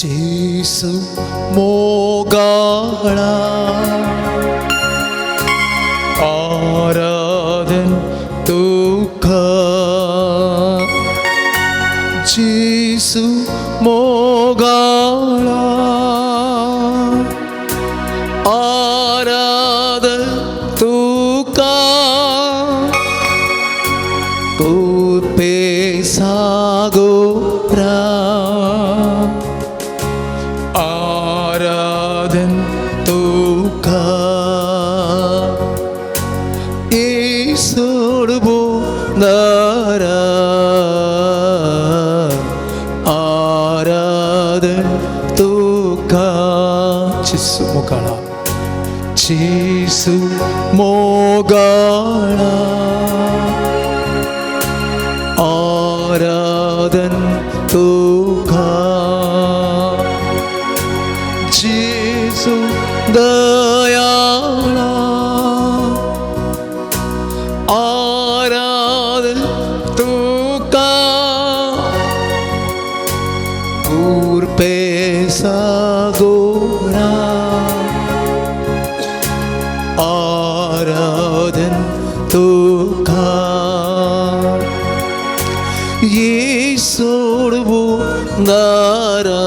जेसू मोगाळा आराधन तुका जेसू मोगाळा आराधन तुका कृपे सागोरा आराधन तुका येसोडबो दारा आराधन तुका जेसू मोगाळा जेसू मोगाळा आराधन तुका जेसू दयाळा आराधन तुका कृपे सागोरा आराधन तुका येसोडबो दारा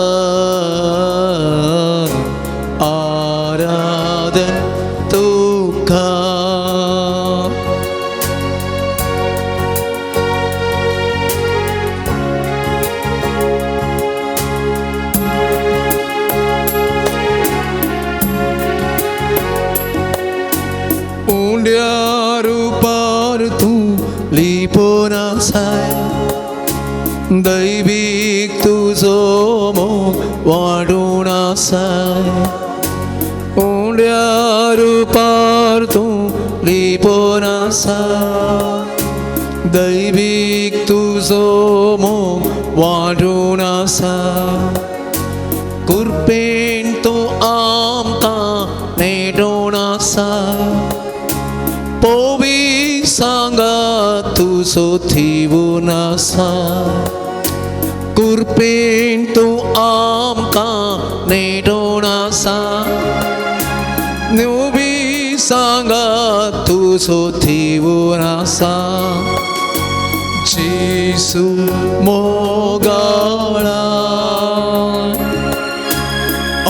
आराधन तुका. उंड्या रुपार तूं लिपोन आसाय दैवीक तुजो मोग वाडून आसाय उंड्या रुपार तूं लिपोन आसाय दैवीक तुजो मोग वाडून आसा कृपेन तूं आमकां नेटून आसा पोवी सांगा तुजो थिवून आसा कृपेन तूं आमकां नेटून आसा नुबी सांगा तुजो थिवून आसा जेसू मोगाळा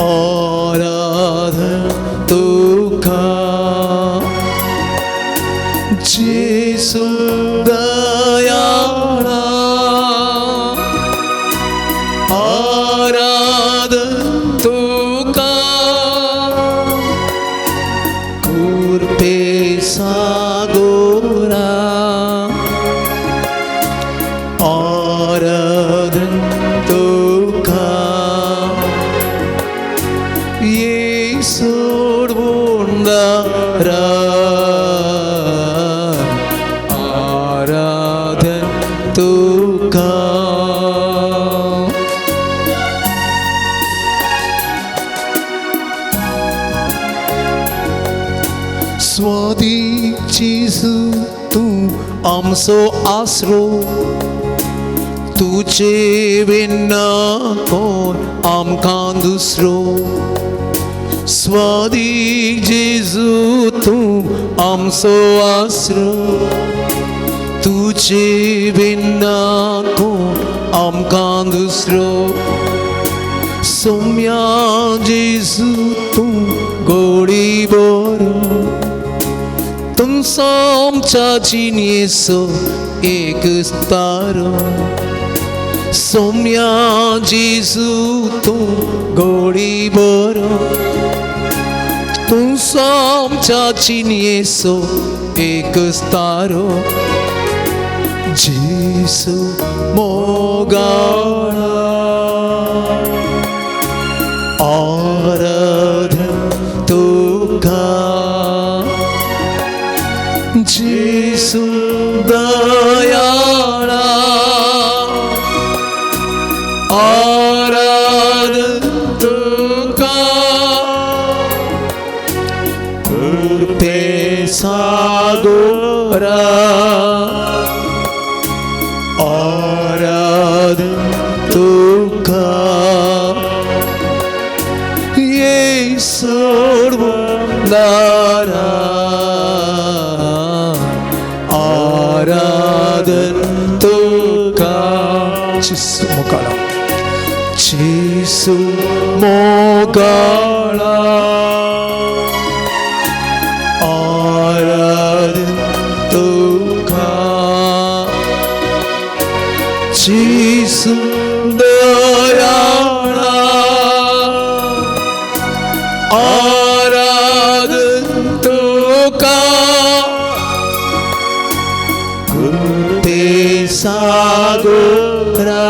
आराधन तुका जेसू दयाळा आराधन तुका कृपे सागोरा आराधन तुका येसोडबोंदारा आराधन तुका. स्वादी जेसू तूं आमचो आसरो तुजे विना कोण आमकां दुसरो स्वादी जेजू तूं आमचो आसरो तुजे विना कोण आमकां दुसरो सोम्या जेजू तूं गोडी बरो तुमचो आमच्या जिणेचो एक तारो सोम्या जेजू तूं गोडी बरो तुमचो आमच्या जिणेचो एक तारो जेसू मोगाळा आराधन तुका जेसू दयाळा आराधन तुका कृपे सागोरा आराधन तुका. सर्वदारा आराधन तुका जेसू मोगाळा जेसू मोगाळा आराधन तुका जेसू दयाळा आराधन तुका कृपे सागोरा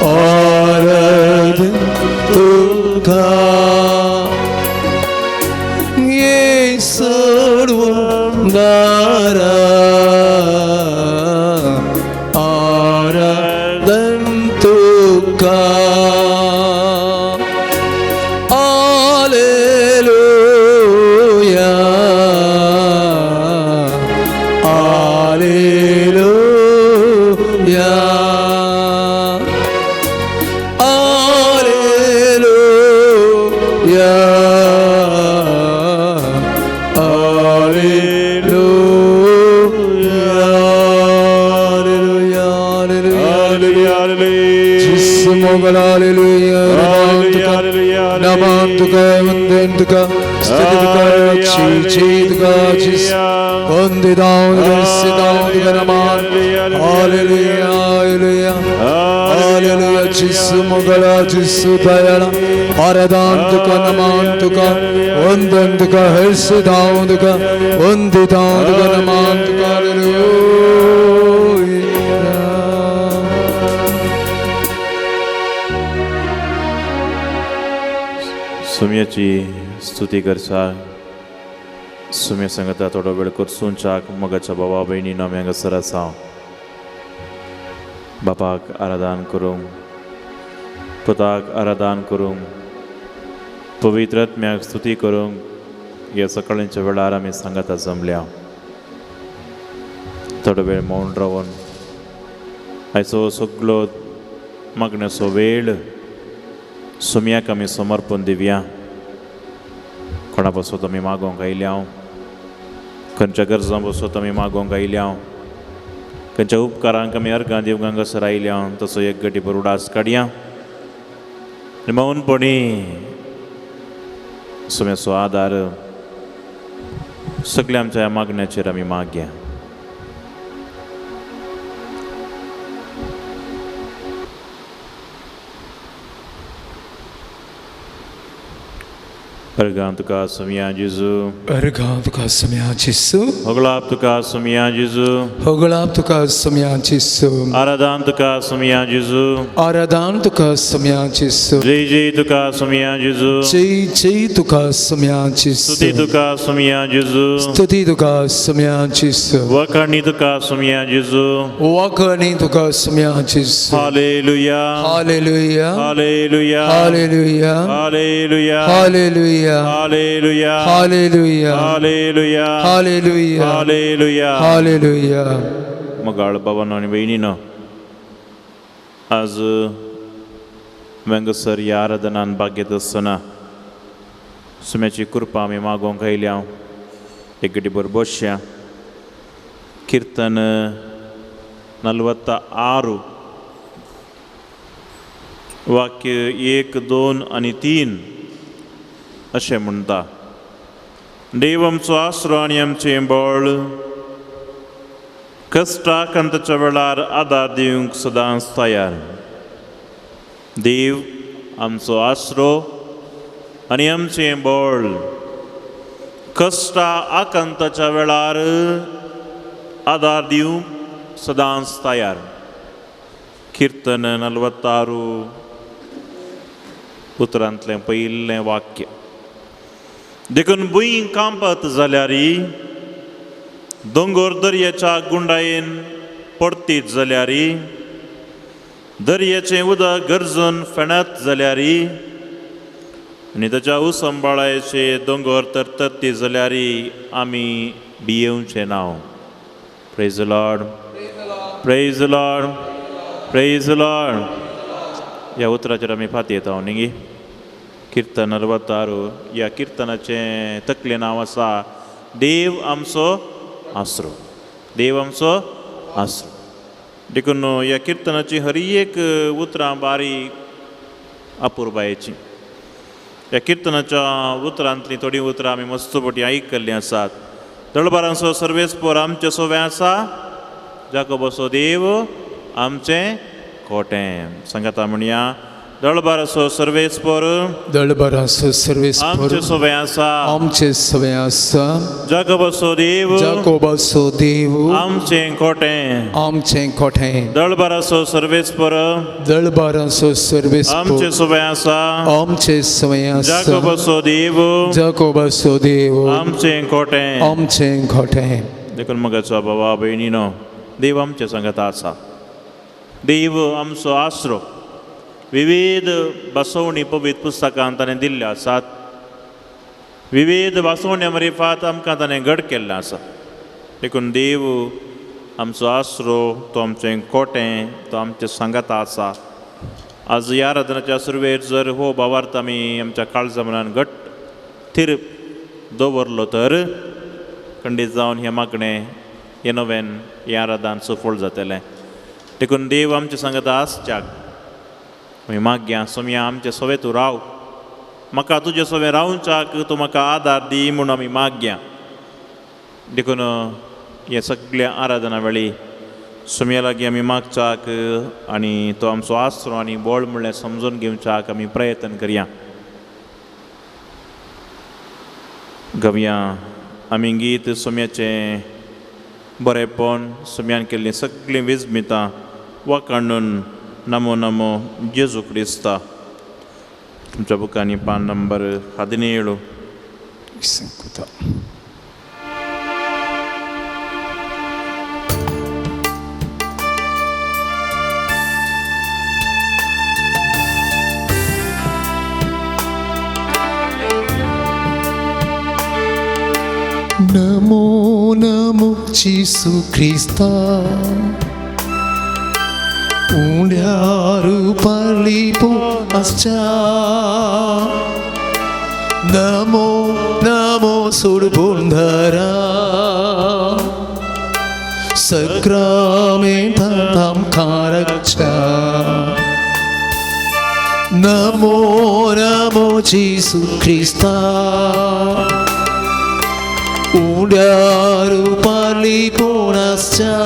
आराधन तुका ये सर्वदारा आराधन तुका Alleluia, Alleluia, Alleluia, Alleluia, Alleluia, Alleluia. Jesu mogal Alleluia, Namantuka, Vandentuka, Stituka, Chichituka, Jis, Vandidaunduka, Sidaunduka, Naman, Alleluia, Alleluia, Alleluia, Jesu mogala, Jesu dayala, Aradantuka, Namantuka, Vandentuka, Hersidaunduka, Vandidaunduka, Namantuka, Alleluia. सुम्याची स्तुती करसा सुम्या सांगता थोडो वेळ करसूनच्याक मोगाच्या बाबा भयणीनो आमी हांगासर आसा बापाक आराधन करूंक पुताक आराधन करूंक पवित्र आत्म्याक स्तुती करूंक ह्या सकाळींच्या वेळार आमी सांगता जमल्या. थोडो वेळ मौन रावन आयचो सगलो मागण्याचो वेळ सुम्याक आमी समर्पण दिवया. कोणा पासत आमी मागोवंक आयल्या, खंयच्या गरजां पासत आमी मागोवंक आयल्या, खंयच्या उपकारांक आमी अर्गां दिवंक हांगासर आयल्या, तसो एक गटी उडास काडया आनी मौनपणी सुम्याचो आदार सगल्या आमच्या ह्या मागण्याचेर आमी मागया. अर्गां तुका सुम्या जेजू, अर्गां तुका सुम्या जेजू, होगळाप तुका सुम्या जेजू, होगळाप तुका सुम्या जेजू, आराधन तुका सुम्या जेजू, आराधन तुका सुम्या जेजू, जय जय तुका सुम्या जेजू, जय जय तुका सुम्या जेजू, स्तुती तुका सुम्या जेजू, स्तुती तुका सुम्या जेजू, वखाणी तुका सुम्या जेजू, वखाणी तुका सुम्या जेजू. Hallelujah, hallelujah, hallelujah, hallelujah, hallelujah, hallelujah, hallelujah, hallelujah, hallelujah, hallelujah, hallelujah, hallelujah. मोगाळ बाबांनो आनी भयणीनो, आज वेंगसर ह्या आराधनान भाग घेत आसतना सुम्याची कृपा आमी मागोवंक आयल्या. एक गटीभर बसया. कीर्तन 46 वाक्य 1, 2 आनी 3 अशें म्हणटा. देव आमचो आसरो आनी आमचें बळ, कश्टाक आनी ताच्या वेळार आदार दिवंक सदांच तयार. देव आमचो आसरो आनी आमचें बळ, कश्टा आकांताच्या वेळार आदार दिवंक सदांच तयार. कीर्तन 46 उतरांतलें पयलें वाक्य. देखून भूंय कांपत जाल्यार, दोंगर दर्याच्या गुंडायेन परतीत जाल्यार, दर्याचें उदक गरजून फेणत जाल्यार आनी ताच्या उसंबाळायचे दोंगर तरतरती जाल्यार आमी भियेवचें ना. Praise the Lord, praise the Lord, praise the Lord. ह्या उतराचेर आमी फाती येता न्ही. किर्तन 66 ह्या किर्तनाचें तकलें नांव आसा देव आमचो आसरो, देव आमचो आसरो। देखून ह्या किर्तनाची हर एक उतरां बारीक अपुरबायेची। ह्या किर्तनाच्या उतरांतलीं थोडीं उतरां आमी मस्त पटी आयकल्लीं आसात। दळबारांचो सर्वेस्पोर आमचें सोवें आसा, जाकोबाचो देव आमचें कोटें। सांगाता म्हणया, दळबाराचो सर्वेस्पोर दळबाराचो सर्वेस्पोर आमचें सोवें आसा, आमचें सोवें आसा, जाकोबाचो देव जाकोबाचो देव आमचें कोटें, आमचें कोटें। दळबाराचो सर्वेस्पोर दळबाराचो सर्वेस्पोर आमचें सोवें आसा, आमचें सोवें आसा, जाकोबाचो देव जाकोबाचो देव आमचें कोटें, आमचें कोटें। देखून मगाचो बाबा भयणीनो, देव आमचें सांगाता आसा, देव आमचो आसरो। विविध बसवणी पवित्र पुस्तकांत ताणें दिल्ल्यो आसात, विविध बसवण्या मरिफात आमकां ताणें घड केल्लें आसा। देखून देव आमचो आसरो, तो आमचें कोटें, तो आमचें सांगाता आसा। आज ह्या आराधनाच्या सुरवेर जर हो भावार्थ आमी आमच्या काळजा मनान घट थीर दवरलो तर खंडीत जावन हें मागणें, हें नवेन, हें आराधन सफळ जातलें। देखून देव आमचें सांगाता आसच्याक आमी मागया, सोमया आमचे सोवे तूं राव, म्हाका तुजे सोवे रावच्याक तूं म्हाका आदार दी म्हूण आमी मागया। देखून हे सगळ्या आराधना वेळी सोमया लागीं आमी मागच्याक आनी तो आमचो आसरो आनी बळ म्हणल्यार समजून घेवच्याक आमी प्रयत्न करया। गवया आमी गीत सोम्याचें बरेंपण, सोम्यान केल्लीं सगळीं विजमितां वाकाणून नमो नमो जेजू क्रिस्ता। तुमच्या बुकांनी पान नंबर 17. नमो नमो जेजू क्रिस्ता, उंड्यारू पारलिपो आसच्या, नमो नमो सुरबुंधरा, सक्रामेंतांत आमकां रक्षा। नमो नमो जेजू क्रिस्ता, उंड्यारू पारलिपो आसच्या,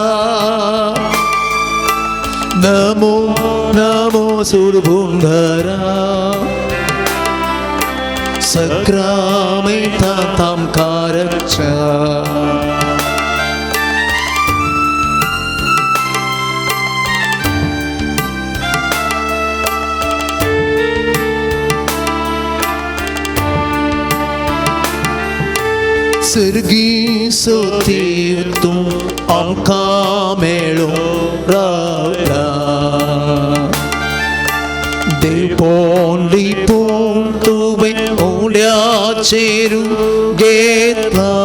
नमो नमो सुरबुंधरा, सक्रामेंतांत आमकां रक्षा। सर्गी सोतीव तूं आमकां मेळूं रावला, देवपण लिपून तुवें उंड्याचेर घेतला,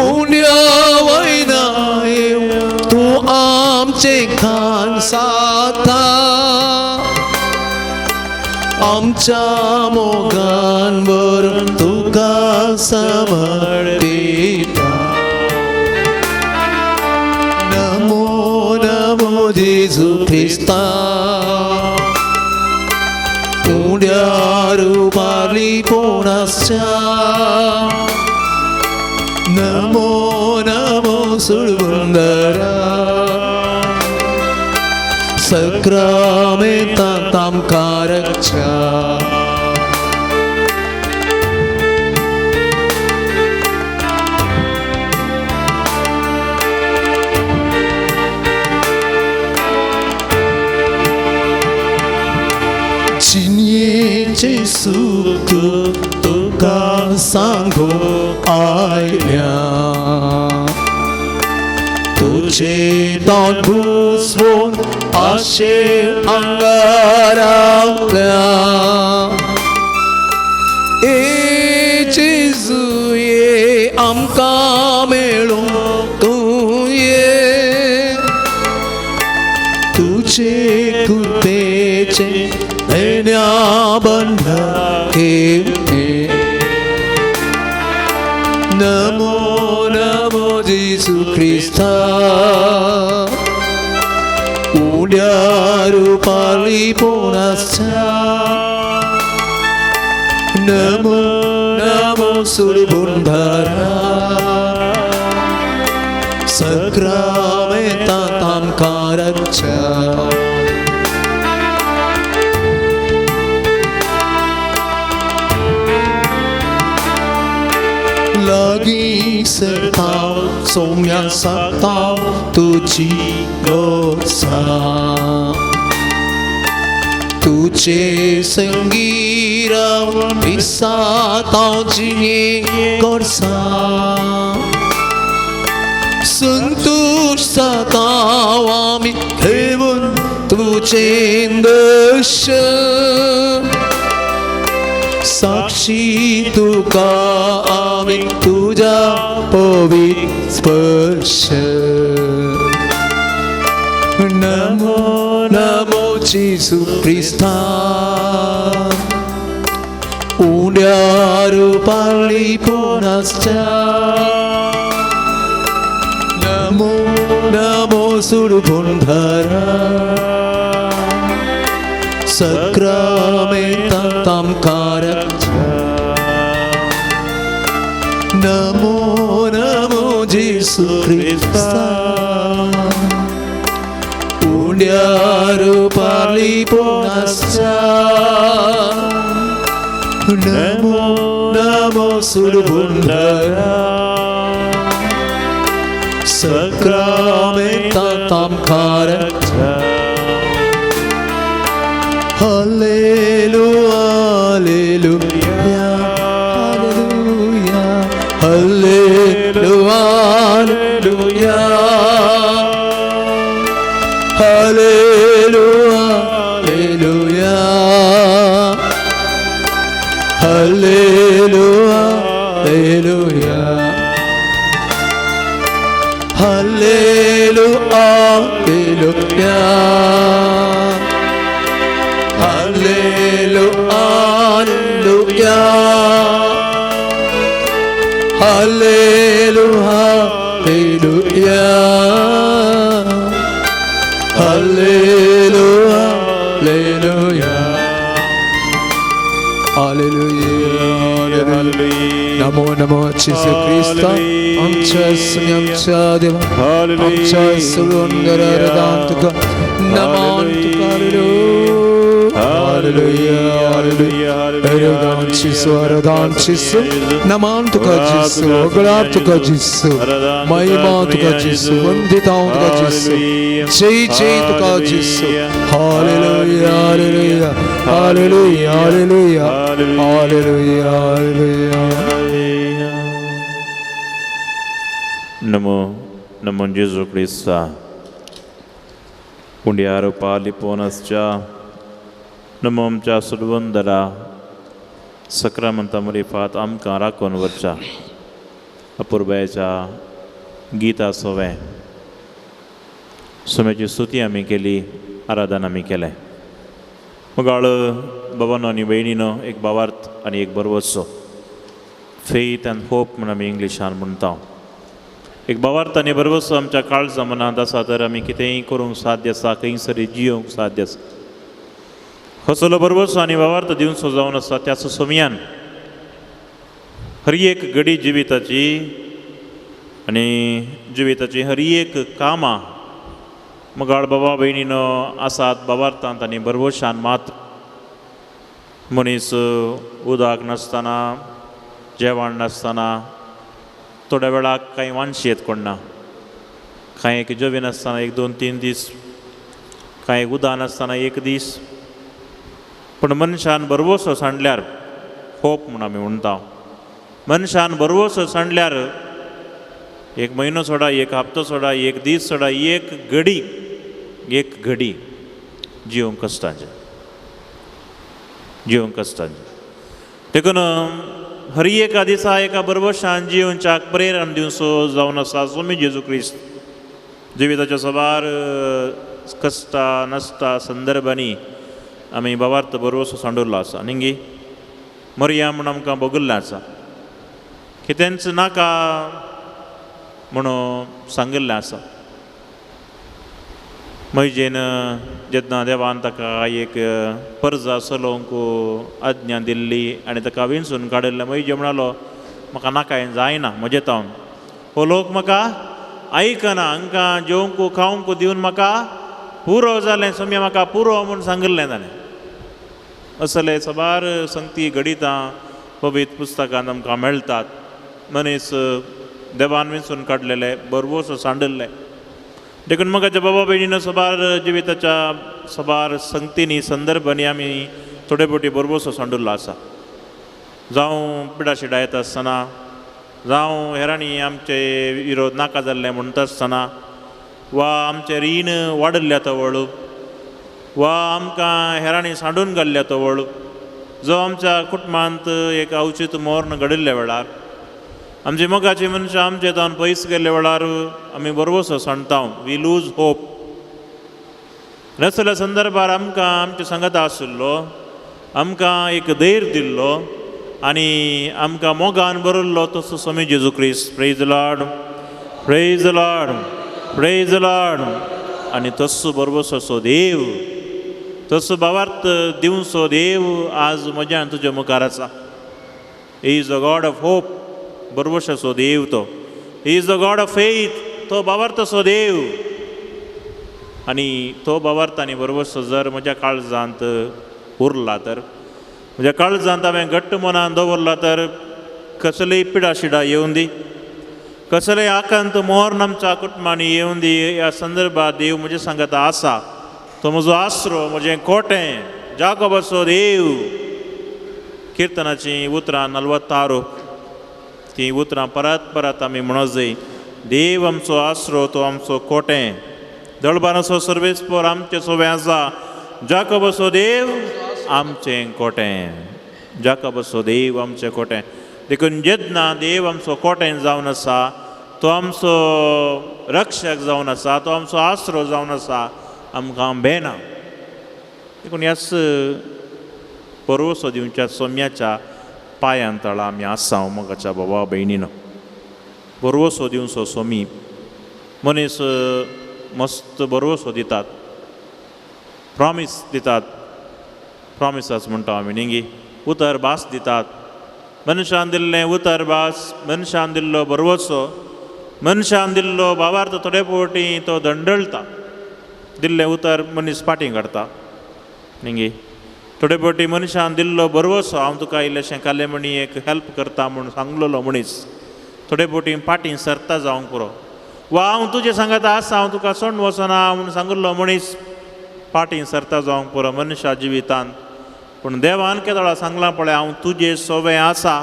उंड्या वयना तूं आमचें खान साता, आमच्या मोगान व्हरून तुका समर्पिता। नमो नमो जेजू क्रिस्ता, उंड्यारू पारलिपोण आसच्या, नमो नमो सुरबुंदरा, सक्रामेंतांत आमकां रक्षा। जिणयेचें सूख तुका सांगूंक आयल्या, तुजें तोंड पुसवून आशेर आंगारावल्या, ए जेजू ये आमकां मेळूंक तूं ये, तुजे कृपेचें तेन्या बंधके नमो नमो जेसू क्रिस्ता उड्यार पालिपोनासच्या नमो नमो सुरबुंधरा सक्रामेता आमकां रक्षा. लागीं सरता सोम्या साता तुजी गोसा तुझे संगी रावण साता जिये गोरसा संतोष जाता आमी घेवन तुजें दर्शन साक्षी तुका आमी तुज्या पवित्र स्पर्श. नमो नमो जेसू क्रिस्ता उड्यार पालिपोनासच्या नमो नमो सुरबुंधरा सक्रामेता आमकां रक्षा. नमो नमो जेसू क्रिस्ता उड्यार पालिपोनासच्या नमो नमो सुरबुंधरा सक्रामेता आमकां रक्षा. Hallelujah, hallelujah, hallelujah, hallelujah, hallelujah, hallelujah, hallelujah, hallelujah, hallelujah, hallelujah, hallelujah, hallelujah, hallelujah, hallelujah, hallelujah, hallelujah. Namo Namo जेसू क्रिस्ता आमच्या आमच्या देवा आमच्या सुंदर तुका नमन तुका. Hallelujah, hallelujah. आराधन जेसू, आराधन जेसू, नमन तुका जेसू, होगळा तुका जेसू, महिमा तुका जेसू, वंदिता तुका जेसू, जय जय तुका जेसू. Hallelujah, hallelujah, hallelujah, hallelujah, hallelujah, hallelujah. Namo Namo जेजू क्रिस्ता उंड्यार पालिपोनासच्या नमो आमच्या सुरवंदरा सक्रामंता मरिफात आमकां राखून व्हरच्या अपुरबायेच्या गीता सोवें सोम्याची स्तुती आमी केली, आराधन आमी केलें. मुगाळ बाबानो आनी भयणीनो एक भावार्थ आनी एक भरवसो, फेथ आनी होप म्हूण आमी इंग्लिशान म्हणटा. एक भावार्थ आनी भरवसो आमच्या काळजा मनांत आसा तर आमी कितेंय करूंक साध्य आसा, खंयसरी जियोंक साध्य आसा. कसलो भरवसो आनी भावार्थ दिवचो जावन आसा त्याच सोमयान हर एक घडी जिविताची आनी जिविताची हर एक कामां मुगाळ बाबा भयणीनो आसात भावार्थांत आनी भरवशान मात. मनीस उदक नासतना, जेवण नासतना थोड्या वेळाक कांय वानशी येत कोण ना, कांय एक जेवी नासतना 1 2 3 दीस, कांय उदक नासतना 1 दीस. पूण मनशान भरवसो सांडल्यार होप म्हूण आमी म्हणटा. मनशान भरवसो सांडल्यार 1 म्हयनो सोडा, 1 हप्तो सोडा, 1 दीस सोडा, 1 घडी, 1 घडी जिवंक कश्टांचें, जिवंक कश्टांचें. देखून हर एका दिसा एका भरवशान जिवनच्याक प्रेरण दिवचो जावन आसा स्वामी जेजू क्रिस्त. जिविताच्या साबार कश्टां नश्टा संदर्भांनी आमी बाबार्थ बरोसो सांडुल्लो आसा न्ही मरया म्हूण आमकां भोगल्लें आसा कितेंच नाका म्हणून सांगिल्लें आसा. म्हजेन जेन्ना देवान ताका एक परजा चलोवंक आज्ञा दिल्ली आनी ताका विंचून काडिल्लें म्हजे म्हणालो म्हाका नाका हें जायना म्हजें तावन हो लोक म्हाका आयकना हांकां जेवंक खावंक दिवन म्हाका पुरो जालें सोम्या म्हाका पुरो म्हूण सांगिल्लें ताणें. असले साबार संगती घडितां पवित्र पुस्तकांत आमकां मेळटात. मनीस देवान विंचून काडलेले बरवोसो सांडिल्ले देखून म्हाका बाबा भयणीनो साबार जिविताच्या साबार संगतींनी संदर्भांनी आमी थोडे फावटी बरबोसो सांडुल्लो आसा. जावं पिडाशिडा येता आसतना जावं हेरांनी आमचे विरोध नाका जाल्ले म्हणटा आसतना वा आमचें रीण वाडिल्ल्या तवळ वा आमकां हेरांनी सांडून घाल्ल्या तवळ जो आमच्या कुटुंबांत एक अवचीत मर्ण घडिल्ल्या वेळार आमची मोगाची मनशां आमचे तावन पयस गेल्ल्या वेळार आमी बरवसो सांडता we lose hope. नसल्या संदर्भार आमकां आमचे सांगाता आशिल्लो आमकां एक धैर्य दिल्लो आनी आमकां मोगान बरयल्लो तसो स्वामी जेजू क्रिस्त. Praise Lord, praise Lord, praise Lord. आनी तसो बरवसो देव तसो भावार्थ दिवचो देव आज म्हज्या आनी तुज्या मुखार आसा. He is the God of hope, बरवशाचो देव तो. He is the God of faith, तो भावार्थाचो देव. आनी तो भावार्थ आनी बरवसो जर म्हज्या काळजांत उरला तर म्हज्या काळजांत हांवें घट्ट मनान दवरला तर कसलीय पिडाशिडा येवन दी कसलेय आकांत मोर्न आमच्या कुटुंबांनी येवन दी ह्या संदर्भात देव म्हज्या सांगाता आसा. तो म्हजो आसरो म्हजें कोटें जाकोबाचो देव. किर्तनाचीं उतरां 46 तीं उतरां परत परत आमी म्हणत जाय. देव आमचो आसरो तो आमचो कोटें दळबानाचो सर्वेस्पोर आमचें सोवें आसा. जाकोबाचो देव आमचें कोटें, जाकोबाचो देव आमचें कोटें. देखून जेन्ना देव आमचो कोटें जावन आसा तो आमचो रक्षक जावन आसा तो आमचो आसरो जावन आसा आमकां बेना. देखून ह्याच परोसो दिवच्या सोम्याच्या पांयां तळा आमी आसा मोगाच्या बाबा भयणीनो. बरवसो दिवचो सोमी मनीस मस्त बरवसो दितात प्रॉमीस दितात प्रॉमिसास म्हणटा आमी न्ही उतर भास दितात. मनशान दिल्लें उतर भास मनशान दिल्लो बरवसो मनशान दिल्लो भावार्थ थोडे फावटी तो दंडळटा दिल्लें उतर मनीस फाटीं काडटा न्ही. थोडे फावटी मनशान दिल्लो बरवसो हांव तुका इल्लेशें कालेमणी एक हेल्प करता म्हूण सांगलेलो मनीस थोडे फावटी फाटीं सरता जावंक पुरो वा हांव तुजें सांगाता आसा हांव तुका सोडून वचना म्हूण सांगिल्लो मनीस फाटीं सरता जावंक पुरो मनशा जिवितांत. पूण देवान केदोळा सांगलां पळय हांव तुजे सोवें आसा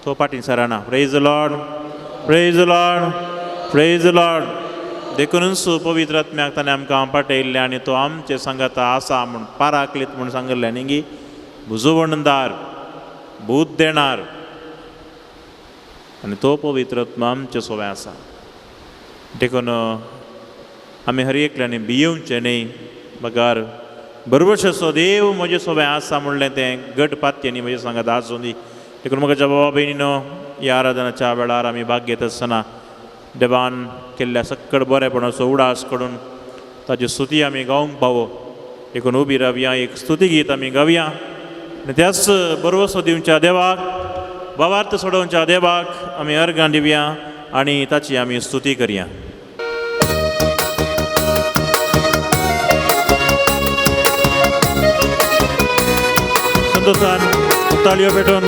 तो फाटीं सरना. Praise Lord, praise Lord, praise Lord. देखूनच पवित्र आत्म्याक ताणें आमकां पाठयल्लें आनी तो आमचे सांगाता आसा म्हूण पाराकलीत म्हूण सांगिल्लें न्ही. बुजवणदार भूत देणार आनी तो पवित्र आत्मा आमचे सोवें आसा. देखून आमी हर एकल्यानी भियेवचें न्ही बगार बरवशाचो देव म्हजें सोवें आसा म्हणलें तें घट पातयेनी म्हजें सांगाता आसूं दी. देखून म्हज्या बाबा भयणीनो ह्या आराधनाच्या वेळार आमी भाग घेत आसतना देवान केल्ल्या सक्कड बरेपणाचो उडास करून ताची स्तुती आमी गावंक पावो. देखून उबी रावया एक स्तुती गीत आमी गावया आनी त्याच बरवसो दिवच्या देवाक भावार्थ सोडोवच्या देवाक आमी अर्गां दिवया आनी ताची आमी स्तुती करया. संतोषान ताळयो पेटोवन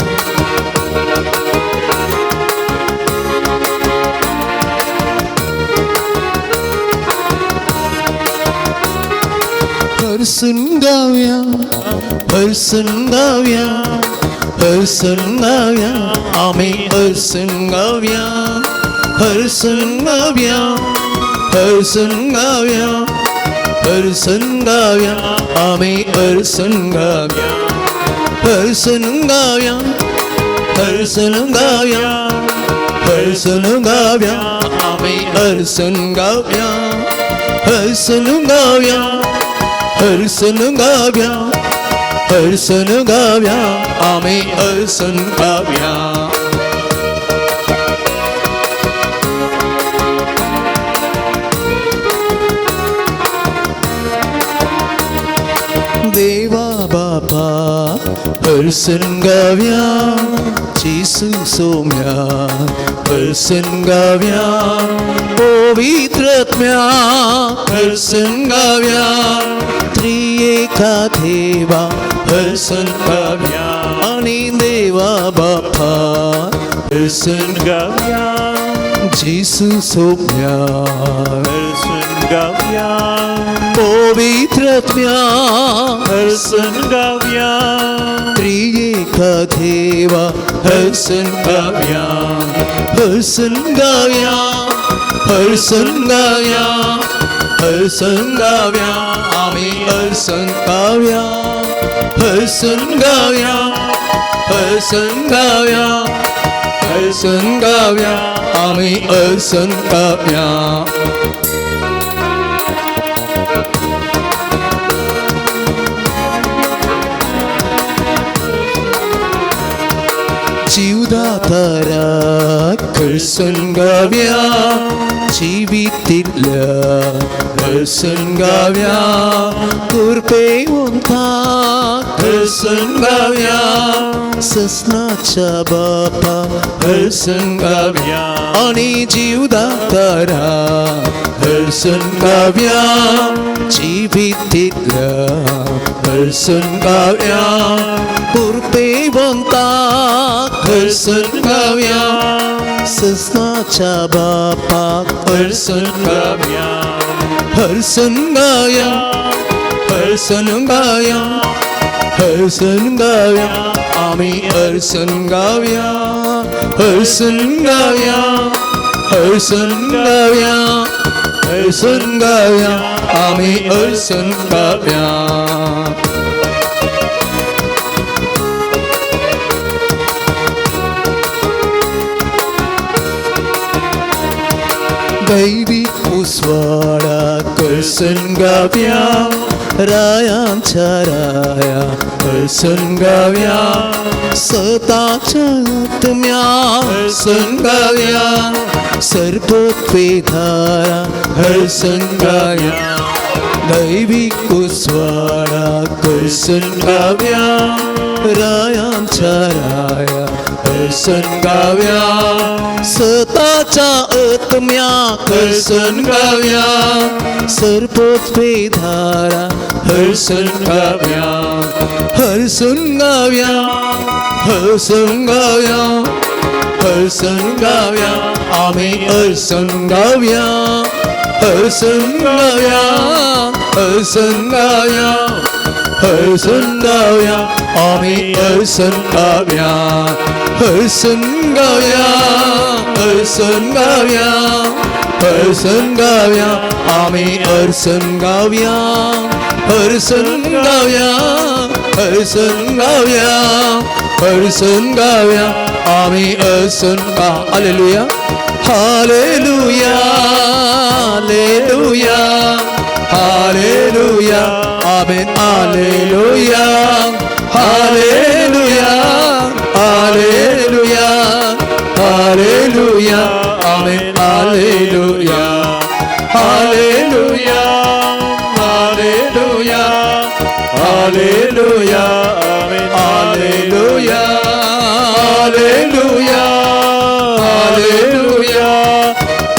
हरसून गावया हरसून गावया हरसून गावया आमी हरसून गावया हरसून गावया हरसून गावया हरसून गावया आमी हरसून गावया हरसून गावया हरसून गावया हरसून गावया आमी हरसून गावया हरसून गावया हरसन गाव्या हरसन गाव्या आमी हरसन गाव्या. देवा बापा हरसन गाव्या जेसू सोम्या हरसन गाव्या पवित्रत्म्या हरसन गाव्या त्रिएका देवा हरसन गाव्या आणि देवा बापा हरसन गाव्या जेसू सोम्या हरसन गाव्या पवित्रत्म्या हरसन गाव्या त्रिएका देवा हरसन गाव्या हरसन गाव्या हरसन गाव्या हरसन गाव्या आमी हरसन गाव्या हरसन गाव्या हरसन गाव्या हरसन गाव्या आमी हरसन गाव्या. जीवदातारा हरसन गाव्या जिवितिल्ल्या हरसन गाव्या कृपेवंता हरसन गाव्या ससनाच्या बापा हरसन गाव्या आणि जीवदातारा हरसन गाव्या जिवितिल्ल्या हरसन गाव्या कृपेवंता हरसन गाव्या ससनाच्या बापा हरसन गाव्या हरसन गाव्या हरसन गाव्या हरसन गाव्या आमी हरसन गाव्या हरसन गाव्या हरसन गाव्या हरसन गाव्या आमी हरसन गाव्या. दैवी उस्वाडा हरसन गाव्या रायांच्या राया हरसन गाव्या सताच्या आत्म्या हरसन गाव्या सर्वत्वे धारा हरसन गाव्या दैवी उस्वाडा हरसन गाव्या रायांच्या राया हरसन गाव्या सताच्या आत्म्या हरसन गाव्या सर्वत्वे धारा हरसन गाव्या हरसन गाव्या हरसन गाव्या हरसन गाव्या आमी हरसन गाव्या हरसन गाव्या हरसन गाव्या हरसन गाव्या आमी हरसन गाव्या हरसन गाव्या हरसन गाव्या हरसन गाव्या आमी हरसन गाव्या हरसन गाव्या हरसन गाव्या हरसन गाव्या आमी हरसन गा. Hallelujah hallelujah hallelujah hallelujah amen hallelujah hallelujah hallelujah hallelujah amen hallelujah hallelujah hallelujah hallelujah amen hallelujah hallelujah hallelujah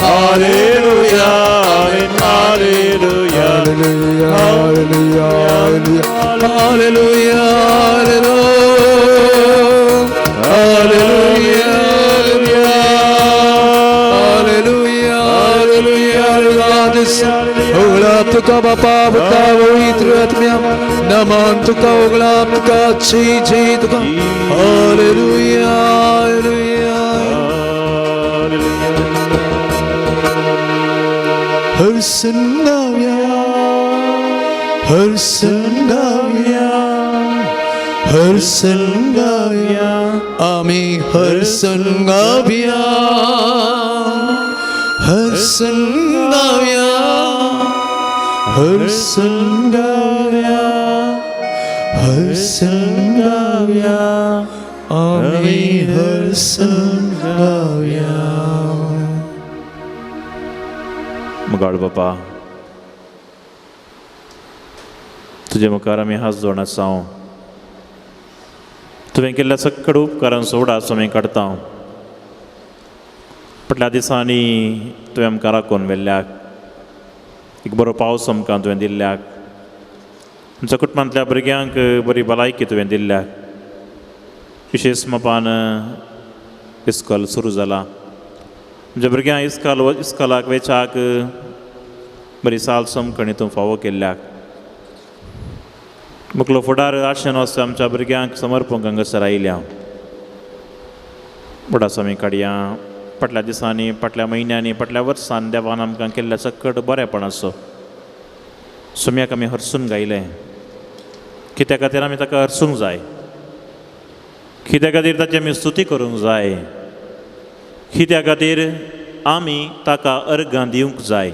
hallelujah amen hallelujah hallelujah hallelujah hallelujah hallelujah hallelujah hallelujah. उगळा तुका बापा पुता पवित्र आत्म्या नमन तुका उगळा तुका जी जी तुका. Hallelujah hallelujah. हरसन गाव्या हरसन गाव्या हरसन गाव्या आमी हरसन गाव्या हरसन गाव्या हरसून गावया, हरसून गावया, आमी हरसून गावया. मुगाळ बापा, तुजे मुखार आमी हात जोड आसा. तुवें केल्ल्या सक्कड उपकारांचो उडास आमी काडता. फाटल्या दिसांनी तुवें आमकां राखून व्हेल्ल्याक, एक बरो पावस आमकां तुवें दिल्ल्याक, आमच्या कुटुंबांतल्या भुरग्यांक बरी भलायकी तुवें दिल्ल्याक, विशेश मापान इस्कोल सुरू जालां, आमच्या भुरग्यांक इस्कोलाक वेचाक बरी साल समकणी तूं फावो केल्ल्याक, मुखलो फुडार आशेन वचता आमच्या भुरग्यांक समर्पूंक हांगासर आयल्या. उडास आमी काडया फाटल्या दिसांनी, फाटल्या म्हयन्यांनी, फाटल्या वर्सान देवान आमकां केल्ल्या सक्कड बरेपणाचो सोम्याक आमी हरसून गायलें. कित्या खातीर आमी ताका हरसूंक जाय? कित्या खातीर ताची आमी स्तुती करूंक जाय? कित्या खातीर आमी ताका अर्गां दिवंक जाय?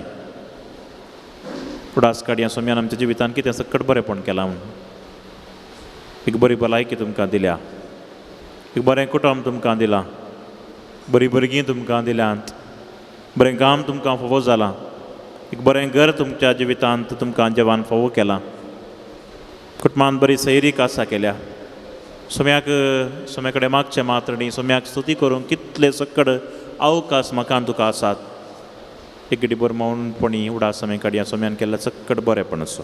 उडास काडया सोम्यान आमच्या जिवितान कितें सक्कड बरेपण केलां म्हूण. एक बरी भलायकी तुमकां दिल्या, एक बरें कुटुंब तुमकां दिलां, बरीं भुरगीं तुमकां दिल्यांत, बरें काम तुमकां फावो जालां, एक बरें घर तुमच्या जिवितांत तुमकां देवान फावो केलां, कुटुंबान बरी सैरीक आसा केल्या. सोम्याक सोम्या कडेन मागचें मात्र न्ही, सोम्याक स्तुती करूंक कितले सक्कड अवकाश म्हाका तुका आसात. एक घडी मौनपणी उडास आमी काडया सोम्यान केल्ल्या सक्कड बरेपण असो.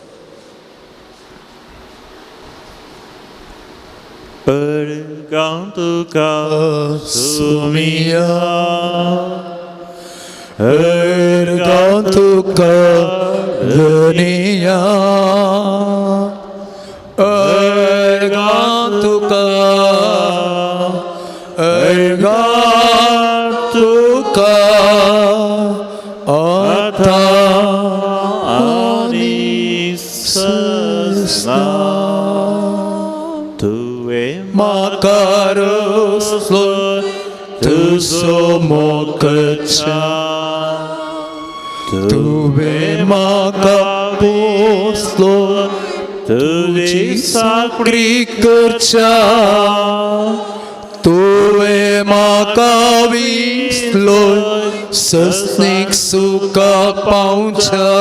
अर्गां तुका सोमिया, अर्गां तुका धनिया, अर्गां तुका, अर्गां तुका आतां आनी सदां. तुवें म्हाका रसलो तुजो मोकच्या, तुवें म्हाका पोसलो तुजी तुजी साकरी करच्या, तुवें म्हाका विसलो सस्नीक सुखा पावच्या,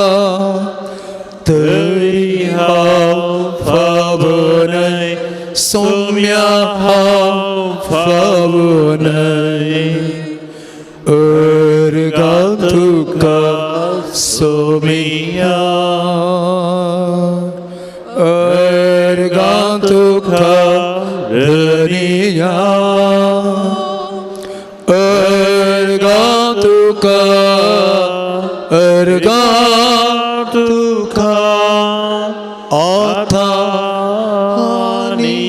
तरी हांव फावनय सोम्या, हांव फावनय. अर्गां तुका सोमिया, अर्गां तुका धनिया, अर्गां तुका, अर्गां तुका आतां आनी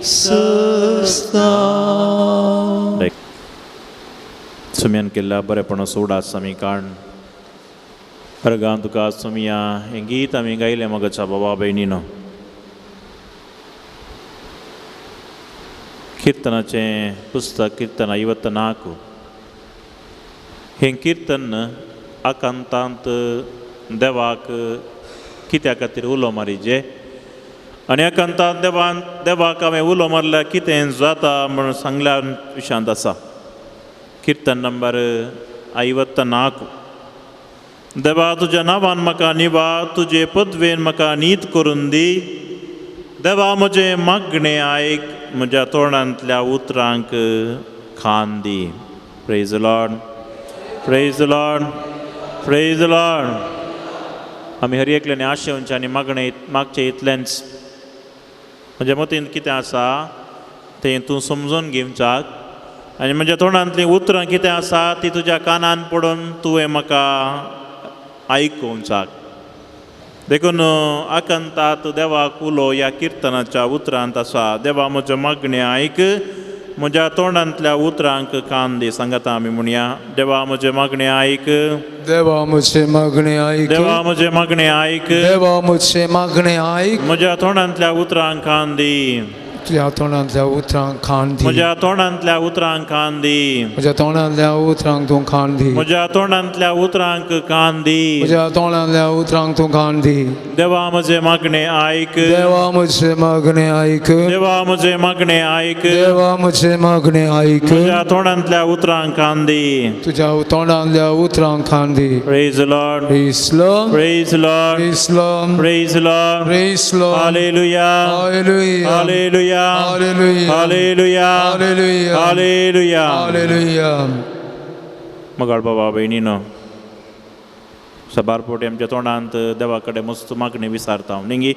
सदां. सोम्यान केल्ल्या बरेपणाचो उडास आमी काड. अर्गां तुका सोमिया हें गीत आमी गायलें मगच्या बाबा भयणीनो. किर्तनाचें पुस्तक किर्तन 54. हें किर्तन आकांतांत देवाक कित्या खातीर उलो मारिजे आनी आकांतांत देवान देवाक हांवें उलो मारल्यार कितें जाता म्हूण सांगल्या विशयांत आसा. किर्तन नंबर 54. देवा तुज्या नांवान म्हाका निवा, तुजे पदवेन म्हाका नीत करून दी. देवा म्हजें मागणें आयक, म्हज्या तोंडांतल्या उतरांक खान दी. Praise Lord, praise Lord, praise Lord. आमी हर एकल्यान आशेवचें आनी मागणें मागचें इतलेंच. म्हज्या मतींत कितें आसा तें तूं समजून घेवच्याक आनी म्हज्या तोंडांतलीं उतरां कितें आसा ती तुज्या कानान पडून तुवें म्हाका आयकुवच्याक. देखून आकांतात देवाक उलो ह्या किर्तनाच्या उतरांत आसा. देवा म्हजें मागणें आयक, म्हज्या तोंडांतल्या उतरांक कान दी. सांगाता आमी म्हणया, देवा म्हजें मागणें आयक, देवा म्हजें मागणें आयक, देवा म्हजें मागणें आयक, देवा म्हजें मागणें आयक, म्हज्या तोंडांतल्या उतरांक कान दी, तुज्या तोंडांतल्या उतरांक खाण दी. म्हज्या तोंडांतल्या उतरांक कान दी. म्हज्या तोंडांतल्या उतरांक तूं खाण दी. म्हज्या तोंडांतल्या उतरांक कान दी. म्हज्या तोंडांतल्या उतरांक तूं खाण दी. देवा म्हजें मागणें आयक. देवा म्हजें मागणें आयक. देवा म्हजें मागणें आयक. देवा म्हजें मागणें आयक. म्हज्या तोंडांतल्या उतरांक कान दी. तुज्या तोंडांतल्या उतरांक खाण दी. Praise the Lord. Praise Lord. Praise the Lord. Praise Lord. Praise the Lord. Praise Lord. Hallelujah. Hallelujah. Hallelujah. Hallelujah. Hallelujah. Hallelujah. Hallelujah. Hallelujah. मगाळ बाबा भयणीनो, साबार फावटी आमच्या तोंडांत देवा कडेन मस्त मागणी विसारता न्ही गी,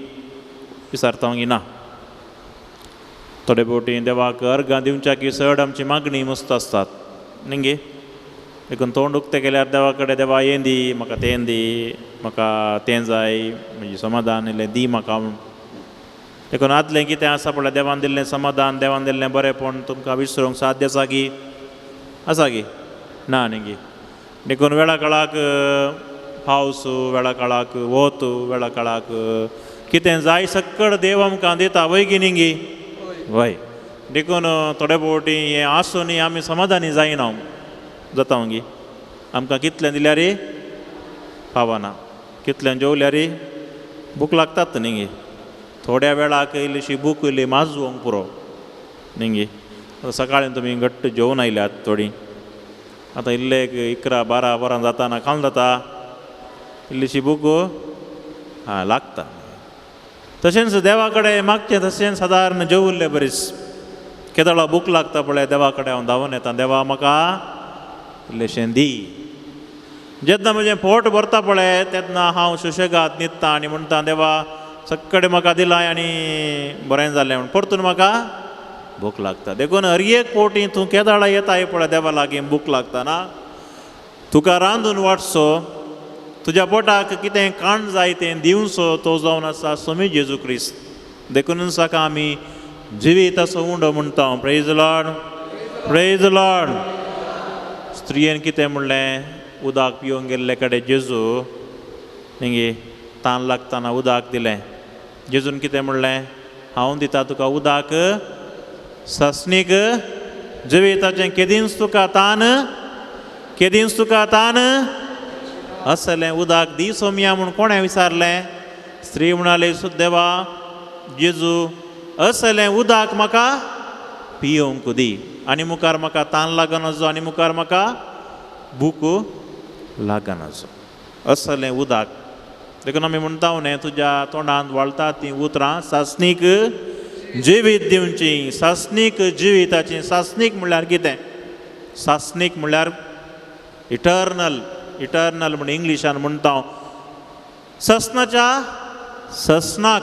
विसारता गी ना. थोडे फावटी देवाक अर्गां दिवच्या की चड आमची मागणी मस्त आसतात न्ही गी. देखून तोंड उक्तें केल्यार देवा कडेन देवा हें दी म्हाका, तें दी म्हाका, तें जाय म्हजें समाधान इल्लें दी म्हाका म्हूण. देखून आदलें कितें आसा पळय देवान दिल्लें समाधान, देवान दिल्लें बरेंपण तुमकां विसरूंक साध्य आसा गी, आसा गी ना न्ही गी. देखून वेळा काळाक पावस, वेळा काळाक वत, वेळा काळाक कितें जाय सक्कड देव आमकां दिता वय गी न्ही गी, वय. देखून थोडे फावटी हें आसून आमी समाधानी जायना जाता गी. आमकां कितलें दिल्यार पावना, कितलें जेवल्यार भूक लागतात न्ही गी. थोड्या वेळाक इल्लीशी भूक इल्ली माजवंक पुरो न्ही गी. सकाळीं तुमी घट्ट जेवन आयल्यात थोडीं, आतां इल्ले एक 11 12 वरां जाता ना खावन जाता इल्लीशी भूक हां लागता. तशेंच देवा कडेन मागचें तशेंच सादारण जेवल्ले बरीच केदळा भूक लागता पळय देवा कडेन हांव धांवून येता, देवा म्हाका इल्लेशें दी. जेन्ना म्हजें पोट भरता पळय तेन्ना हांव सुशेगाद न्हिदता आनी म्हणटा देवा सक्कडे म्हाका दिलाय आनी बरें जालें म्हूण. परतून म्हाका भूक लागता. देखून हर एक पोटी तूं केदळा येताय पळय देवा लागीं भूक लागता ना, तुका रांदून वाडचो, तुज्या पोटाक कितें काण जाय तें दिवचो तो जावन आसा स्वामी जेजू क्रिस्त. देखूनच ताका आमी जिवीताचो उंडो म्हणटा. Praise Lord. Praise Lord. स्त्रियेन कितें म्हणलें, उदक पिवंक गेल्ले कडेन जेजू न्ही तान लागतना उदक दिलें. जेजून कितें म्हणलें, हांव दिता तुका उदक सासणीक जिविताचें, केदींच तुका तान, केदींच तुका तान असलें उदक दी सोमया म्हूण कोणें विचारलें. स्त्री म्हणाली, देवा जेजू असलें उदक म्हाका पियोवंक दी आनी मुखार म्हाका तान लागनाजो आनी मुखार म्हाका भूक लागनाजो, असलें उदक. देखून आमी म्हणटा न्ही, तुज्या तोंडांत वळटा तीं उतरां सासणीक जिवीत दिवचीं, सासणीक जिविताचीं. सासणीक म्हणल्यार कितें? सासणीक म्हणल्यार इटर्नल. इटर्नल म्हण इंग्लिशान म्हणटा ससनाच्या ससनाक.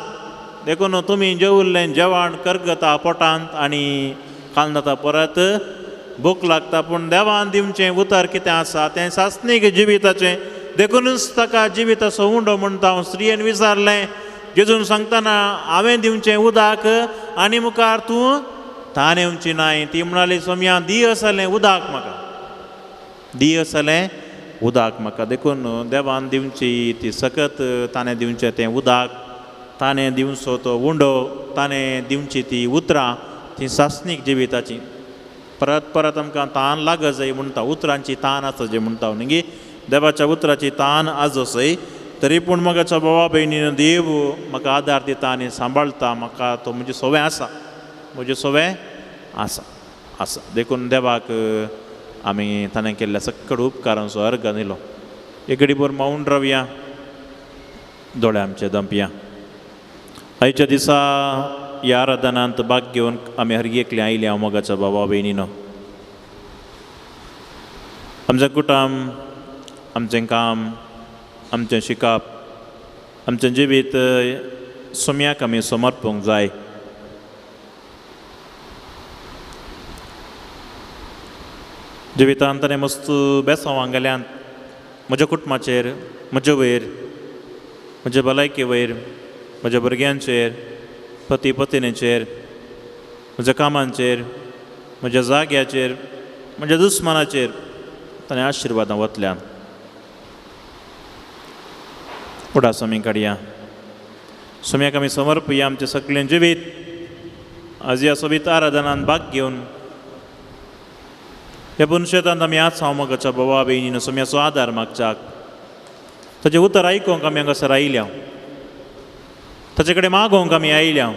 देखून तुमी जेवल्लें जेवण करगता पोटांत आनी काल जाता परत भूक लागता, पूण देवान दिवचें उतर कितें आसा तें सासणीक जिविताचें. देखूनच ताका जिविताचो उंडो म्हणटा हांव. स्त्रियेन विचारलें जेजून सांगतना, हांवें दिवचें उदक आनी मुखार तूं तान येवची नाय. ती म्हणाली, सोमया दी असलें उदक म्हाका, दी असलें उदक म्हाका. देखून देवान दिवची ती सकत ताणें दिवचें तें उदक, ताणें दिवचो तो उंडो, ताणें दिवची ती उतरां ती सासणीक जिविताची. परत परत आमकां तान लागत जाय म्हणटा, उतरांची तान आसा जे म्हणटा न्ही गी, देवाच्या उतराची तान आज आसय. तरी पूण म्हाका बाबा भयणीन देव म्हाका आदार दिता आनी सांबाळटा म्हाका, तो म्हजें सोवें आसा, म्हजें सोवें आसा आसा. देखून देवाक आमी ताणें केल्ल्या सक्कड उपकारांचो अर्घ दिलो. एक घडीभर मौन रावया, दोळे आमचे दंपया. आयच्या दिसा ह्या आराधनांत भाग घेवन आमी हर एकले आयले हांव मोगाच्या बाबा भयणीनो. आमचें कुटुंब, आमचें काम, आमचें शिकप, आमचें जिवीत सोम्याक आमी समर्पूंक जाय. जिवितांत ताणें मस्त बेसांव गेल्यान म्हज्या कुटुंबाचेर, म्हजे वयर, म्हजे भलायके वयर, म्हज्या भुरग्यांचेर, पती पत्नीचेर, म्हज्या कामांचेर, म्हज्या जाग्याचेर, म्हज्या दुस्मानाचेर ताणें आशिर्वादां वतल्यान. उडास आमी काडया, सोम्याक आमी समर्पया आमचें सगळें जिवीत आज ह्या सोबीत आराधनान भाग घेवन ह्या पुनशेतांत आमी आज हांव मोगाच्या भावा भयणीन सोम्याचो आदार मागच्याक ताचें उतर आयकोंक आमी हांगासर आयल्या, ताचे कडेन मागोवंक आमी आयल्या,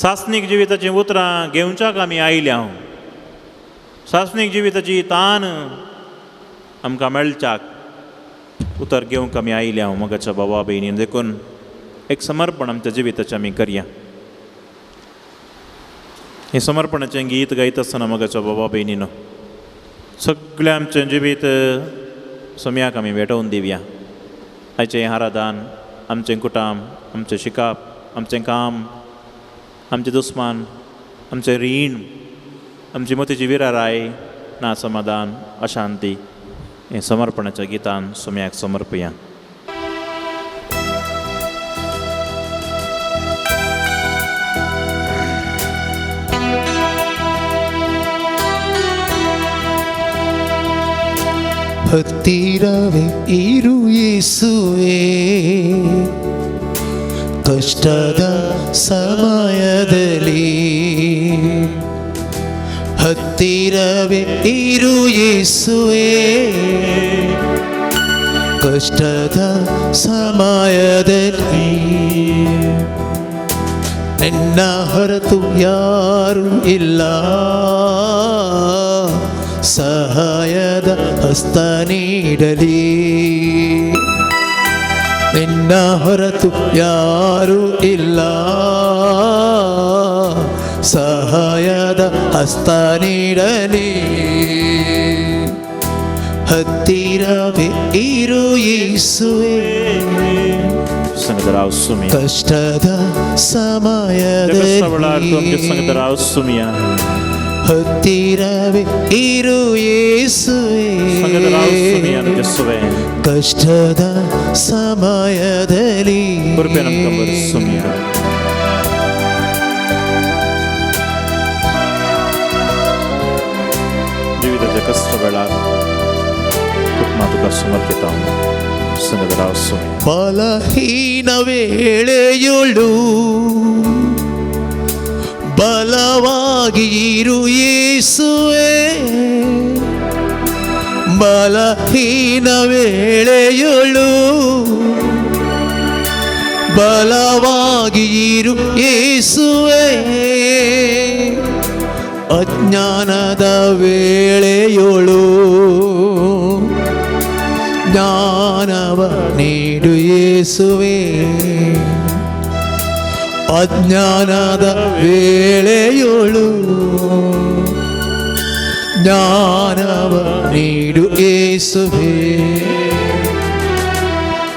सासणीक जिविताचीं उतरां घेवच्याक आमी आयल्या, सासणीक जिविताची तान आमकां मेळच्याक उतर घेवंक आमी आयल्या मोगाच्या भावा भयणीन. देखून एक समर्पण आमच्या जिविताचें आमी करया. हें समर्पणाचें गीत गायत आसतना मोगाच्या भावा भयणीनो सगळें आमचें जिवीत सोम्याक आमी भेटोवन दिवया. आयचें आराधन, आमचें कुटाम, आमचें शिकाप, आमचें काम, आमचें दुस्मान, आमचें रीण, आमची मतीची विराराय, ना समाधान, अशांती, हें समर्पणाच्या गितान सोम्याक समर्पया. ಹತ್ತಿರವೇ ಇರು ಯೇಸುವೇ, ಕಷ್ಟದ ಸಮಯದಲ್ಲಿ ಹತ್ತಿರವೇ ಇರು ಯೇಸುವೇ, ಕಷ್ಟದ ಸಮಯದಲ್ಲಿ ನಿನ್ನ ಹೊರತು ಯಾರೂ ಇಲ್ಲ, ಸಹಾಯದ ಹಸ್ತ ನೀಡಲಿ, ನಿನ್ನ ಹೊರತು ಯಾರೂ ಇಲ್ಲ, ಸಹಾಯದ ಹಸ್ತ ನೀಡಲಿ, ಹತ್ತಿರವೇ ಇರು ಯೇಸುವೇ, ಕಷ್ಟದ ಸಮಯದಲ್ಲಿ ಹತ್ತಿರವೇ ಇರು ಯೇಸುವೇ, ಕಷ್ಟದ ಸಮಯದಲ್ಲಿ. जिविताच्या कष्ट वेळार तुका तुका समर्पिता. ಬಲಹೀನ ವೇಳೆಯೊಳು ಬಲವಾಗಿ ಇರು ಯೇಸುವೇ, ಬಲಹೀನ ವೇಳೆಯೊಳು ಬಲವಾಗಿ ಇರು ಯೇಸುವೇ, ಅಜ್ಞಾನದ ವೇಳೆಯೊಳು ಜ್ಞಾನವ ನೀಡು ಯೇಸುವೇ, ಅಜ್ಞಾನದ ವೇಳೆಯೊಳು ಜ್ಞಾನವ ನೀಡು ಯೇಸುವೇ,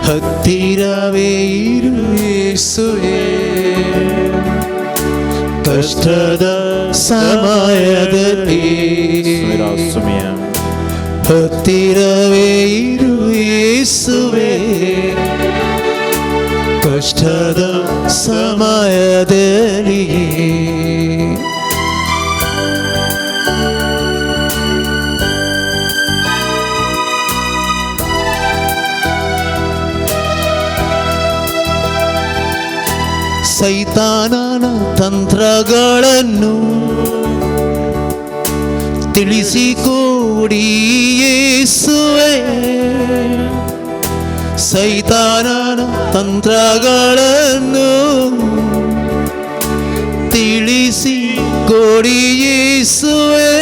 ಹತ್ತಿರವೇ ಇರು ಯೇಸುವೇ, ಕಷ್ಟದ ಸಮಯದಲ್ಲಿ ಹತ್ತಿರವೇ ಇರು ಯೇಸುವೇ, ಕಷ್ಟದ ಸಮಯದಲ್ಲಿ. ಸೈತಾನನ ತಂತ್ರಗಳನ್ನು ತಿಳಿಸಿಕೊಡಿ ಯೇಸುವೇ, ಸೈತಾನನ ತಂತ್ರಗಳನ್ನು ತಿಳಿಸಿಕೊಡಿ ಯೇಸುವೇ,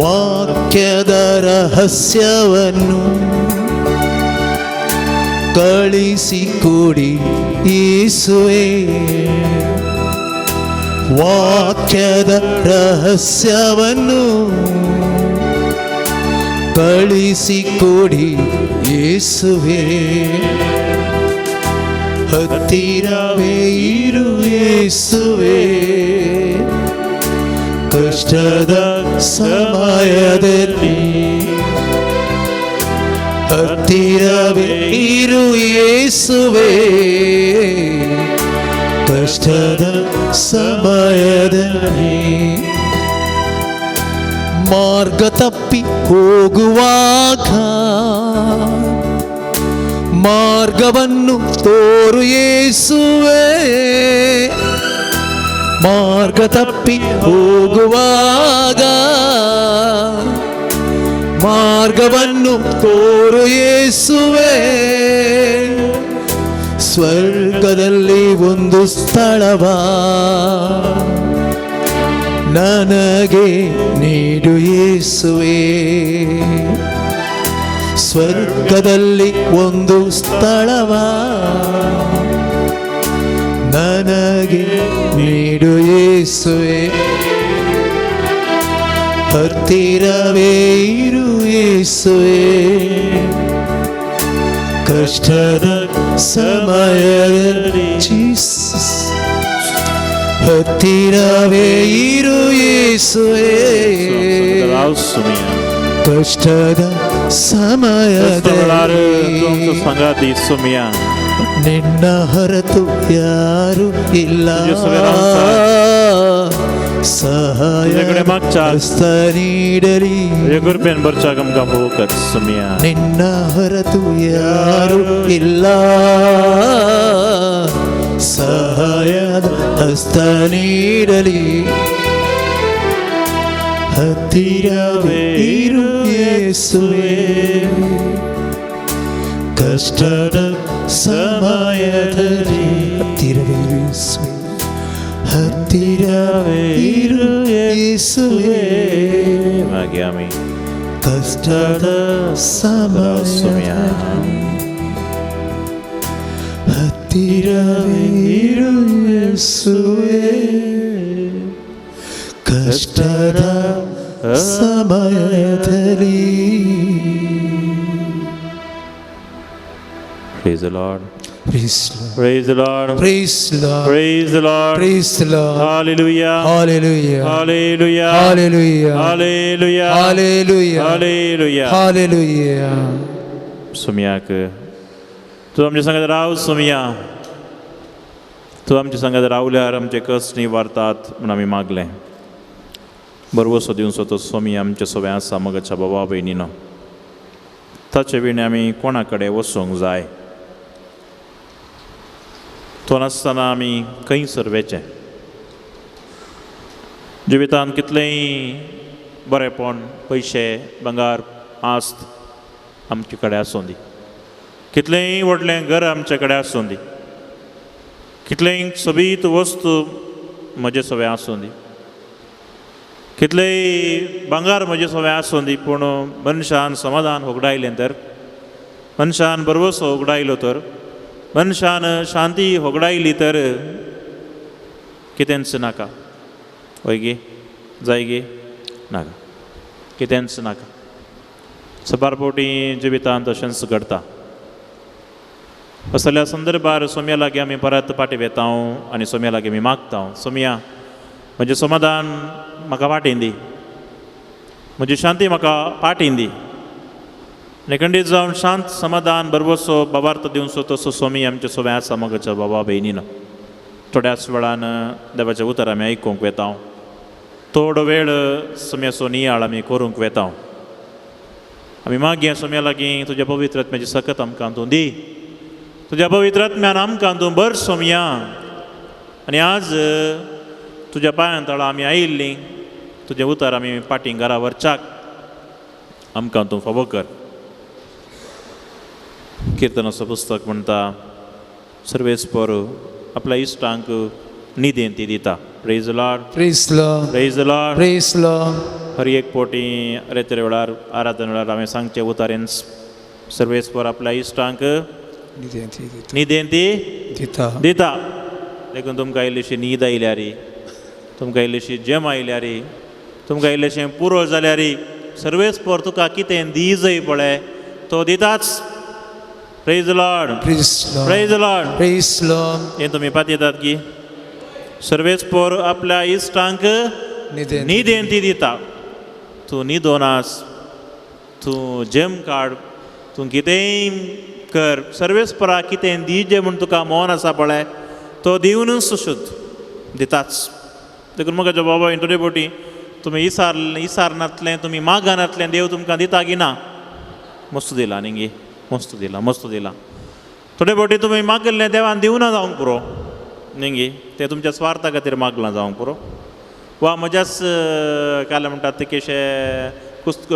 ವಾಕ್ಯದ ರಹಸ್ಯವನ್ನು ಕಳಿಸಿಕೊಡಿ ಯೇಸುವೇ, ವಾಕ್ಯದ ರಹಸ್ಯವನ್ನು ಕಳಿಸಿಕೊಡಿ ಯೇಸುವೇ, ಹತ್ತಿರವೇ ಇರು ಯೇಸುವೇ, ಕಷ್ಟದ ಸಮಯದಲ್ಲಿ ಹತ್ತಿರವೇ ಇರು ಯೇಸುವೇ, ಕಷ್ಟದ ಸಮಯದಲ್ಲಿ. ಮಾರ್ಗ ತಪ್ಪಿ ಹೋಗುವಾಗ ಮಾರ್ಗವನ್ನು ತೋರು ಯೇಸುವೇ, ಮಾರ್ಗ ತಪ್ಪಿ ಹೋಗುವಾಗ ಮಾರ್ಗವನ್ನು ತೋರು ಯೇಸುವೆ. ಸ್ವರ್ಗದಲ್ಲಿ ಒಂದು ಸ್ಥಳವ ನನಗೆ ನೀಡು ಯೇಸುವೆ. ಸ್ವರ್ಗದಲ್ಲಿ ಒಂದು ಸ್ಥಳವ ನನಗೆ ನೀಡು ಯೇಸುವೆ. ಹತ್ತಿರವೇ ಇರು ಯೇಸುವೆ. ಕಷ್ಟದ ಸಮಯದಲ್ಲಿ, ಜೀಸಸ್, ಹತ್ತಿರವೇ ಇರು ಯೇಸುವೆ. राव सुमिया. ಕಷ್ಟದ ಕ್ರಿಸ್ತ वेळार तूं आमचो ಸಮಯದಲ್ಲಿ सांगात सुमिया. ನಿನ್ನ ಹೊರತು ಯಾರು ಇಲ್ಲ. तुझे सगळे रावून ಸಹಾಯ तुझे मागच्या ಹಸ್ತ ನೀಡಲಿ. तुझे कृपेन भरच्याक आमकां भोव कर सुमिया. ನಿನ್ನ ಹೊರತು ಯಾರು ಇಲ್ಲ. ಸಹಾಯದ ಹಸ್ತ ನೀಡಲಿ. ಹತ್ತಿರವೇ ಇರು ಯೇಸುವೆ. ಕಷ್ಟದ ಸಮಯದಲ್ಲಿ ಹತ್ತಿರವೇ ಇರು ಯೇಸುವೆ. ಹತ್ತಿರವೇ ಇರು ಯೇಸುವೆ. मागीर आमी ಕಷ್ಟದ राव सुमिया. ಸಮಯದಲ್ಲಿ ಹತ್ತಿರವೇ ಇರು ಯೇಸುವೆ. ಕಷ್ಟದ ಸಮಯದಲ್ಲಿ. Praise the Lord. Praise Lord. Praise the Lord. Praise Lord. Praise the Lord. Praise Lord. Hallelujah. Hallelujah. Hallelujah. Hallelujah. Hallelujah. Hallelujah. Hallelujah. Hallelujah. सुमियाक तूं आमच्या सांगात राव सुमिया. तूं आमच्या सांगात रावल्यार आमचे कश्ट निवारतात म्हूण आमी मागलें. बरवसो दिवचो तो सोमी आमचे सोबे आसा मगच्या बाबा भयणीनो. ताचे विणे आमी कोणा कडेन वचूंक जाय? तो नासतना आमी खंयसर वेचें? जिवितांत कितलेंय बरेपण, पयशे, भांगर, आस्त आमचे कडेन आसूं दी, कितलेंय व्हडलें घर आमचे कडेन आसूं दी, कितलेंय सोबीत वस्तू म्हजे सवें आसूं दी, कितलेंय भांगर म्हजे सवें आसूं दी, पूण मनशान समाधान होगडायलें तर, मनशान भरवसो होगडायलो तर, मनशान शांती होगडायली तर कितेंच नाका. हय गे? जाय गे? नाका, कितेंच नाका. सबार फावटी जिवितांत तशेंच घडटा. असल्या संदर्भार सोम्या लागीं आमी परत फाटीं वेता आनी सोम्या लागीं आमी मागता, सोम्या म्हजें समाधान म्हाका वाटेन दी, म्हजी शांती म्हाका पाटीन दी. आनी खंडीत जावन शांत, समाधान, भरवसो, बाबार्थ दिवचो तसो सोमी आमचे सोबे आसा मगच्या बाबा भयणीनो. थोड्याच वेळान देवाचें उतर आमी आयकूंक वेता. थोडो वेळ सोम्याचो नियाळ आमी करूंक वेता. आमी मागया सोम्या लागीं, तुज्या पवित्र आत्म्याची सकत आमकां तूं दी, तुज्या पवित्र आत्म्यान आमकां तूं बर सोमया. आनी आज तुज्या पांयां तळा आमी आयिल्लीं, तुजें उतर आमी फाटीं घरा व्हरच्याक आमकां तूं फावो कर. किर्तनाचो पुस्तक म्हणटा, सर्वेस्पर आपल्या इश्टांक निदेंत ती दिता. Praise Lord. Praise Lord. Praise Lord. Praise Lord. हर एक पोटी रेतर वेळार आराधन वेळार हांवें सांगचें उतारेन, सर्वेस्पर आपल्या इश्टांक निदेंती दिता. दिता. देखून तुमकां इल्लीशी न्हीद आयल्यार, तुमकां इल्लीशी जेम आयल्यार, तुमकां इल्लेशें पुरो जाल्यार, सर्वेस्पर तुका कितें दी जय पळय तो दिताच. Praise Lord. Praise Lord. Praise Lord. Praise Lord. हें तुमी पातयेतात की सर्वेस्पर आपल्या इश्टांक निदेंती न्हिदेंती दिता. तूं न्हिदोन आस, तूं जेम काड, तूं कितेंय कर, सर्वेस्परा कितें दी जें म्हूण तुका मन आसा पळय तो दिवनूच शुद्ध दिताच. देखून म्हज्या बाबा थोडे फावटी तुमी इसारनातलें, तुमी मागनातलें देव तुमकां दिता की ना? मस्त दिला न्ही गे, मस्त दिला, मस्त दिला. थोडे फावटी तुमी मागिल्लें देवान दिवना जावंक पुरो न्ही गे, तें तुमच्या स्वार्था खातीर मागलां जावंक पुरो. वा म्हज्याच काल म्हणटात ते केशे कुस्त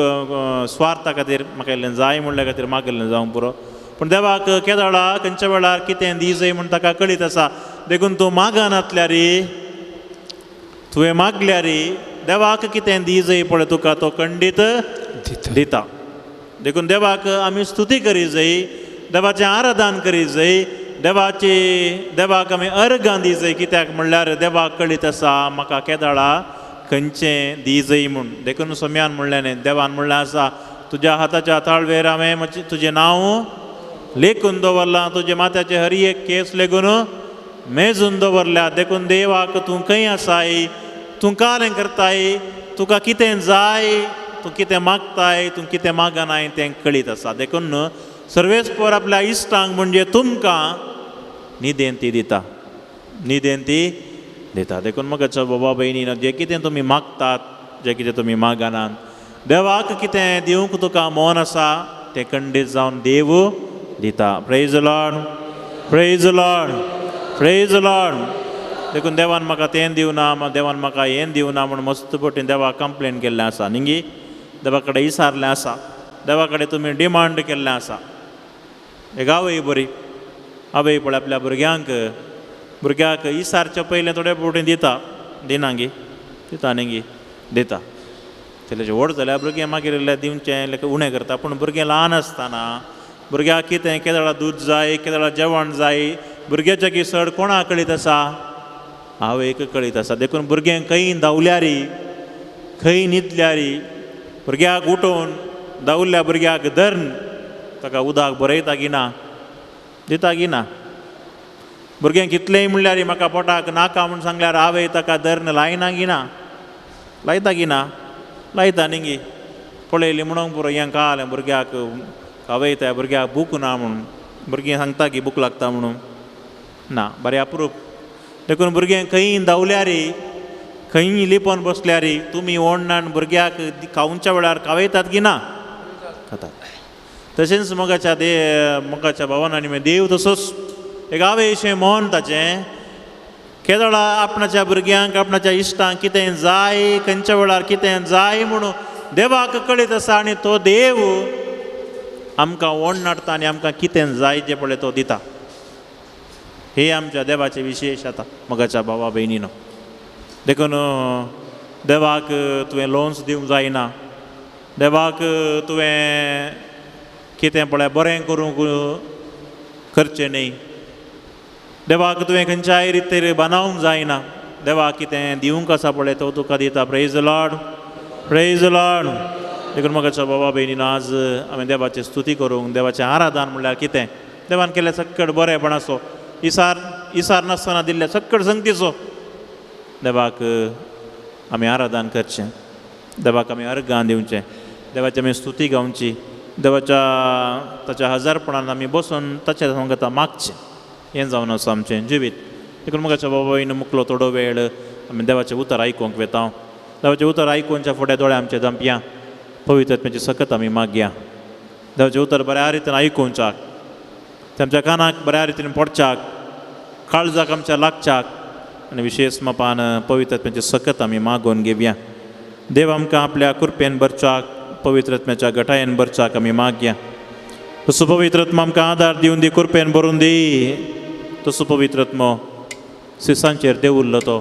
स्वार्था खातीर म्हाका इल्लें जाय म्हणल्या खातीर मागिल्लें जावंक पुरो. पूण देवाक केदळा खंयच्या वेळार कितें दी जाय म्हूण ताका कळीत आसा. देखून तूं मागनातल्यार, तुवें मागल्यार देवाक कितें दी जाय पळय तुका तो खंडीत दिता. देखून देवाक आमी स्तुती करी जाय, देवाचें आराधन करी जाय, देवाची देवाक आमी अर्गां दी जाय. कित्याक म्हणल्यार देवाक कळीत आसा म्हाका केदळा खंयचें दी जाय म्हूण. देखून सोम्यान म्हणलें न्ही, देवान म्हणलें आसा तुज्या हाताच्या ताळवेर हांवें तुजें नांव लेखून दवरलां, तुजे माथ्याचे हर एक केस लेगून मेजून दवरल्या. देखून देवाक तूं खंय आसाय, तूं कालें करताय, तुका कितें जाय, तूं कितें मागताय, तूं कितें मागनाय तें कळीत आसा. देखून सर्वेस्पर आपल्या इश्टांक म्हणजे तुमकां निदेंती दिता, निदेंती दिता. देखून म्हाका बाबा भयणी, जें कितें तुमी मागतात, जें कितें तुमी मागनात, देवाक कितें दिवंक तुका मन आसा तें खंडीत जावन देव दिता. Praise Lord, praise Lord, praise Lord. देखून देवान म्हाका तें दिवना, देवान म्हाका हें दिवना म्हूण मस्त पटी देवाक कंप्लेन केल्लें आसा न्ही, देवा कडेन विचारलें आसा, देवा कडेन तुमी डिमांड केल्लें आसा. एक आवय बरी आवय पळय आपल्या भुरग्यांक, भुरग्याक इसारच्या पयलें थोडे फावटी दिता, दिना गी, दिता न्ही गी, दिता. तेलेचे व्हड जाल्यार भुरगें मागीर इल्लें दिवचें उणें करता. पूण भुरगें ल्हान आसतना भुरग्याक कितें केदळा दूद जाय, केदळा जेवण जाय, भुरग्याच्या की चड कोणा कळीत आसा, आवयक कळीत आसा. देखून भुरगें खंय धांवल्यार, खंय न्हिदल्यार भुरग्याक उठोवन धांवल्ल्या भुरग्याक धरून ताका उदक बरयता की ना, दिता की ना. भुरगें कितलेंय म्हणल्यार म्हाका पोटाक नाका म्हूण सांगल्यार आवय ताका धरून लायना की ना, लायता की ना, लायता न्ही गी. पळयली म्हणूंक पुरो हें कळ्ळें भुरग्याक आवयता भुरग्याक भूक ना म्हूण, भुरगीं सांगता की भूक लागता म्हणून ना, बरें अप्रूप. देखून भुरगें खंय धांवल्यार, खंय लिपोन बसल्यार तुमी ओडणान भुरग्याक खावच्या वेळार खावयतात की ना, खातात. तशेंच मोगाच्या दे मोगाच्या भावान आनी देव तसोच एक आवयशें मन ताचें केदळा आपणाच्या भुरग्यांक आपणाच्या इश्टांक कितें जाय, खंयच्या वेळार कितें जाय म्हणून देवाक कळीत आसा. आनी तो देव आमकां ओड नाडटा आनी आमकां कितें जाय जें पळय तो दिता. हे आमच्या देवाचें विशेश आतां मोगाच्या भावा भयणीनो. देखून देवाक तुवें लोन्स दिवंक जायना, देवाक तुवें कितें पळय बरें करूंक करचें न्ही, देवाक तुवें खंयच्याय रितीर बांदूंक जायना. देवाक कितें दिवंक आसा पळय तो तुका दिता. प्रेज लॉर्ड, प्रेज लॉर्ड. देखून म्हाका बाबा भयणीनो, आज हांवें देवाची स्तुती करूंक, देवाचें आराधन म्हणल्यार कितें, देवान केल्लें सक्कड बरेंपणाचो, इसार इसार नासतना दिल्ल्या सक्कड संगतीचो देवाक आमी आराधन करचें, देवाक आमी अर्गां दिवचें, देवाची आमी स्तुती गावची, देवाच्या ताच्या हजारपणान आमी बसून ताच्या संगता मागचें. हें जावन आसा आमचें जिवीत. देखून म्हाका बाबा भयणीनो, मुकलो थोडो वेळ आमी देवाचें उतर आयकूंक वेता. देवाचें उतर आयकुच्या फुडें दोळे आमचे धांपया, पवित्र आत्म्याची सकत आमी मागया. देवाचें उतर बऱ्या रितीन आयकुच्याक, तें आमच्या कानाक बऱ्या रितीन पडच्याक, काळजाक आमच्या लागच्याक आनी विशेश मापान पवित्र आत्म्याची सकत आमी मागून घेवया. देव आमकां आपल्या कृपेन भरच्याक, पवित्र आत्म्याच्या गटायेन भरच्याक आमी मागया. तसो पवित्र आत्मा आमकां आदार दिवन दी, कृपेन भरून दी. तसो पवित्र आत्मो सिसांचेर देंवुल्लो तो,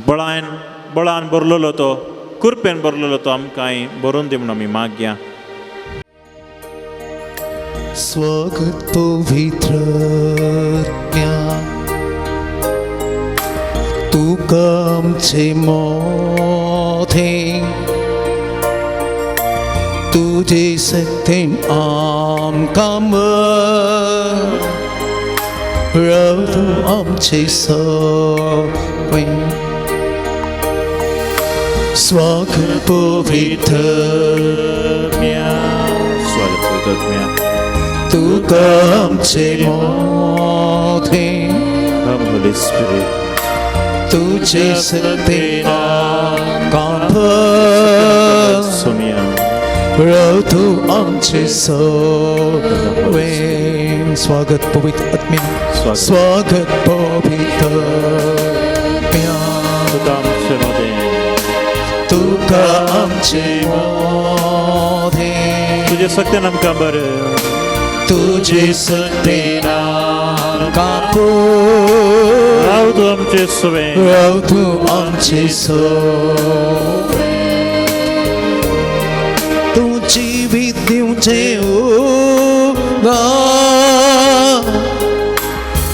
बळान बळान भरलेलो तो, कृपेन भरलेलो तो आमकांय भरून दी म्हूण आमी मागया. स्वागत पवित्र आत्म्या, तुका आमचे मोधे, तुजे शक्तीन आमकां राव तूं आमचे सगळें. स्वागत पवित्र आत्म्या, स्वागत पवित्र आत्म्या, तुका आमचे मोधे, Come Holy Spirit, तुझे शक्तीन आमकां सोमिया, राव तूं आमचे सगळें. स्वागत पवित्र आत्म्या, स्वागत स्वागत पवित्र आत्म्या, तुका आमचे मदें, तुका आमचे मोदें. तुजे सक्तेन आमकां बरें, तुजे सत्तेन आमकां पूर, राव तूं आमचे सुवें, राव तूं आमचे सोवे. तूं जिवीत दिवचें उदक,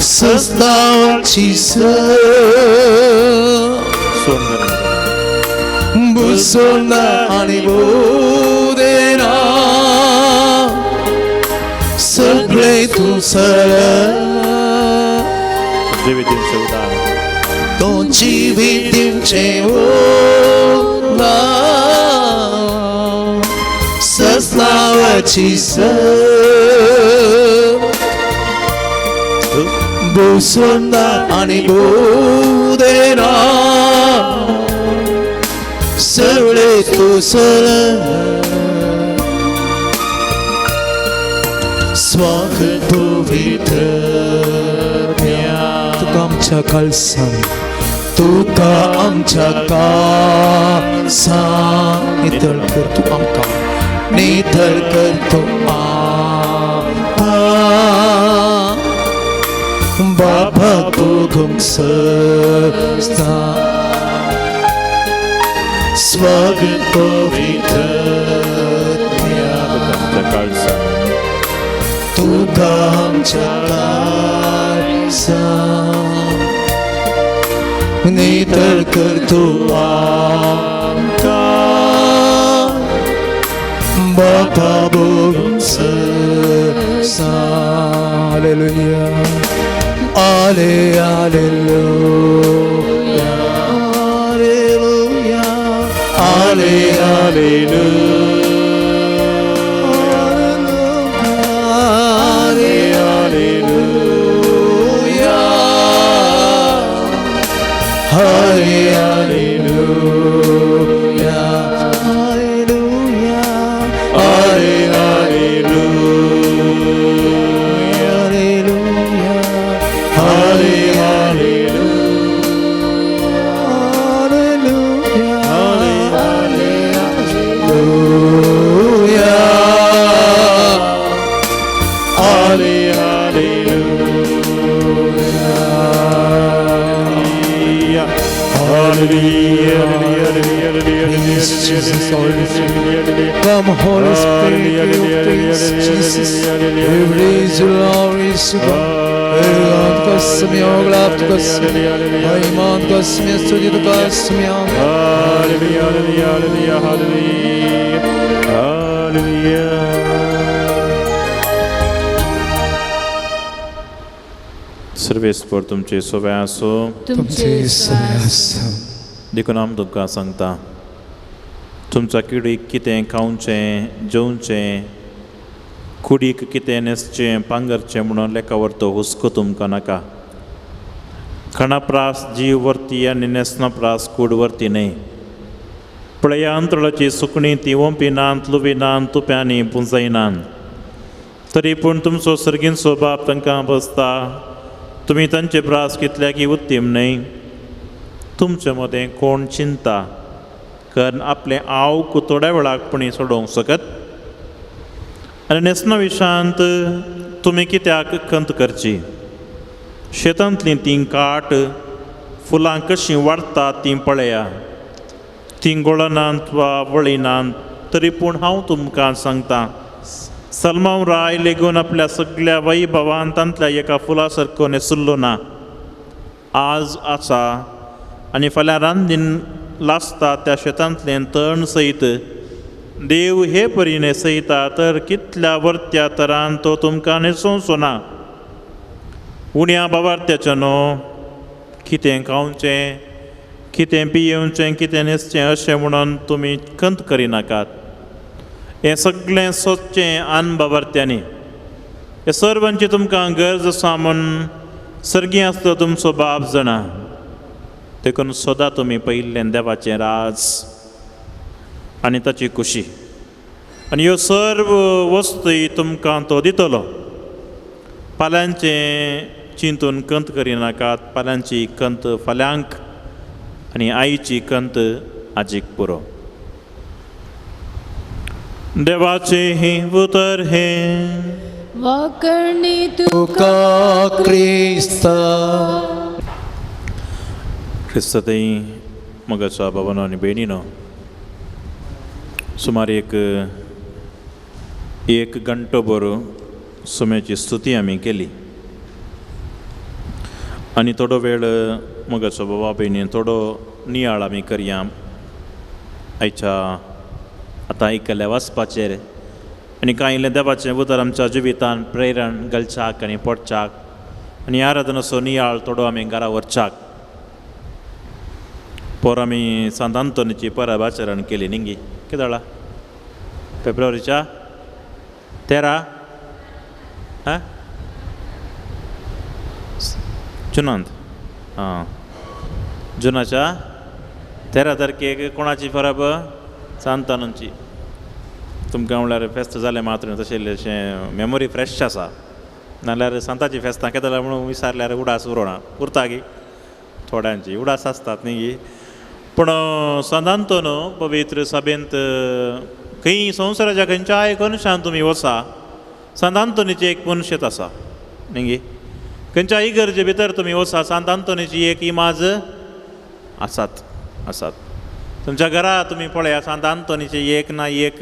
सस्तावची स सोडून बुसोना आनी बोदेना सगळे तूं सर. जिवीत दिवचें उदक, तूं जिवीत दिवचें उदक, सस्नावाची स बुसोना आनी बोदेना सगळे तूं सर. स्वागत पवित्र तुका आमच्या काळसान, तुका आमच्या काळसान. नितळ कर तूं आमकां, नितळ कर तूं आमकां. बाबा भोगूंक सस्ता. स्वागत पवित्र तुका आमच्या काळसान, तुका आमच्या काळसान. नितळ कर तूं आमकां, बापा भोगूंक सस्ता. Hallelujah, Ale, hallelujah, hallelujah, Ale, hallelujah, hallelujah, hallelujah, hallelujah, hallelujah, hallelujah, hallelujah, Please, Jesus, Holy Spirit. Come, Holy Spirit, we praise Jesus. We praise you, Lord, praise you, God. Iman kasmiya, sujud kasmiya. Hallelujah, hallelujah, hallelujah, hallelujah. सर्वेस्पर तुमचे सोवे आसो. तुमचे सगळे आसो. देखून आमी तुमकां सांगता, तुमच्या किडीक कितें खावचें जेवचें, कुडीक कितें न्हेसचें पांगरचें म्हणून लेखा व्हरतो हुस्को तुमकां नाका. खाणा प्रास जीव व्हरती आनी न्हेसणा प्रास कूड व्हरती न्हय. पळया अंतळाची सुकणीं, ती ओंपिनात, लुविनात, तुप्यांनी पुंजयनात, तरी पूण तुमचो सर्गींचो बाप तांकां बसता. तुमी तांचे प्रास कितल्याकी उत्तीम न्हय? तुमचे मदें कोण चिंता कारण आपलें आवक थोड्या वेळाक पुणी सोडोवंक शकत? आनी न्हेसणा विशांत तुमी कित्याक खंत करची? शेतांतलीं तीं काट फुलां कशीं वाडटात तीं पळया. तीं गोळनात वा वळिनात, तरी पूण हांव तुमकां सांगता, सलमाव राय लेगून आपल्या सगळ्या वैभवान तांतल्या एका फुला सारको न्हेसुल्लो ना. आज आसा आनी फाल्यां रांदीन लासता त्या शेतांतलें तण सयत देव हे परी न्हेसयता, तर कितल्या वर्त्या तरान तो तुमकां न्हेसोवचो ना? उण्या बाबार्थ्याचें न्हू, कितें खावचें, कितें पियेवचें, कितें न्हेसचें अशें म्हणून तुमी खंत करिनाकात. हें सगळें सोदचें आन बाबार्थ्यांनी. हे सर्वांची तुमकां गरज आसा म्हूण सर्गी आसलो तुमचो बाप जाणा. देखून सदां तुमी पयिल्लें देवाचें राज आनी ताची खुशी, आनी ह्यो सर्व वस्तूय तुमकां तो दितलो. पाल्यांचें चिंतून खंत करिनाकात, पाल्यांची खंत फाल्यांक. आनी आईची कंत आजीक पुरो. देवाचें हें उतर हें वाकणी तुका क्रिस्ता. क्रिस्ततय मोगाच्या बाबानो आनी भयणीनो, सुमार एक एक घंटो भर सुम्याची स्तुती आमी केली आनी थोडो वेळ मोगाचो बाबा भयणी थोडो नियाळ आमी करया आयच्या आतां आयकल्ल्या वाचपाचेर आनी कांय इल्लें देवाचें उतर आमच्या जिवितान प्रेरण घालच्याक आनी पडच्याक आनी आराधनाचो नियाळ थोडो आमी घरा व्हरच्याक. पोर आमी सांत आंतोनीची परब आचरण केली न्ही कितें जालां फेब्रुवारीच्या 13 आं जुनांत आं जुनाच्या 13 तारखेक कोणाची परब? सांत आंतोनीची. तुमकां म्हणल्यार फेस्त जालें मात्र तशें इल्लेशें मेमोरी फ्रेश आसा, नाल्यार सांताची फेस्तां केदो जाल्यार म्हणून विसारल्यार उडास उरोना उरता गी थोड्यांची उडास आसतात न्ही. पूण सांत आंतोन पवित्र सभेंत खंय संवसाराच्या खंयच्याय कोनशान तुमी वचा सांत आंतोनीची एक मनशेत आसा न्ही. खंयच्याय इगर्जे भितर तुमी वचा सांत आंतोनीची एक इमाज आसात आसात. तुमच्या घरा तुमी पळया सांत आंतोनीची एक ना एक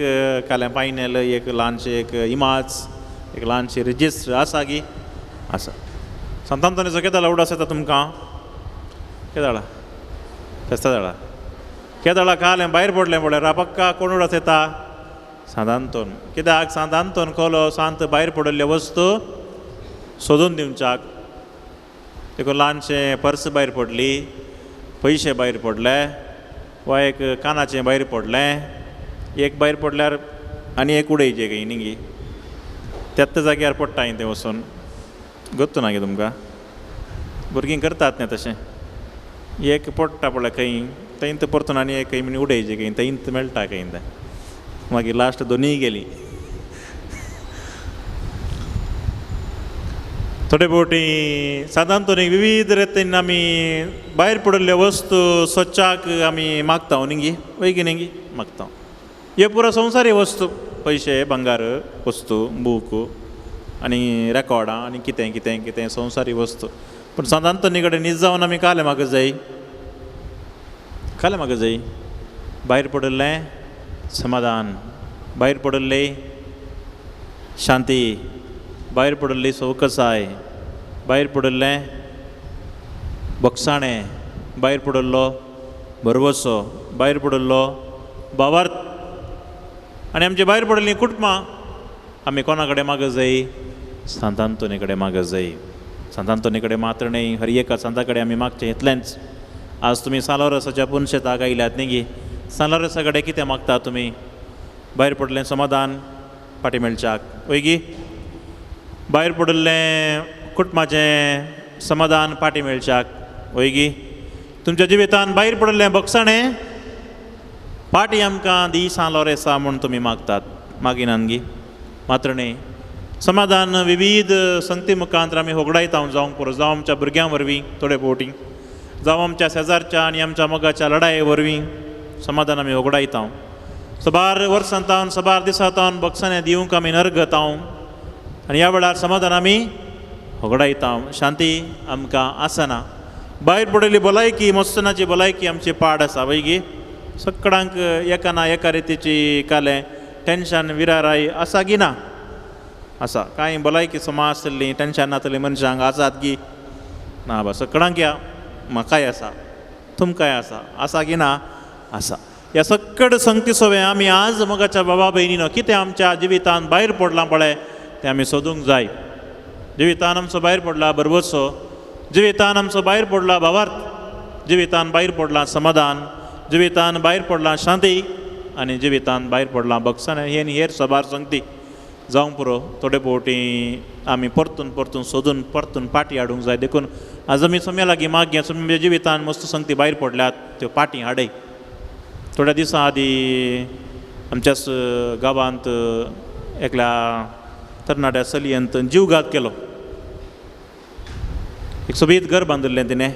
काल्यां पायनेल एक ल्हानशें एक इमाज एक ल्हानशें रजिस्टर आसा गी आसा. सांत आंतोनीचो केदो उडास येता तुमकां? केदो जाला फेस्ता जाला केदो कालें भायर पडलें पळय पक्का कोण उडास येता? सांत आंतोन. कित्याक सांत आंतोन कोलो सांत भायर पडिल्ल्यो वस्तू सोदून दिवच्याक. देखून ल्हानशें पर्स भायर पडली, पयशे भायर पडले वा एक कानाचें भायर पडलें, एक भायर पडल्यार आनी एक उडयचें खंय न्ही त्याच जाग्यार पडटा तें वचून. गोत्तू ना गे तुमकां भुरगीं करतात न्ही तशें, एक पडटा पळय खंय थंयत परतून आनी एक खंय म्हणून उडयचें खंय थंयत मेळटा खंय तें, मागीर लास्ट दोनूय गेली. थोडे फावटी सांत आंतोनीक विविध रितीन आमी भायर पडिल्ल्यो वस्तू सोदच्याक आमी मागता न्ही वय की न्ही मागता. ह्यो पुरो संवसारी वस्तू, पयशे भांगार वस्तू बूक आनी रेकॉर्डां आनी कितें कितें कितें संवसारी वस्तू. पूण सांत आंतोनी कडेन नीज जावन आमी कालें मागूंक जाय, कालें मागूंक जाय भायर पडिल्लें समाधान, भायर पडिल्ली शांती, भायर पडिल्ली सवकसाय, भायर पडिल्लें बोगसाणें, भायर पडिल्लो भरवसो, भायर पडिल्लो भावार्थ आनी आमचे भायर पडिल्लीं कुटुंबां आमी कोणा कडेन मागूंक जाय? सांत आंतोनी कडेन मागूंक जाय. सांत आंतोनी कडेन मात्र न्ही, हर एका सांता कडेन आमी मागचें इतलेंच. आज तुमी सालोरसाच्या पुनशेताक आयल्यात न्ही गी, सालोरसा कडेन कितें मागता तुमी? भायर पडलें समाधान फाटीं मेळच्याक वय गी, भायर पडिल्लें कुटुंबाचें समाधान फाटीं मेळच्याक वय गी, तुमच्या जिवितान भायर पडिल्लें बगसाणें फाटीं आमकां दी सालोरेसा म्हूण तुमी मागतात, मागिनात गी? मात्र न्ही, समाधान विविध संगती मुखांत आमी होगडायता जावंक पुरो, जावं आमच्या भुरग्यां वरवीं थोडे फावटी, जावं आमच्या शेजारच्या आनी आमच्या मोगाच्या लडाये वरवीं समाधान आमी होगडायता. सबार वर्सां तावन सबार दिसां तावन बगसाणें दिवंक आमी नरगतां आनी ह्या वेळार समाधान आमी होगडायता. शांती आमकां आसना. भायर पडिल्ली भलायकी, मस्तनाची भलायकी आमची पाड आसा वय गी. सगळ्यांक एका ना एका रितीची कालें टेंशन विराराय आसा गी ना? आसा. कांय भलायकी समा आसली टेंशन नातली मनशांक आसात गी ना? बा सगळ्यांक या म्हाकाय आसा, तुमकांय आसा, आसा गी ना? आसा. ह्या सगळे संगती सोवें आमी आज मोगाच्या बाबा भयणीनो कितें आमच्या जिवितान भायर पडलां पळय तें आमी सोदूंक जाय. जिवितान आमचो भायर पडला भरवसो, जिवितान आमचो भायर पडला भावार्थ, जिवितान भायर पडलां समाधान, जिवितान भायर पडलां शांती आनी जिवितान भायर पडलां बगसाणें. हे आनी हेर सबार संगती जावंक पुरो. थोडे फावटी आमी परतून परतून सोदून परतून पाटी हाडूंक जाय. देखून आज आमी सोम्या लागीं मागया, सोम्या जिवितान मस्त संगती भायर पडल्यात त्यो पाटी हाडय. थोड्या दिसां आदीं आमच्याच गांवांत एकल्या तरणाट्या चलयेन जीवघात केलो. एक सोबीत घर बांदिल्लें तिणें,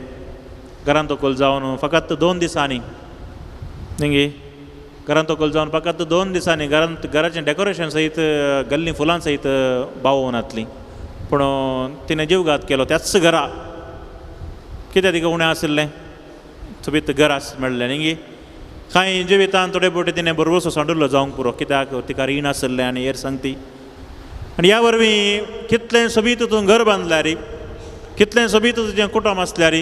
घरांत तोकल जावन फकत 2 दिसांनी न्ही, घरांत तोकल जावन फकत 2 दिसांनी घरांत घराचें डेकोरेशन सयत गल्ली फुलां सयत बावोवन आतली, पूण तिणें जीवघात केलो त्याच घरा. कितें तिका उणें आशिल्लें, सोबीत घर आस मेळ्ळें न्ही. कांय जिवितान थोडे भोवटी तिणें बरोबरसो सांडुल्लो जावंक पुरो, कित्याक तिका रीण आशिल्लें आनी हेर सांगती. आनी ह्या वरवीं कितलें सोबीत तूं घर बांदल्यार, कितलें सोबीत तुजें कुटुंब आसल्यार,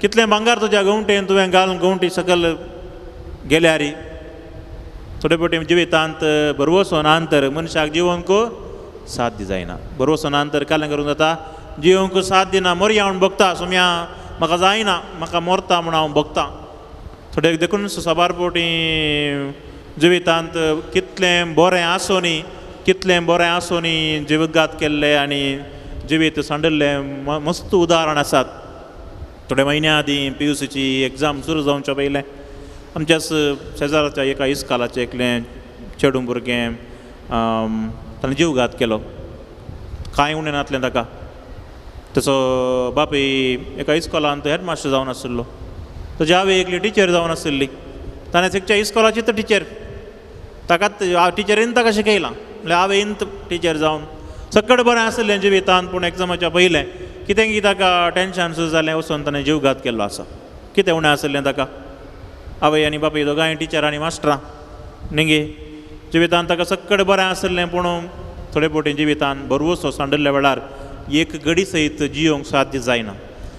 कितलें भांगार तुज्या गंवटेन तुवें घालून गंवटी सकल गेल्यार, थोडे फावटी जिवितांत बरवसो ना तर मनशाक जिवंक साथ जायना. बरवसो ना तर कालें करूंक जाता, जिवंक साथ दिना, मोरया म्हूण भोगता, सोम्या म्हाका जायना, म्हाका मोरता म्हूण हांव भोगता. थोडे देखून साबार फावटी जिवितांत कितलें बरें आसूं न्ही, कितलें बरें आसूं न्ही जिवघात केल्ले आनी जिवीत सांडिल्लें मस्त उदाहरण आसात. थोडे म्हयन्या आदीं PUCची एग्जाम सुरू जावच्या पयलें आमच्याच शेजाराच्या एका इस्कालाचें एकलें चेडूं भुरगें ताणें जीवघात केलो. कांय उणें नासलें ताका. तसो बापूय एका इस्कॉलांत हेडमास्टर जावन आशिल्लो, ताजी आवय एकली टिचर जावन आशिल्ली. ताणें शिकच्या इस्कॉलाची तर टिचर ताकाच टिचरीन ताका शिकयलां, म्हणल्यार आवयन टिचर जावन सगळें बरें आशिल्लें जिवितांत, पूण एग्जामाच्या पयलें कितें की ताका टेंशन सुरू जालें, वचून ताणें जीवघात केल्लो आसा. कितें उणें आशिल्लें ताका? आवय आनी बापूय दोगांय टिचर आनी मास्टरां न्ही. जिवितांत ताका सगळें बरें आशिल्लें, पूण थोडे फावटी जिवितांत बरवसो सांडिल्ल्या वेळार एक घडी सयत जियोंक साध्य जायना.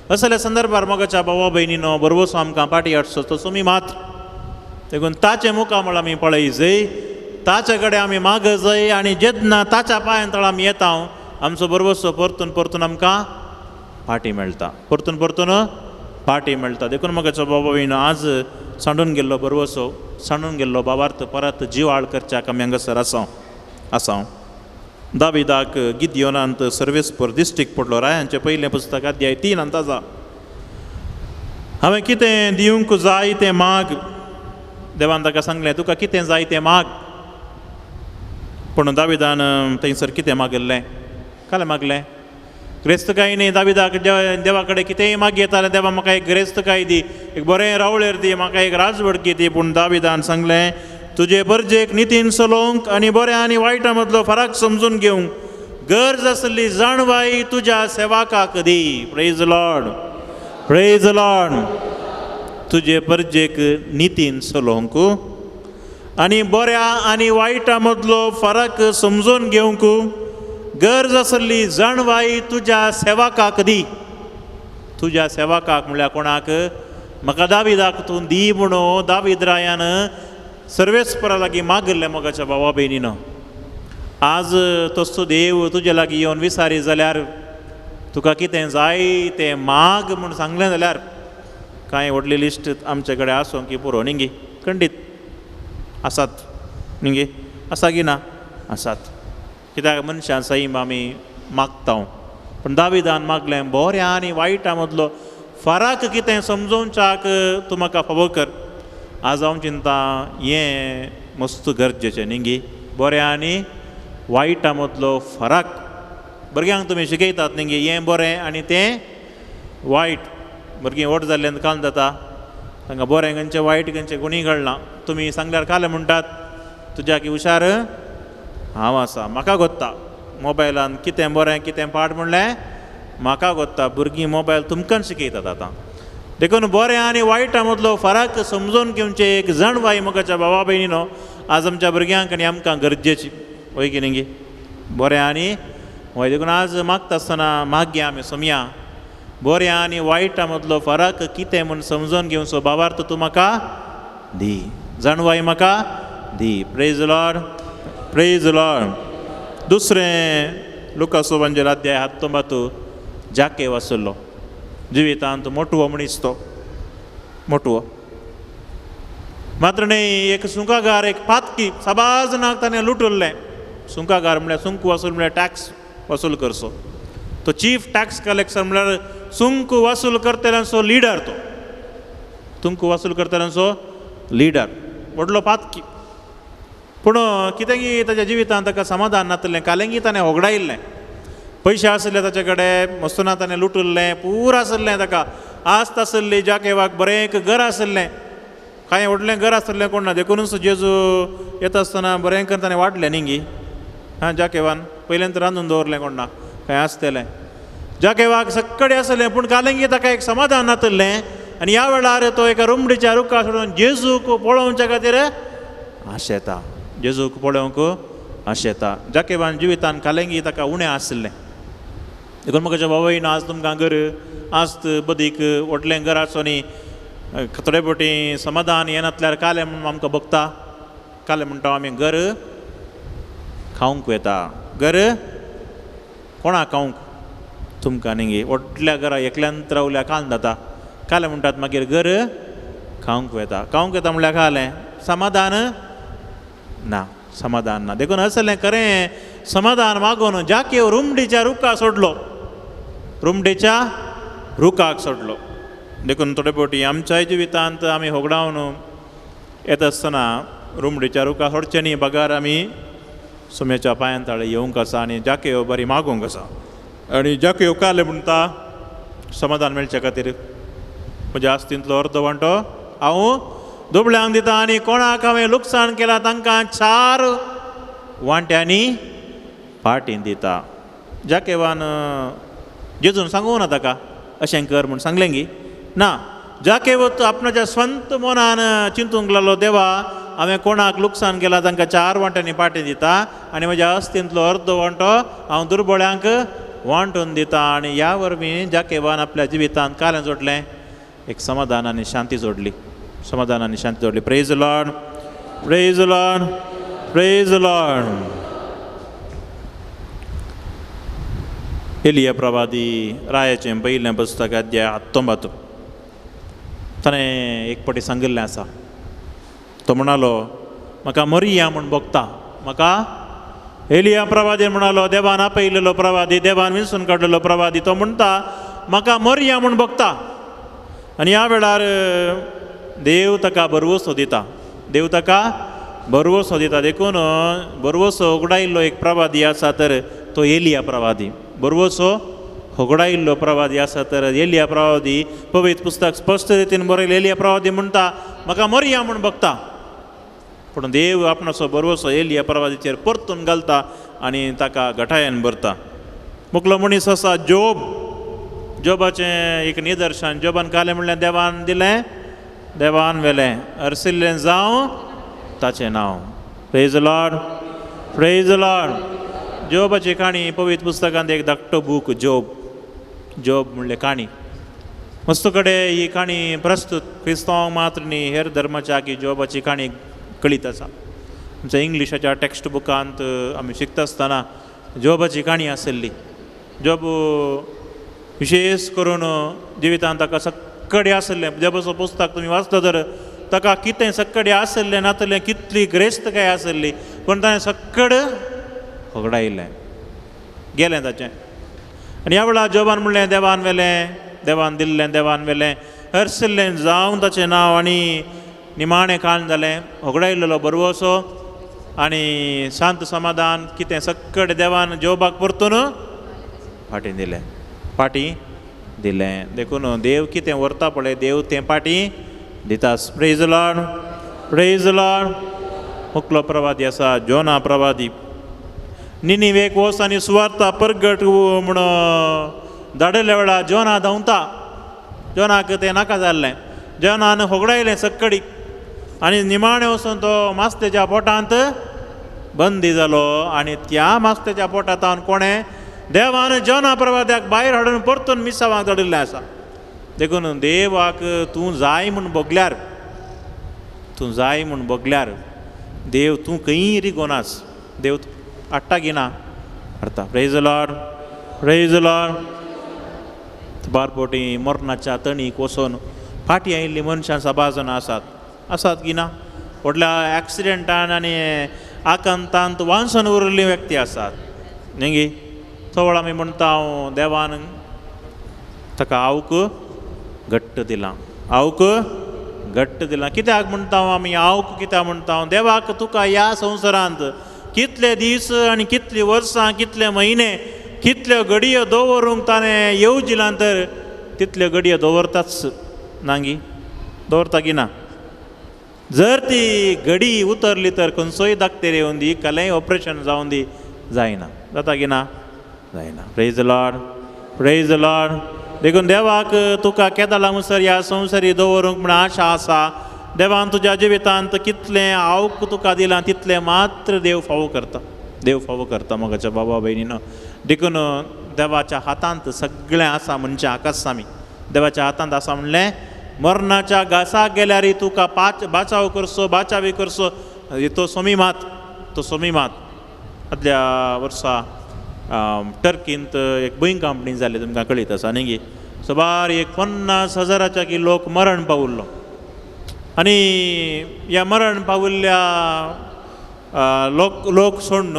असल्या संदर्भार मोगाच्या भावा भयणीनो बरवसो आमकां पाटी हाडचो तो सुमी मात्र. देखून ताचें मुखामळ आमी पळय जय, ताचे कडेन आमी माग जाय आनी जेन्ना ताच्या पांयां तळ आमी येता आमचो बरवसो परतून परतून आमकां पाटी मेळटा, परतून परतून पाटी मेळटा. देखून मोगाचो बाबा भयणीनो आज सांडून गेल्लो बरवसो, सांडून गेल्लो बाबार्थ परत जिवाळ करच्याक आमी हांगासर आसा आसा. दाविदाक गिदियोनांत सर्वेस्पर दिश्टीक पडलो. रायांचें पयलें पुस्तक अध्याय 3 अंदाजा. हांवें कितें दिवंक जाय तें माग. देवान ताका सांगलें तुका कितें जाय तें माग. पूण दाविदान थंयसर कितें मागिल्लें, कालें मागलें ग्रेस्तकाय न्ही. दाविदाक देवा कडेन कितेंय मागयतालें, देवा म्हाका एक ग्रेस्तकाय दी, एक बरें रावळेर दी, म्हाका एक राजवडकी दी. पूण दाविदान सांगलें तुजे बरजेक नितीन चलोवंक आनी बऱ्या आनी वायटा मदलो फरक समजून घेवंक गरज आसली जाणवाय तुज्या सेवकाक दी. Praise Lord, praise Lord. तुजे परजेक नितीन चलोवंक आनी बऱ्या आनी वायटा मदलो फरक समजून घेवंक गरज आसली जाणवाय तुज्या सेवकाक दी. तुज्या सेवकाक म्हणल्यार कोणाक? म्हाका दाविदाक तूं दी म्हणून दावीद रायान सर्वेस्परा लागीं मागिल्लें. मोगाच्या भावा भयणीनो आज तसो देव तुजे लागीं येवन विसारी जाल्यार तुका कितें जाय तें माग म्हूण सांगलें जाल्यार कांय व्हडली लिस्ट आमचे कडेन आसूं की पुरो न्ही गे, खंडीत आसात न्ही गे, आसा की ना? आसात. कित्याक मनशां सैम आमी मागता. पूण दाविदान मागलें बऱ्या आनी वायटा मदलो फरक कितें समजोवच्याक तूं म्हाका फावो कर. आज हांव चिंता हें मस्त गरजेचें न्ही गे, बऱ्या आनी वायटा मदलो फरक. भुरग्यांक तुमी शिकयतात न्ही गे, हें बरें आनी तें वायट. भुरगीं व्हड जाल्ल्यान काल जाता तांकां बरें खंयचें वायट खंयचें कोणीय कळना. तुमी सांगल्यार काल म्हणटात तुज्या की हुशार हांव आसा, म्हाका गोत्ता मोबायलान कितें बरें कितें पाड म्हणलें म्हाका गोत्ता. भुरगीं मोबायल तुमकां शिकयतात आतां. देखून बरें आनी वायटा मदलो फरक समजून घेवचें एक जाणवाय मोगाच्या भावा भयणीनो आज आमच्या भुरग्यांक आनी आमकां गरजेची. वय की न्ही गे? बरें आनी वायट. देखून आज मागता आसतना मागया आमी सोमया बऱ्या आनी वायटा मदलो फरक कितें म्हूण समजून घेवचो बाबार्थ तूं म्हाका दी, जाणवाय म्हाका दी. प्रेज लॉर्ड, प्रेज लॉर्ड. दुसरें लुकासो वंजेल अध्याय हातोंबातू जाकेव आशिल्लो जिवितांत मोटवो मनीस तो, मोटवो मात्र न्ही. एक सुंकागार एक पातकी साबार जाणांक ताणें लुटुल्लें. सुंकागार म्हळ्यार सुंक वसूल म्हळ्यार टॅक्स वसूल करचो. तो चीफ टॅक्स कलेक्टर म्हळ्यार सुंक वसूल करतल्यांचो लिडर. तो तुंक वसूल करतल्यांचो लिडर, व्हडलो पातकी. पूण कितें की ताच्या जिवितांत ताका समाधान नासलें. कालेंगी ताणें होगडायिल्लें, पयशे आशिल्ले ताचे कडेन, मस्तूना ताणें लुटुल्लें, पूर आशिल्लें ताका. आस्त आसली जाकेवाक बरें एक घर आसलें, कांय व्हडलें घर आसलें कोण ना, देखूनच जेजू येता आसतना बरें करून ताणें वाडलें न्ही गी. हां, जाकेवान पयल्यान रांदून दवरलें कोण ना, कांय आसतलें जाकेवाक सक्कडे आसलें, पूण कालेंगी ताका एक समाधान नातलें. आनी ह्या वेळार तो एका रुमडीच्या रुखा सोडून जेजूक पळोवच्या खातीर आशेता, जेजूक पळोवंक आशेता. जाकेवान जिवितान कालेंगी ताका उणें आसलें. देखून म्हाका बाबायन आज तुमकां घर आस्त बदीक व्हडलें घर आसो न्ही, थोडे फावटी समाधान येनातल्यार कालें म्हूण आमकां भोगता. कालें म्हणटा आमी घर खावंक वता, घर कोणाक खावंक तुमकां न्ही, व्हडल्या घरा एकल्यान रावल्या कान जाता. कालें म्हणटात मागीर घर खावंक वता, खावंक वता म्हणल्यार कालें समाधान ना, समाधान ना. देखून असलें खरें समाधान मागून जाकेव रुमडीच्या रुखाक सोडलो, रुमडेच्या रुखाक सोडलो. देखून थोडे फावटी आमच्याय जिवितांत आमी होगडावन येता आसतना रुमडीच्या रुखाक सोडचें न्ही, बगार आमी सुम्याच्या पांयान ताळे येवंक आसा आनी जाकेव बरी मागूंक आसा. आनी जाकेव कालें म्हणटा समाधान मेळचे खातीर म्हज्या आस्तींतलो अर्द वांटो हांव दुबळ्यांक दिता आनी कोणाक हांवें लुकसाण केलां तांकां 4 वांट्यांनी पाटीन दिता. जाकेवान जेजून सांगूं ना ताका अशें कर म्हूण सांगलें गी ना. जाकेव आपणाच्या स्वंत मनान चिंतूंक लागलो, देवा हांवें कोणाक लुकसाण केलां तांकां 4 वांट्यांनी पाटी दिता आनी म्हज्या अस्तींतलो अर्द वांटो हांव दुर्बळ्यांक वांटून दिता. आनी ह्या वरवीं जाकेवान आपल्या जिवितांत कालें जोडलें, एक समाधान आनी शांती जोडली, समाधान आनी शांती जोडली. Praise Lord, praise Lord, praise Lord. Elia प्रवादी रायाचें पयलें पुस्तक अध्याय 19 ताणें एक फावटी सांगिल्लें आसा. तो म्हणालो म्हाका मरिया म्हूण भोगता, म्हाका एलिया प्रवादी म्हणालो, देवान आपयलेलो प्रवादी, देवान विंचून काडलेलो प्रवादी, तो म्हणटा म्हाका मरिया म्हूण भोगता. आनी ह्या वेळार देव ताका भरवंसो दिता, देव ताका भरवंसो दिता. देखून भरवंसो उगडायिल्लो एक प्रवादी आसा तर तो एलिया प्रवादी, भरवंसो होगडायिल्लो प्रवादी आसा तर एलिया प्रवादी. पवित्र पुस्तक स्पश्ट रितीन बरयलें, एलिया प्रवादी म्हणटा म्हाका मरिया म्हूण भोगता. पूण देव आपणाचो भरवंसो एलिया प्रवादीचेर परतून घालता आनी ताका घटायेन भरता. मुकलो मनीस आसा जोब, जोबाचें एक निदर्शन. जोबान कालें म्हणलें देवान दिलें देवान व्हेलें, अर्सिल्लें जावं ताचें नांव. Praise Lord, praise Lord. जोबाची काणी पवित्र पुस्तकांत एक धाकटो बूक जोब, जोब म्हणलें काणी. मस्त कडेन ही काणी प्रस्तुत क्रिस्तांव मात्र न्ही हेर धर्माच्या की जोबाची काणी कळीत आसा. आमच्या इंग्लिशाच्या टॅक्स्ट बुकांत आमी शिकता आसतना जोबाची काणी आसली. जोब विशेश करून जिवितांत ताका सक्कडे आसलें. जोबाचो पुस्तक तुमी वाचता तर ताका कितें सक्कडे आसलें नातलें, कितली ग्रेस्तकाय आसली, पूण ताणें सक्कड होगडायलें, गेलें ताचें. आनी ह्या वेळार जोबान म्हणलें देवान व्हेलें, देवान दिल्लें, देवान व्हेलें, हरशिल्लें जावं ताचें नांव. आनी निमाणें काण जालें, होगडायलेलो भरवंसो आनी शांत समाधान कितें सक्कड देवान जोबाक परतून फाटीं दिलें, फाटीं दिलें. देखून देव कितें व्हरता पळय, देव तें फाटीं दिता. प्रेज लॉर्ड, प्रेज लॉर्ड. मुकलो प्रवादी आसा जोना प्रवादी. निनिवेक वच आनी सुवार्ता परगट म्हूण धाडिल्ल्या वेळार जोना धांवता. जोनाक तें नाका जाल्लें, जोनान होगडायलें सक्कडी आनी निमाणें वचून तो मास्तेच्या पोटांत बंदी जालो. आनी त्या मास्तेच्या पोटांत कोणें देवान जोना प्रवाद्याक भायर हाडून परतून मिसावांक धाडिल्लें आसा. देखून देवाक तूं जाय म्हूण भोगल्यार, तूं जाय म्हूण भोगल्यार देव तूं खंयी रिगोनास, देव हाडटा घेना हाडटा. प्रेज लॉर्ड, प्रेज लॉर्ड. बारपोटी मरणाच्या तणीक वचून फाटीं आयिल्लीं मनशां सभाजन आसात, आसात की ना? व्हडल्या एक्सिडेंटान आनी आकांतांत वांसून उरिल्ली व्यक्ती आसात न्ही गी. चवळ आमी म्हणटा हांव देवान ताका आवक घट्ट दिलां, आवक घट्ट दिलां. कित्याक म्हणटा हांव आमी आवक कित्याक म्हणटा हांव? देवाक तुका ह्या संवसारांत कितले दीस आनी कितलीं वर्सां, कितले म्हयने, कितल्यो घडयो दवरूंक ताणें येवजिलां तर तितल्यो गडयो दवरताच नांगी, दवरता की ना? जर ती घडी उतरली तर खंयचोय दाक्तेर येवन दी, कलेंय ऑपरेशन जावन दी, जायना. जाता की ना? जायना. Praise the Lord, praise the Lord. देखून देवाक तुका केदाळा मुसर ह्या संवसारी दवरूंक म्हण आशा आसा. देवान तुज्या जिवितांत कितलें आवक तुका दिलां तितलें मात्र देव फावो करता, देव फावो करता मोगाच्या बाबा भयणीनो. देखून देवाच्या हातांत सगळें आसा म्हणचें आकाश आमी देवाच्या हातांत आसा म्हणलें मरणाच्या घासाक गेल्यार तुका पाच बाचाव करचो, बाचावी करचो तो सोमी मात, तो सोमी मात. आदल्या वर्सा टर्कींत एक भुंयकांपणी जाली, तुमकां कळीत आसा न्ही गी. सुमार एक 50,000 की लोक मरण पावुल्लो आनी ह्या मरण पावुल्ल्या लोक सोडून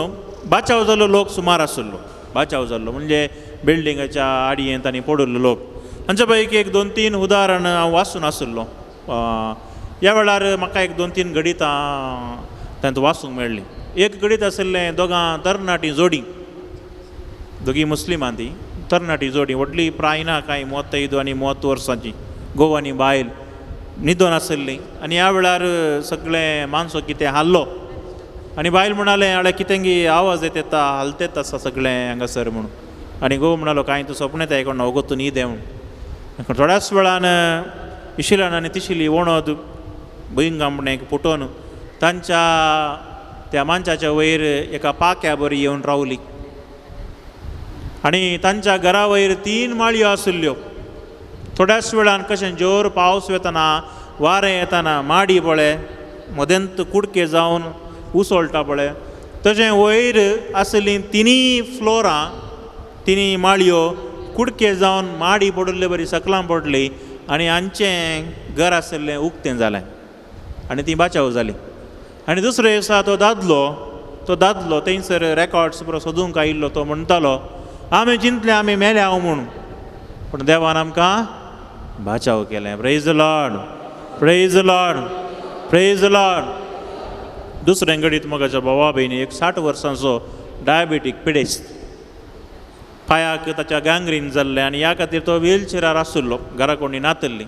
बाचाव जाल्लो लोक सुमार आशिल्लो. बाचाव जाल्लो म्हणजे बिल्डिंगाच्या आडयेंत आनी पडिल्लो लोक. हांच्या पैकी एक 2-3 उदाहरण हांव वाचून आशिल्लो. ह्या वेळार म्हाका एक 2-3 गणितां तांतूं वाचूंक मेळ्ळीं. एक गणीत आशिल्लें दोगां तरणाटी जोडी, दोगी मुस्लिमां ती तरणाटी जोडी, व्हडली प्राय ना कांय, 35 आनी 30 वर्सांची, घोव आनी बायल न्हिदोन आशिल्लीं. आनी ह्या वेळार सगळें मानसो कितें हाल्लो आनी बायल म्हणालें हाडे कितें आवाज येता, हालतेत आसा सगळें हांगासर म्हणून. आनी घोव म्हणालो कांय तूं सपन येता कोण वगत न्हीद म्हूण. थोड्याच वेळान इशिलान आनी तिशिली वणद भुंयकांपणेक फुटोवन तांच्या त्या मानशाच्या वयर एका पाक्या बरी येवन रावली आनी तांच्या घरा वयर 3 माळयो आशिल्ल्यो. थोड्याच वेळान कशें जोर पावस वेतना वारें येतना माडी पळय मदेंत कुडके जावन उसळटा पळय, तशें वयर आशिल्लीं 3 फ्लोरां, 3 माळयो कुडके जावन माडी पडिल्ले बरी सकलां पडली आनी हांचें घर आशिल्लें उक्तें जालें आनी ती बाचाव जाली. आनी दुसरे दिसा तो दादलो थंयसर रेकॉर्ड्स पुरो सोदूंक आयिल्लो. तो म्हणटालो आमी चिंतलें आमी मेल्या हांव म्हूण, पूण देवान आमकां बाचाव केलें. Praise the Lord, praise the Lord, praise the Lord. दुसरें घडीत मोगाच्या भावा भयणी, एक 60 वर्सांचो डायबेटीक पिडेस्त, पांयाक ताच्या गांग्रीन जाल्लें आनी ह्या खातीर तो व्हीलचेरार आशिल्लो, घरा कोणी नातिल्ली.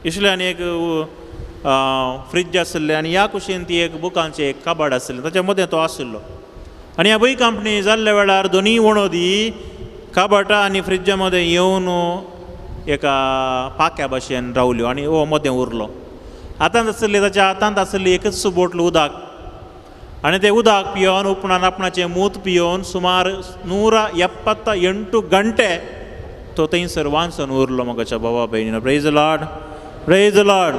इसलें आनी एक फ्रिज आशिल्लें आनी ह्या कुशीन ती एक बुकांचें एक कबाड आशिल्लें, ताच्या मदें तो आशिल्लो. आनी ह्या भुंयकांपणी जाल्ल्या वेळार दोनूय वणोदी कबाटा आनी फ्रिजा मदें येवन एका पाक्या भाशेन रावल्यो आनी हो मदें उरलो. हातांत आशिल्ली ताच्या हातांत आशिल्ली एकच बोटल उदक आनी तें उदक पियोवन उपरांत आपणाचें मूत पियोवन सुमार 178 घंटे तो थंयसर वांचून उरलो मोगाच्या भावा भयणीनो. Praise the Lord, praise the Lord.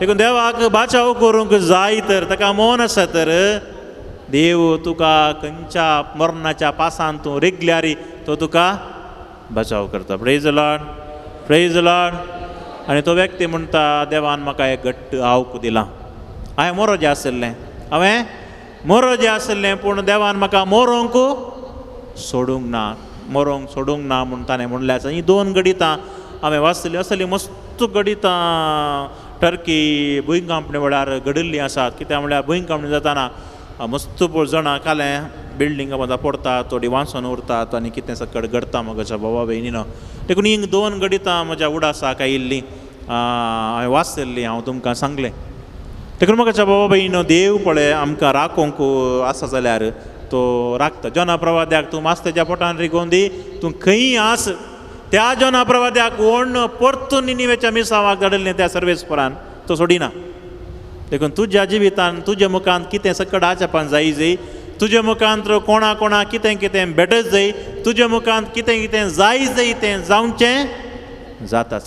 देखून देवाक बाचाव करूंक जाय तर ताका मन आसा तर देव तुका खंयच्या मरणाच्या पासान तूं रिगल्यार तो तुका बचाव करता. Praise the Lord, praise the Lord. आनी तो व्यक्ती म्हणटा देवान म्हाका एक घट्ट आवक दिलां, हांवें मोरोजें आशिल्लें, हांवें मोरोजें आशिल्लें, पूण देवान म्हाका मोरोंक सोडूंक ना, मोरोंक सोडूंक ना म्हूण ताणें म्हणलें आसा. हीं 2 गणितां हांवें वाचली. असली मस्त गणितां टर्की भुंयकांपणे वेळार घडिल्लीं आसात. कित्याक म्हळ्यार भुंयकांपणी जाताना मस्त जाणां कालें बिल्डिंगा मदां पडटा, थोडीं वांचून उरतात आनी कितें सकट घडटा म्हज्या भावा भयणीनो. देखून हीं 2 गणितां म्हज्या उडासाक आयिल्लीं, हांवें वाचिल्लीं, हांव तुमकां सांगलें. देखून म्हज्या भावा भयणीनो, देव पळय आमकां राखूंक आसा जाल्यार तो राखता. जना प्रवाद्याक तूं मास्तेच्या पोटान रिगोवन दी, तूं खंयी आस त्या जना प्रवाद्याक ओण परतून निनिवेच्या मिसावाक धाडिल्लें त्या सर्वेस्परान तो सोडिना. देखून तुज्या जिवितान तुज्या मुखान कितें सकट आचपान जाय जाय, तुज्या मुखांत कोणा कोणा कितें कितें भेटत जाय, तुज्या मुखांत कितें कितें जाय जाय तें जावचें जाताच.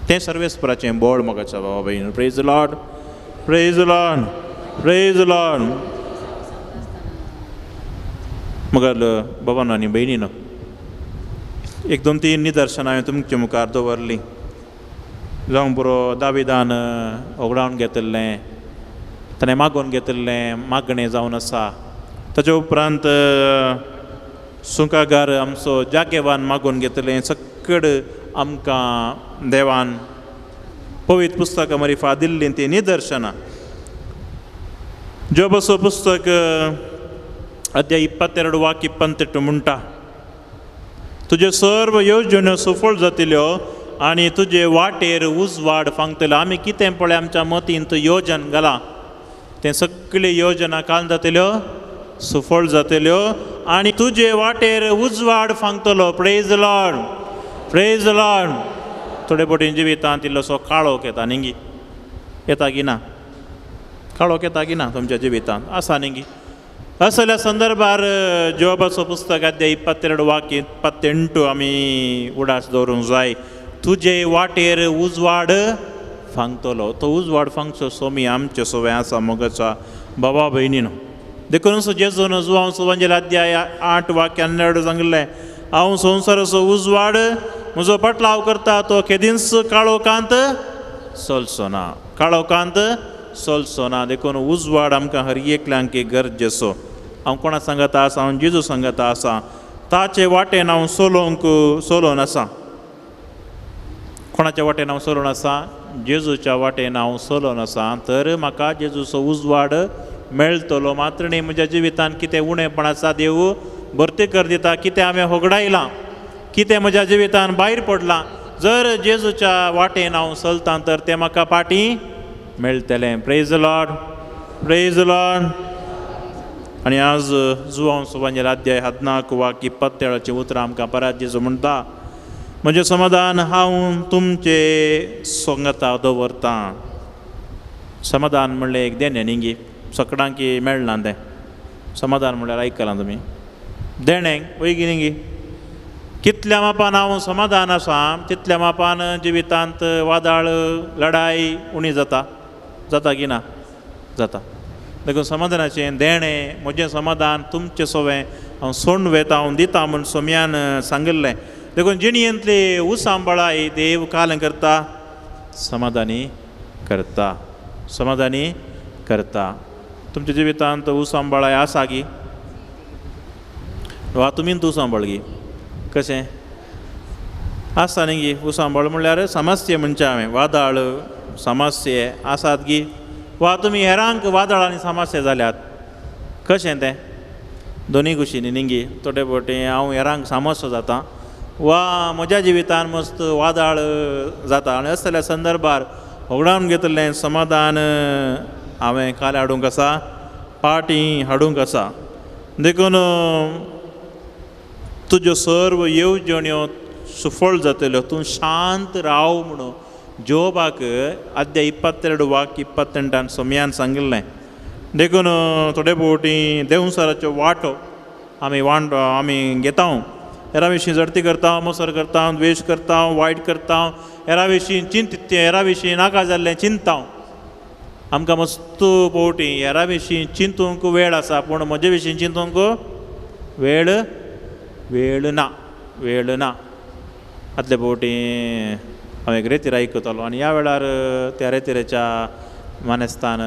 तें सर्वेस्पराचें बळ मोगाच्या भावा भयणीनो. Praise the Lord, praise the Lord, praise the Lord. मगर बाबानो आनी भयणीनो, 1 2 3 निदर्शनां हांवें तुमचे मुखार दवरलीं. जावं बरो दाविदान होगडावन घेतिल्लें, ताणें मागोवन घेतिल्लें मागणें जावन आसा. ताच्या उपरांत सुंकागार आमचो जागेवान मागोवन घेतिल्लें. सकड आमकां देवान पवित्र पुस्तकां मरिफा दिल्लीं तीं निदर्शनां. जोबाचो पुस्तक अध्याय 22 वाक्य 28 म्हणटा, तुज्यो सर्व योजण्यो सफळ जातल्यो आनी तुजे वाटेर उजवाड फांगतलो. आमी कितें पळय आमच्या मतींत योजन घालां तें सगळ्यो योजना काल जातल्यो, सफळ जातल्यो आनी तुजे वाटेर उजवाड फांगतलो. प्रेज लॉर्ड, प्रेज लॉर्ड. थोडे फावटी जिवितांत इल्लोसो काळोख येता न्ही गी, येता की ना? काळोख येता की ना तुमच्या जिवितांत? आसा न्ही गी? असल्या संदर्भार जोबाचो पुस्तक अध्याय 22 वाक्य 28 आमी उडास दवरूंक जाय. तुजे वाटेर उजवाड फांगतलो. तो उजवाड फांगचो सोमी आमचे सोवे आसा मोगाच्या बाबा भयणीनो. देखून जेजून जुवांव सुवांजेल अध्याय 8 वाक्य 12 सांगिल्लें, हांव संवसाराचो उजवाड, म्हजो पटलाव करता तो केदींच काळोखांत चलचो ना, काळोखांत चलचो ना. देखून उजवाड आमकां हर एकल्यांक गरजेचो. हांव कोणा सांगता आसा? हांव जेजू सांगता आसा. ताचे वाटेन हांव चलोवंक चलोवन आसा. कोणाच्या वाटेन हांव चलोवन आसा? जेजूच्या वाटेन हांव चलोवन आसा. तर म्हाका जेजूचो उजवाड मेळटलो. मात्र न्ही म्हज्या जिवितांत कितें उणेपण आसा देव भरती कर दिता, कितें हांवें होगडायलां, कितें म्हज्या जिवितांत भायर पडलां, जर जेजूच्या वाटेन हांव चलतां तर तें म्हाका फाटीं मेळटलें. प्रेज लॉर्ड, प्रेज लॉर्ड. आनी आज जुवांव सुवांजेल अध्याय 14 वाक्य 27 उतरां आमकां परत जेजू म्हणटा, म्हजें समाधान हांव तुमचे संगता दवरतां. समाधान म्हणलें एक देणें न्ही गी, सगळ्यांक मेळना तें. समाधान म्हणल्यार आयकलां तुमी, देणें वयगी न्ही गी? कितल्या मापान हांव समाधान आसा तितल्या मापान जिवितांत वादाळ लडाय उणी जाता. जाता की ना? जाता. देखून समाधानाचें देणें, म्हजें समाधान तुमचें सोवें हांव सोडून वेता, हांव दिता म्हूण सोम्यान सांगिल्लें. देखून जिणयेंतली उसांबळाय देव काल करता, समाधानी करता, समाधानी करता. तुमच्या जिवितांत उसांबळाय आसा गी? वा तुमी तूं सांबाळ गी? कशें आसा न्ही गी? उसांबळ म्हणल्यार समस्या म्हणचें हांवें, वादाळ समस्ये आसात गी? वा तुमी हेरांक वादळ आनी समस्या जाल्यात? कशें तें? दोनूय कुशींनी न्ही गी? थोडे फावटी हांव हेरांक समस्या जाता वा म्हज्या जिवितान मस्त वादाळ जाता आनी असल्या संदर्भार होगडावन घेतिल्लें समाधान हांवें काल हाडूंक आसा, पाटी हाडूंक आसा. देखून तुज्यो सर्व येवजण्यो सुफळ जातल्यो, तूं शांत राव म्हणून जोबाक अध्याय 22 वाक्य 28 सोम्यान सांगिल्लें. देखून थोडे फावटी देंवसाराच्यो वाटो आमी वांट आमी घेता, हेरा विशीं जडती करता, मसर करता, द्वेश करता, वायट करता, हेरा विशीं चिंत, हेरा विशीं नाका जाल्लें चिंतता. आमकां मस्त फावटी हेरा विशीं चिंतूंक वेळ आसा, पूण म्हजे विशीं चिंतूंक वेळ वेळ ना, वेळ ना. आदले फावटी हांव एक रेतीर आयकतालो आनी ह्या वेळार त्या रेतिरेच्या मानेस्तान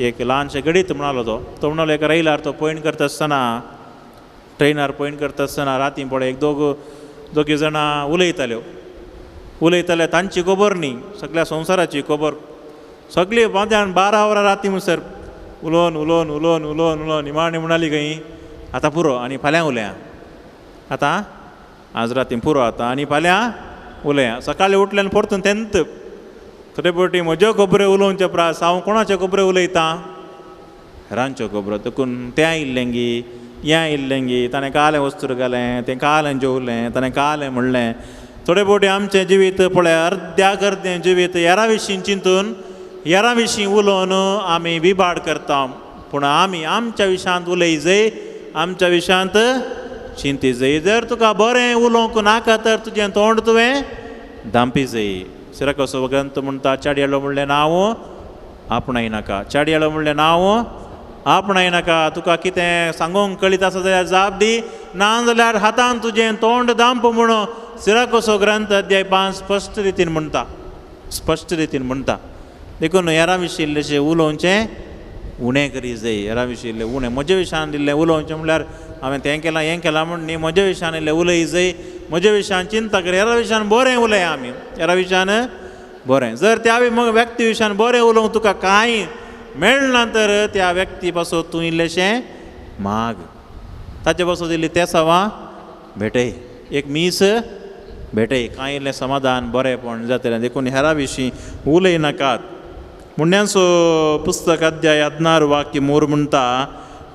एक ल्हानशें गणीत म्हणालो. तो तो म्हणलो एका रैलार तो पयण करता आसतना, ट्रेनार पयण करता आसतना राती पळय एक दोगी जाणां उलयताल्यो, उलयताले तांची खबर न्ही, सगळ्या संवसाराची खबर. सगळी मध्यान 12 वरां राती म्हणसर उलोवन उलोवन उलोवन उलोवन उलोवन निमाणी म्हणाली खंय आतां पुरो आनी फाल्यां उलया, आतां आज राती पुरो आतां आनी फाल्यां उलया. सकाळीं उठल्यान परतून तेंत. थोडे फावटी म्हज्यो खबऱ्यो उलोवचे प्रास हांव कोणाच्यो खबऱ्यो उलयतां? हेरांच्यो खबरो. देखून तें आयिल्लें गी, हें आयिल्लें गी, ताणें कालें वस्तूर घालें, तें कालें जेवलें, ताणें कालें म्हणलें. थोडे फावटी आमचें जिवीत पळय अर्द्याक अर्दें जिवीत हेरां विशीं चिंतून, हेरां विशीं उलोवन आमी विबाड करता. पूण आमी आमच्या विशयांत उलय जाय, आमच्या विशयांत चिंती जाय. जर तुका बरें उलोवंक नाका तर तुजें तोंड तुवें धांपी जाय. सिराकोसो ग्रंथ म्हणटा, चाडयेलो म्हणलें नांव आपणायनाका, चाडयेलो म्हणलें नांव आपणायनाका. तुका कितें सांगूंक कळीत आसा जाल्यार जाप दी, ना जाल्यार हातान तुजें तोंड धांप म्हणून सिराकोसो ग्रंथ अध्याय 5 स्पश्ट रितीन म्हणटा, स्पश्ट रितीन म्हणटा. देखून हेरां विशीं इल्लेशें उलोवचें उणें करी जाय. हेरां विशीं इल्लें उणें, म्हजे विशयान इल्लें उलोवचें म्हणल्यार हांवें तें केलां हें केलां म्हूण न्ही, म्हज्या विशयान इल्लें उलय जाय, म्हज्या विशयान चिंता कर. हेरां विशयान बरें उलया आमी, हेरां विशयान बरें. जर त्या व्यक्ती विशयान बरें उलोवंक तुका कांय मेळना तर त्या व्यक्ती पासून तूं इल्लेशें माग, ताचे पासून इल्ली तेसावां भेटय. एक मीस भेटय, कांय इल्लें समाधान बरेंपण जातलें. देखून हेरा विशीं उलयनाकात. मुंड्यांचो पुस्तक अध्याय 16 वाक्य 3 म्हणटा,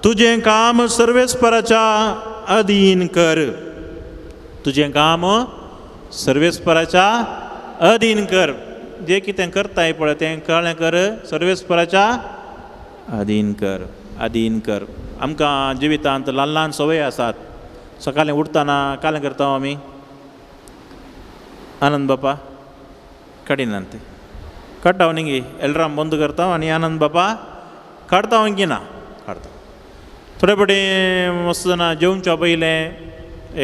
तुजें काम सर्वेस्पराच्या अधीन कर. तुजें काम सर्वेस्पराच्या अधीन कर. जें कितें करताय पळय तें कळ्ळें कर, सर्वेस्पराच्या अधीन कर, अधीन कर. आमकां जिवितांत ल्हान ल्हान संवय आसात. सकाळीं उठतना कालें करता आमी, आनंद बापा काडिनात ते काडटा न्ही, एलराम बंद करता आनी आनंद बापा काडता की ना काडता. थोडे फावटी मस्त जाणां जेवच्या पयलें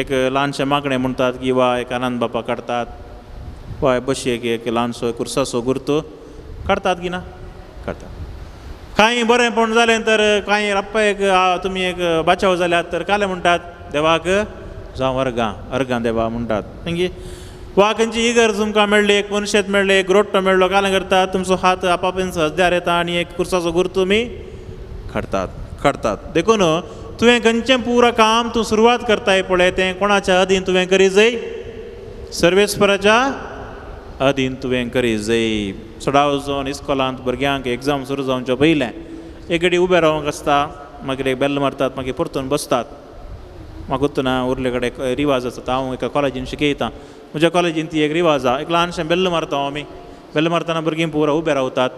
एक ल्हानशें मागणें म्हणटात की वा एक आनंद बापा काडटात, वा बशयेक एक ल्हानसो कुर्साचो गुर्तो काडटात की ना काडटात. कांय बरेंपण जालें तर कांय राप्पा एक तुमी एक बाचाव जाल्यात तर कालें म्हणटात देवाक जावं अर्गां अर्गां देवा म्हणटात. मागीर वा खंयची इगर्ज तुमकां मेळ्ळी, एक मनशेत मेळ्ळें, एक रोट्टो मेळ्ळो, कालें करतात तुमचो हात आपापीन सद्यार येता आनी एक कुर्साचो गुर्तो तुमी काडटात काडटात. देखून तुवें खंयचें पुरा काम तूं सुरवात करताय पळय तें कोणाच्या अधीन तुवें करी जाय, सर्वेस्पराच्या अधीन तुवें करी जाय. सडाव जावन इस्कोलांत भुरग्यांक एग्जाम सुरू जावचे पयलें एक घडी उबें रावंक आसता, मागीर एक बेल मारतात, मागीर परतून बसतात. म्हाका ना उरले कडेन रिवाज आसा, हांव एका कॉलेजीन शिकयतां, म्हज्या कॉलेजीन ती एक रिवाज आसा, एक ल्हानशें बेल्ल मारता आमी. बेल्ल मारतना भुरगीं पुरा उबें रावतात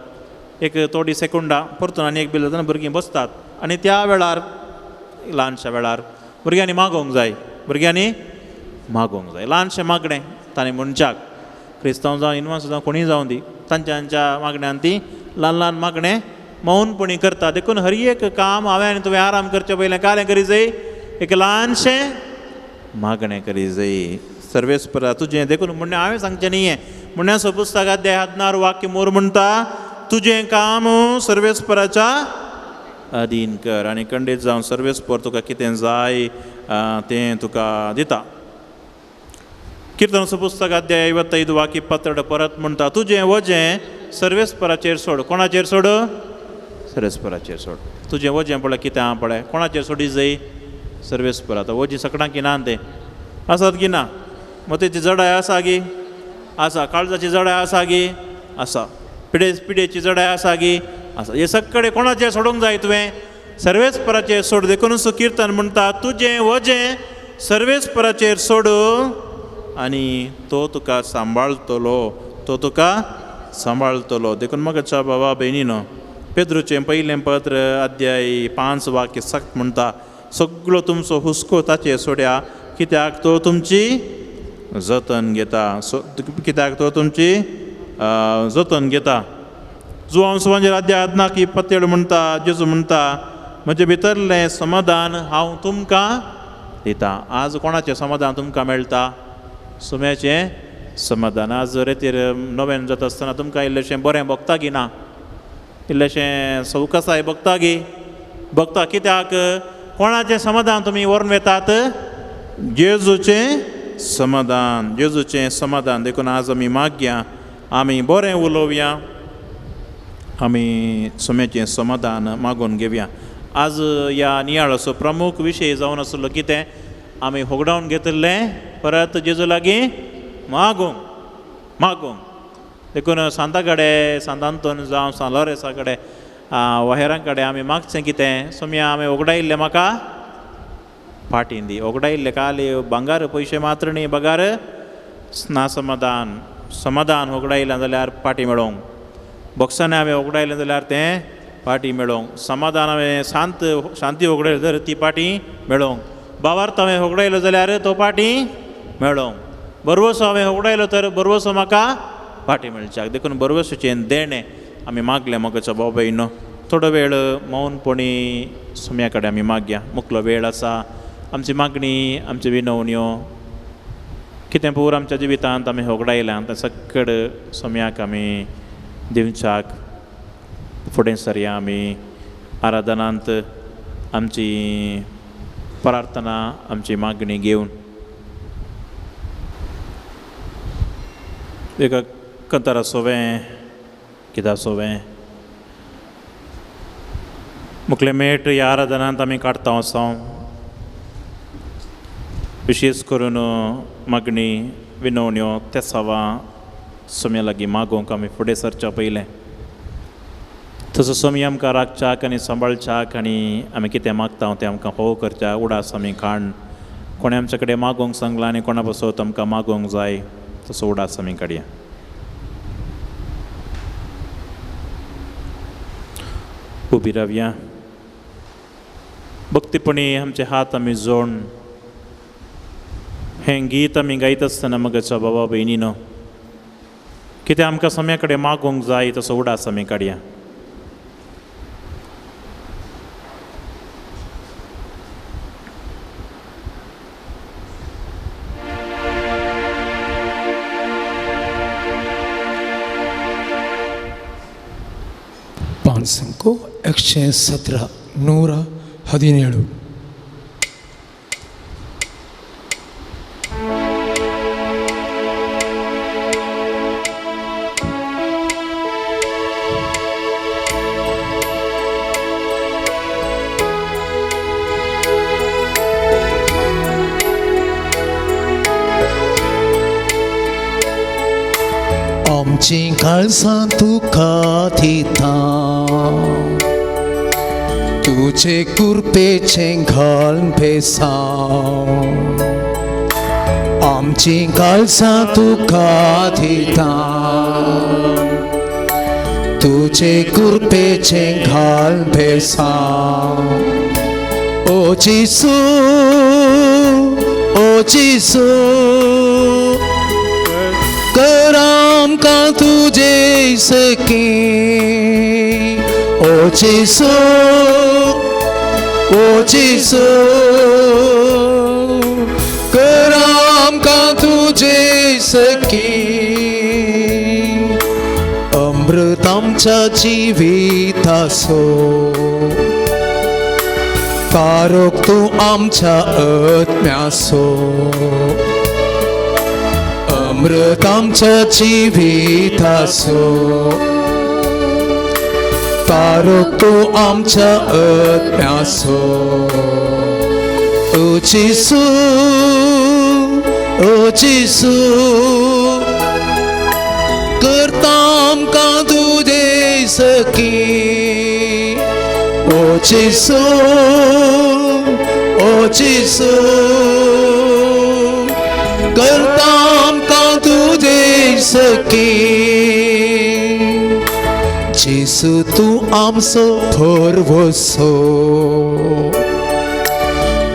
एक थोडी सेकंडां, परतून आनी एक बेल जातना भुरगीं बसतात. आनी त्या वेळार ल्हानशा वेळार भुरग्यांनी मागोवंक जाय, भुरग्यांनी मागोवंक जाय ल्हानशें मागणें ताणें मनशाक, क्रिस्तांव जावं इनवांस जावं कोणीय जावं दी, तांच्या तांच्या मागण्यान ती ल्हान ल्हान मागणें मौनपणी करता. देखून हर एक काम हांवें आनी तुवें आराम करचें पयलें कालें करी जाय, एक ल्हानशें मागणें करी जाय सर्वेस्परा तुजें. देखून म्हणणें हांवें सांगचें न्ही हें, म्हणण्याचो पुस्तक अध्याय 16 वाक्य 3 म्हणटा, तुजें काम सर्वेस्पराच्या अधीन कर आनी खंडीत जावन सर्वेस्पर तुका कितें जाय तें तुका दिता. किर्तनाचो पुस्तक अध्याय 55 वाक्य 22 परत म्हणटा, तुजें वजें सर्वेस्पराचेर सोड. कोणाचेर सोड? सर्वेस्पराचेर सोड. तुजें वजें पळय कितें आहा पळय, कोणाचेर सोडी जाय? सर्वेस्पर. आतां वजीं सगळ्यांक ना तें आसात की ना? मतीची जडाय आसा गी? आसा. काळजाची जडाय आसा गी? आसा. पिडेची जडाय आसा गी? आसा. हे सगळे कोणाचेर सोडूंक जाय तुवें? सर्वेस्पराचेर सोड. देखून किर्तन म्हणटा, तुजें वजें सर्वेस्पराचेर सोड आनी तो तुका सांबाळटलो, तो तुका सांबाळटलो. देखून म्हाका बाबा भयणीनो, पेद्रूचें पयलें पत्र अध्याय 5 वाक्य 7 म्हणटा, सगळो तुमचो हुस्को ताचेर सोड्या, कित्याक तो तुमची जतन घेता, कित्याक तो तुमची जतन घेता. जुवांव सुवांजेर अध्याय 14 27 म्हणटा, जेजू म्हणटा, म्हजें भितरलें समाधान हांव तुमकां दिता. आज कोणाचें समाधान तुमकां मेळटा? सुम्याचें समाधान. आज रेतीर नव्यान जाता आसतना तुमकां इल्लेशें बरें भोगता की ना? इल्लेशें सवकासाय भोगता गी? भोगता. कित्याक कोणाचें समाधान तुमी व्हरून वेतात? जेजूचें समाधान, जेजूचें समाधान. देखून आज आमी मागया, आमी बरें उलोवया, आमी सुम्याचें समाधान मागून घेवया. आज ह्या नियाळाचो प्रमुख विशय जावन आसलो कितें? आमी होगडावन घेतिल्लें परत जेजू लागीं मागूंक मागूंक. देखून सांता कडेन, सांत आंतोन जावं सांत लॉरेसा कडेन, हेरां कडेन आमी मागचें कितें? सोम्या आमी होगडायिल्लें म्हाका फाटीं दी. होगडायिल्लें काली भांगार पयशे मात्र न्ही, बगार ना समाधान, समाधान होगडायलें जाल्यार फाटीं मेळोंक, बोक्सांनी हांवें होगडायलें जाल्यार तें फाटीं मेळोंक, समाधान हांवें शांत शांती होगडायली जाल्यार ती फाटीं मेळोंक, भावार्थ हांवें होगडायलो जाल्यार तो फाटीं मेळोंक, बरवसो हांवें होगडायलो तर बरवसो म्हाका फाटीं मेळच्याक. देखून बरवसोचें देणें आमी मागलें मोगाचो भाव भयणो. थोडो वेळ मौनपणी सुम्या कडेन आमी मागया. मुकलो वेळ आसा, आमची मागणी, आमची विनवण्यो कितें पूर आमच्या जिवितांत आमी होगडायलां तें सगळें सोम्याक आमी दिवच्याक फुडें सरया. आमी आराधनांत आमची प्रार्थना, आमची मागणी घेवन एका कंतारा सोवें कित्या सोवें मुखले मेट ह्या आराधनांत आमी काडटा वचों. विशेश करून मागणी विनवण्यो तेसावां सोम्या लागीं मागोवंक आमी फुडें सरच्या पयलें तसो सोमी आमकां राखच्याक आनी सांबाळच्याक आनी आमी कितें मागता तें आमकां फोव करच्या उडास आमी काण कोणें आमचे कडेन मागोवंक सांगलां आनी कोणा पासत आमकां मागोवंक जाय तसो उडास आमी काडया. उबी रावया भक्तीपणी आमचे हात आमी जोड हें गीत आमी गायत आसतना मगच्या बाबा भयणीनो कितें आमकां सम्या कडेन मागोवंक जाय तसो उडास आमी काडया. पांच 117 117. आमची काळसां तुका दिता तुजे कृपेचें घाल भेसांव आमची काळसां तुका दिता तुजे कृपेचें घाल भेसांव. ओ जेसू ओ जेसू कर आमकां तुजे सखी. ओ जेसू ओ जेसू कर आमकां तुजे सखी. अमृत आमच्या जिविताचो तारक तूं आमच्या आत्म्याचो. अमृत आमच्या जिविताचो तारक तूं आमच्या आत्म्याचो. ओ जेसू ओ जेसू करता आमकां तुजे सखी. ओ जेसू ओ जेसू करता आमकां तुजे सखी. जेसू तूं आमचो भरवसो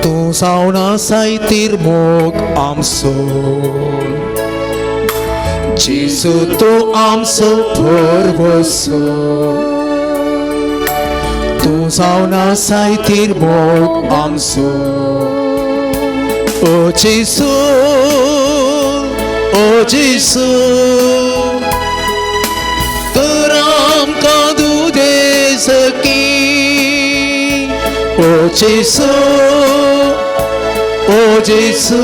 तूं जावन आसाय तिरमोग आमचो. जेसू तूं आमचो भरवसो तूं जावन आसाय तिरमोग आमचो. ओ जेसू ओ जेसू कर आमकां तुजे सखी. ओ जेसू ओ जेसू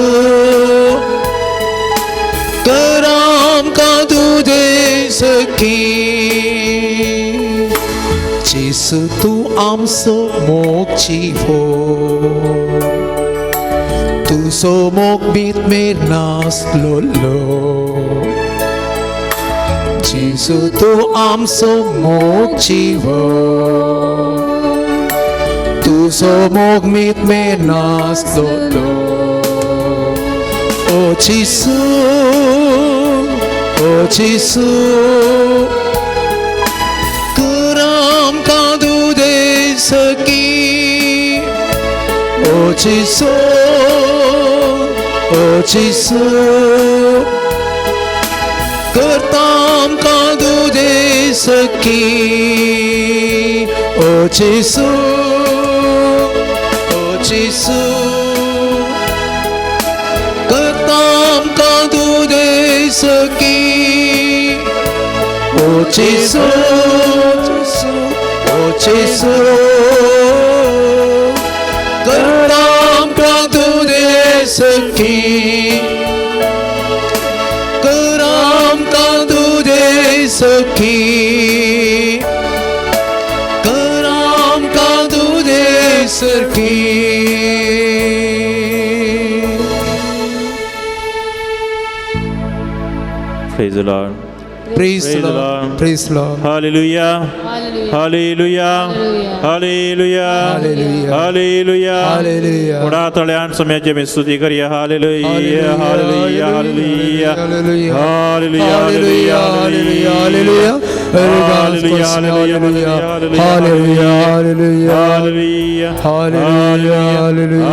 कर आमकां तुजे सखी. जेसू तूं आमचो मोग जीवो तुजो मोग बीत मेर नासलोलो. जेसू तूं आमचो मोग जीवो तुजो मोग मीत मेर नासलोलो. ओ जेसू ओ जेसू कर आमकां तुजे सखी. ओ जेसू ओ जेसू करता आमकां तुजे सखी. ओ जेसू ओ जेसू करता आमकां तुजे सखी. ओ जेसू ओ जेसू करता आमकां तुजे सखी. कर आमकां तुजे सखी. कर आमकां तुजे सखी. Praise the Lord. Praise Praise the Lord. Lord. Praise Lord. Hallelujah. Hallelujah. Hallelujah. Hallelujah. Hallelujah. Hallelujah. Hallelujah. थोडा तळ्यान सोम्याची आमी स्तुती करया. Hallelujah. Hallelujah. Hallelujah. Hallelujah. Hallelujah. Hallelujah. Hallelujah. Hallelujah. Hallelujah. Hallelujah. Hallelujah. Hallelujah. Hallelujah. Hallelujah.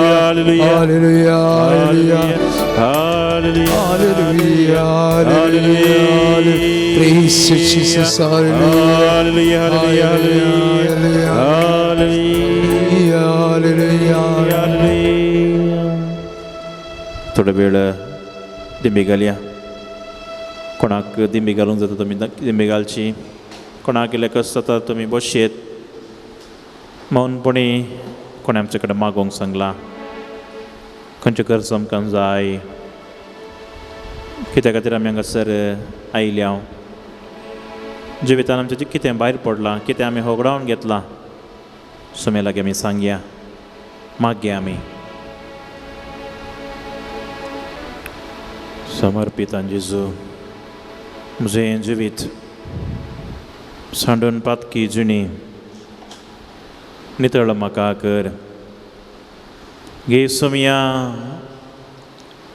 Hallelujah. Hallelujah. Hallelujah. Hallelujah. Hallelujah. Praise you, Jesus. Hallelujah. Hallelujah. Hallelujah. Hallelujah. Hallelujah. Hallelujah. Hallelujah. थोडो वेळ दिंबी घालया. कोणाक दिंबी घालूंक जाता तुमी दिंबी घालची, कोणाक इल्लें कश्ट जाता तुमी बसयेत. मौनपणी कोणें आमचे कडेन मागोवंक सांगलां, खंयच्यो गरजो आमकां जाय, कित्या खातीर आमी हांगासर आयल्या, जिवितान आमचें कितें भायर पडलां, कितें आमी होगडावन घेतलां, सुमे लागीं आमी सांगया, मागया आमी. समर्पितान जेजू म्हजें जिवीत सांडून पातकी जिणी नितळ म्हाका कर. घे सोमया,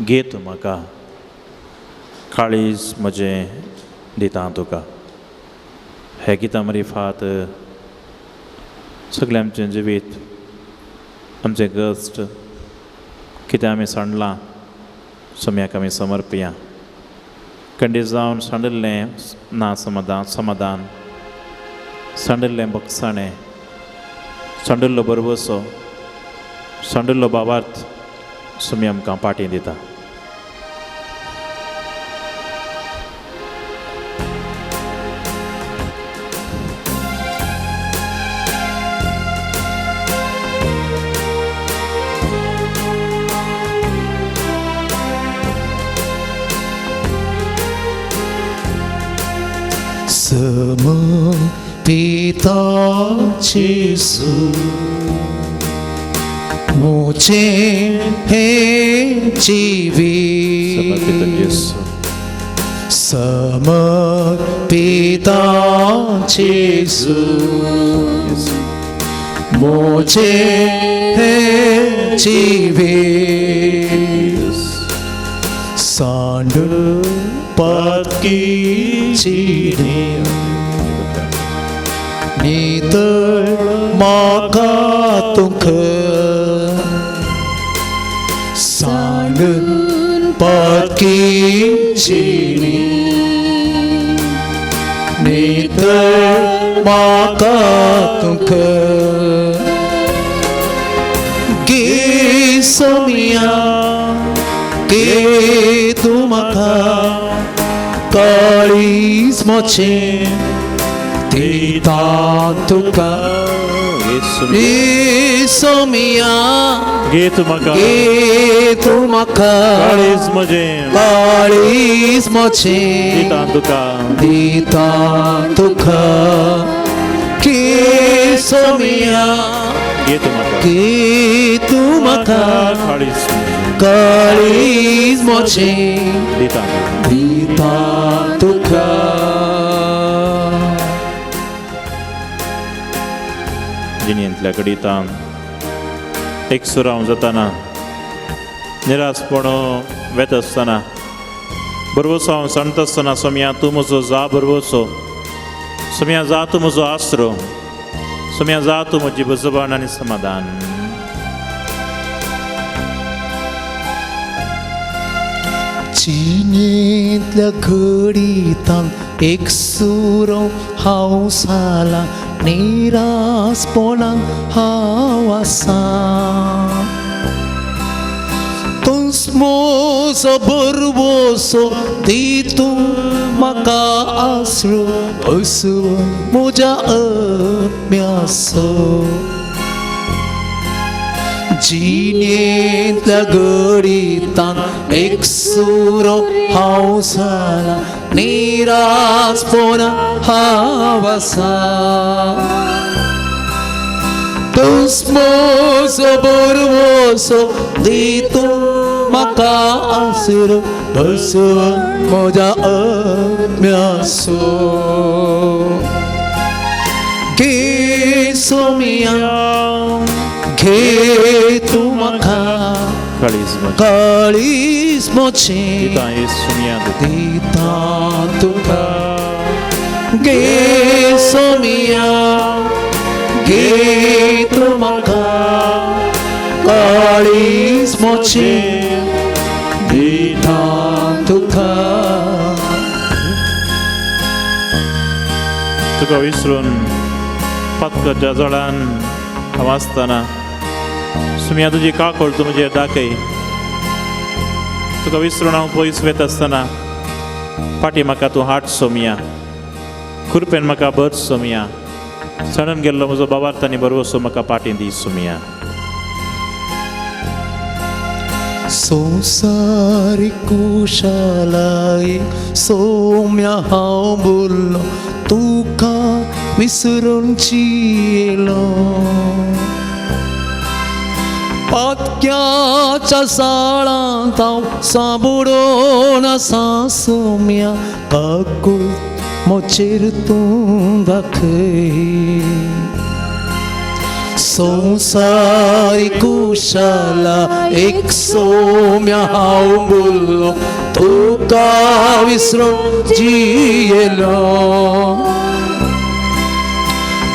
घे तूं म्हाका, काळीज म्हजें दिता तुका. हे गितां मरिफात सगळें आमचें जिवीत, आमचें कश्ट कितें आमी सांडलां सोम्याक आमी समर्पया. कंडी जावन सांडिल्लें ना समाधान, समाधान सांडिल्लें बगसाणें, सांडिल्लो बरवसो, सांडिल्लो बाबार्थ सोमी आमकां पाटी दिता. समर्पिता जेजू मुझे हे समर्पित जीवित, जेजू, समर्पिता जेजू मुझे हे जीवित, सांडून पातकी जिणी नितळ म्हाका तुका, सांडून पातकी जिणी नितळ म्हाका तुका. गे सोमिया, गे तूं म्हाका, काळीज म्हजें दिता तुका. घे सोमिया, घे तूं म्हाका, घे तूं म्हाका, काळीज म्हजें काळीज म्हजें दिता तुका, दिता तुका. घे सोमिया, घे तूं म्हाका, घे तूं म्हाका, काळीज काळीज म्हजें दिता तुका. दिता तुका. जिणेंतल्या घडितान एक सुराव जाताना, निरासपण वेता आसतना, बरवसो हांव सांगता आसतना, सोम्या तूं म्हजो जा बरवसो, सोम्या जा तूं म्हजो आसरो, सोम्या जा तूं म्हजी बजबाण आनी समाधान. जिणेंतल्या घडितान एक सुरो हांव जाला, निरासपणान हांव आसा. तूंच म्हजो बरवसो, दी तूं म्हाका आसरो, बसवन म्हज्या आत्म्याचो. जिणेंतल्या घडितान एक सुरो हांव जाला, निरासपणान हांव आसा. तूंच म्हजो बरवसो, दी तूं म्हाका आसरो बसवन म्हज्या आत्म्याचो. घे सोमिया घे तूं म्हाका काळीज म्हजें दिता तुका. घे सोमिया घे तूं म्हाका काळीज म्हजें दिता तुका. तुका विसरून पातकाच्या जळान हांव आसतना सुमया तुजी काकूळ तूं म्हजेर दाखय. तुका विसरून हांव पयस वयता आसतना फाटीं म्हाका तूं हाड सोमया, कृपेन म्हाका भर सोमया. सणून गेल्लो म्हजो बाबार्थ आनी भरवसो म्हाका फाटीं दी सोमया. संवसारीक कुशालाय सोम्या हांव बोल्लो तुका विसरून जियेलो. पातक्याच्या साळांत हांव साबुडोन आसा सोम्या काकूळ म्हजेर तूं दाखय. संवसारीक कुशाला एक सोम्या हांव बोल्लो तुका विसरून जियेलो.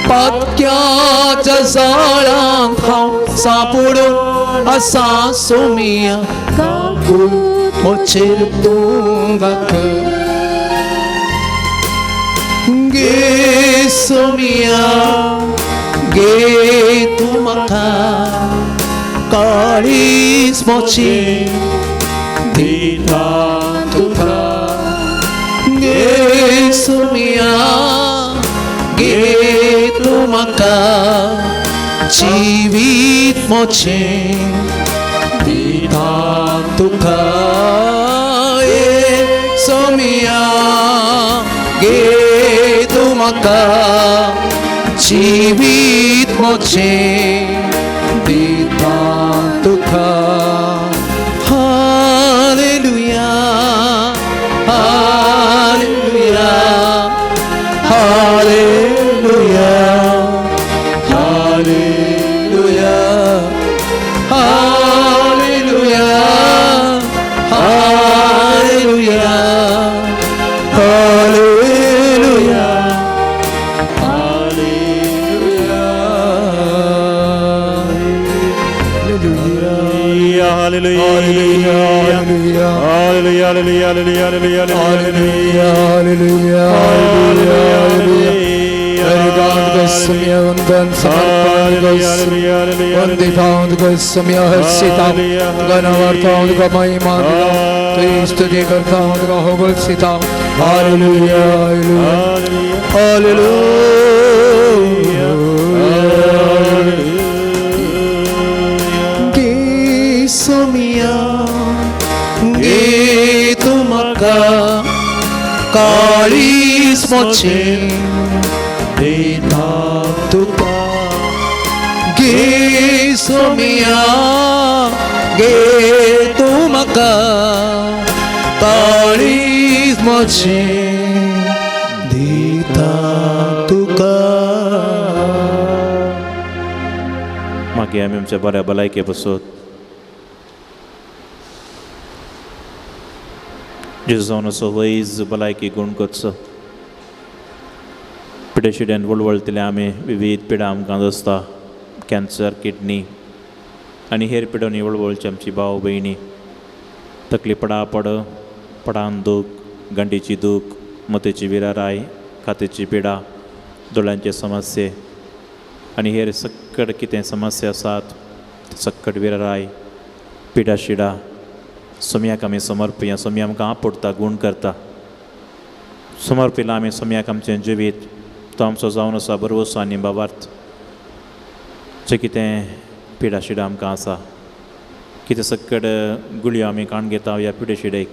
पातक्याच्या जाळांत हांव सांपडून आसा सोमिया काकूळ म्हजेर तूं दाखय. गे सोमिया घे तूं म्हाका काळीज म्हजें दिता तुका. घे सोमिया घे तूं म्हाका जिवीत म्हजें दिता तुका. सोमिया घे तूं म्हाका जिवीत म्हजें दिता तुका. Hallelujah hallelujah hallelujah hallelujah hallelujah hallelujah hallelujah Hallelujah, hallelujah, hallelujah, hallelujah, hallelujah, hallelujah, hallelujah. वंदन समर्पण वंदिता समय हर्षिता गणवर्ता महिमा स्तुति करता हूँ सीता. Hallelujah hallelujah. गे सोमिया गे तूं म्हाका काळीज म्हजें दिता तुका. गे सोमिया गे तूं म्हाका काळीज म्हजें दिता तुका. मागीर आमी आमच्या बऱ्या भलायके बसत जेजू जावन असो वैज भलायकी गूण करचो. पिडेशिड्यान वळवळतले आमी विविध पिडा आमकां आसता, कॅन्सर, किडनी आनी हेर पिडोनी वळवळची आमची भाव भयणी. तकली पडा पड, पडान दूख, गांडीची दूख, मतेची विराराय, कातीची पिडा, दोळ्यांचे समस्ये आनी हेर सक्कड कितें समस्या आसात सक्कड विराराय, पिडा शिडा सोम्याक आमी समर्पया. सोम्या आमकां आपोडटा, गूण करता. समर्पिला आमी सोम्याक आमचें जिवीत, तो आमचो जावन आसा भरवसो आनी बाबार्थ. जें कितें पिडा शिडा आमकां आसा, कितें सक्कड गुळयो आमी काण घेता ह्या पिडे शिडेक,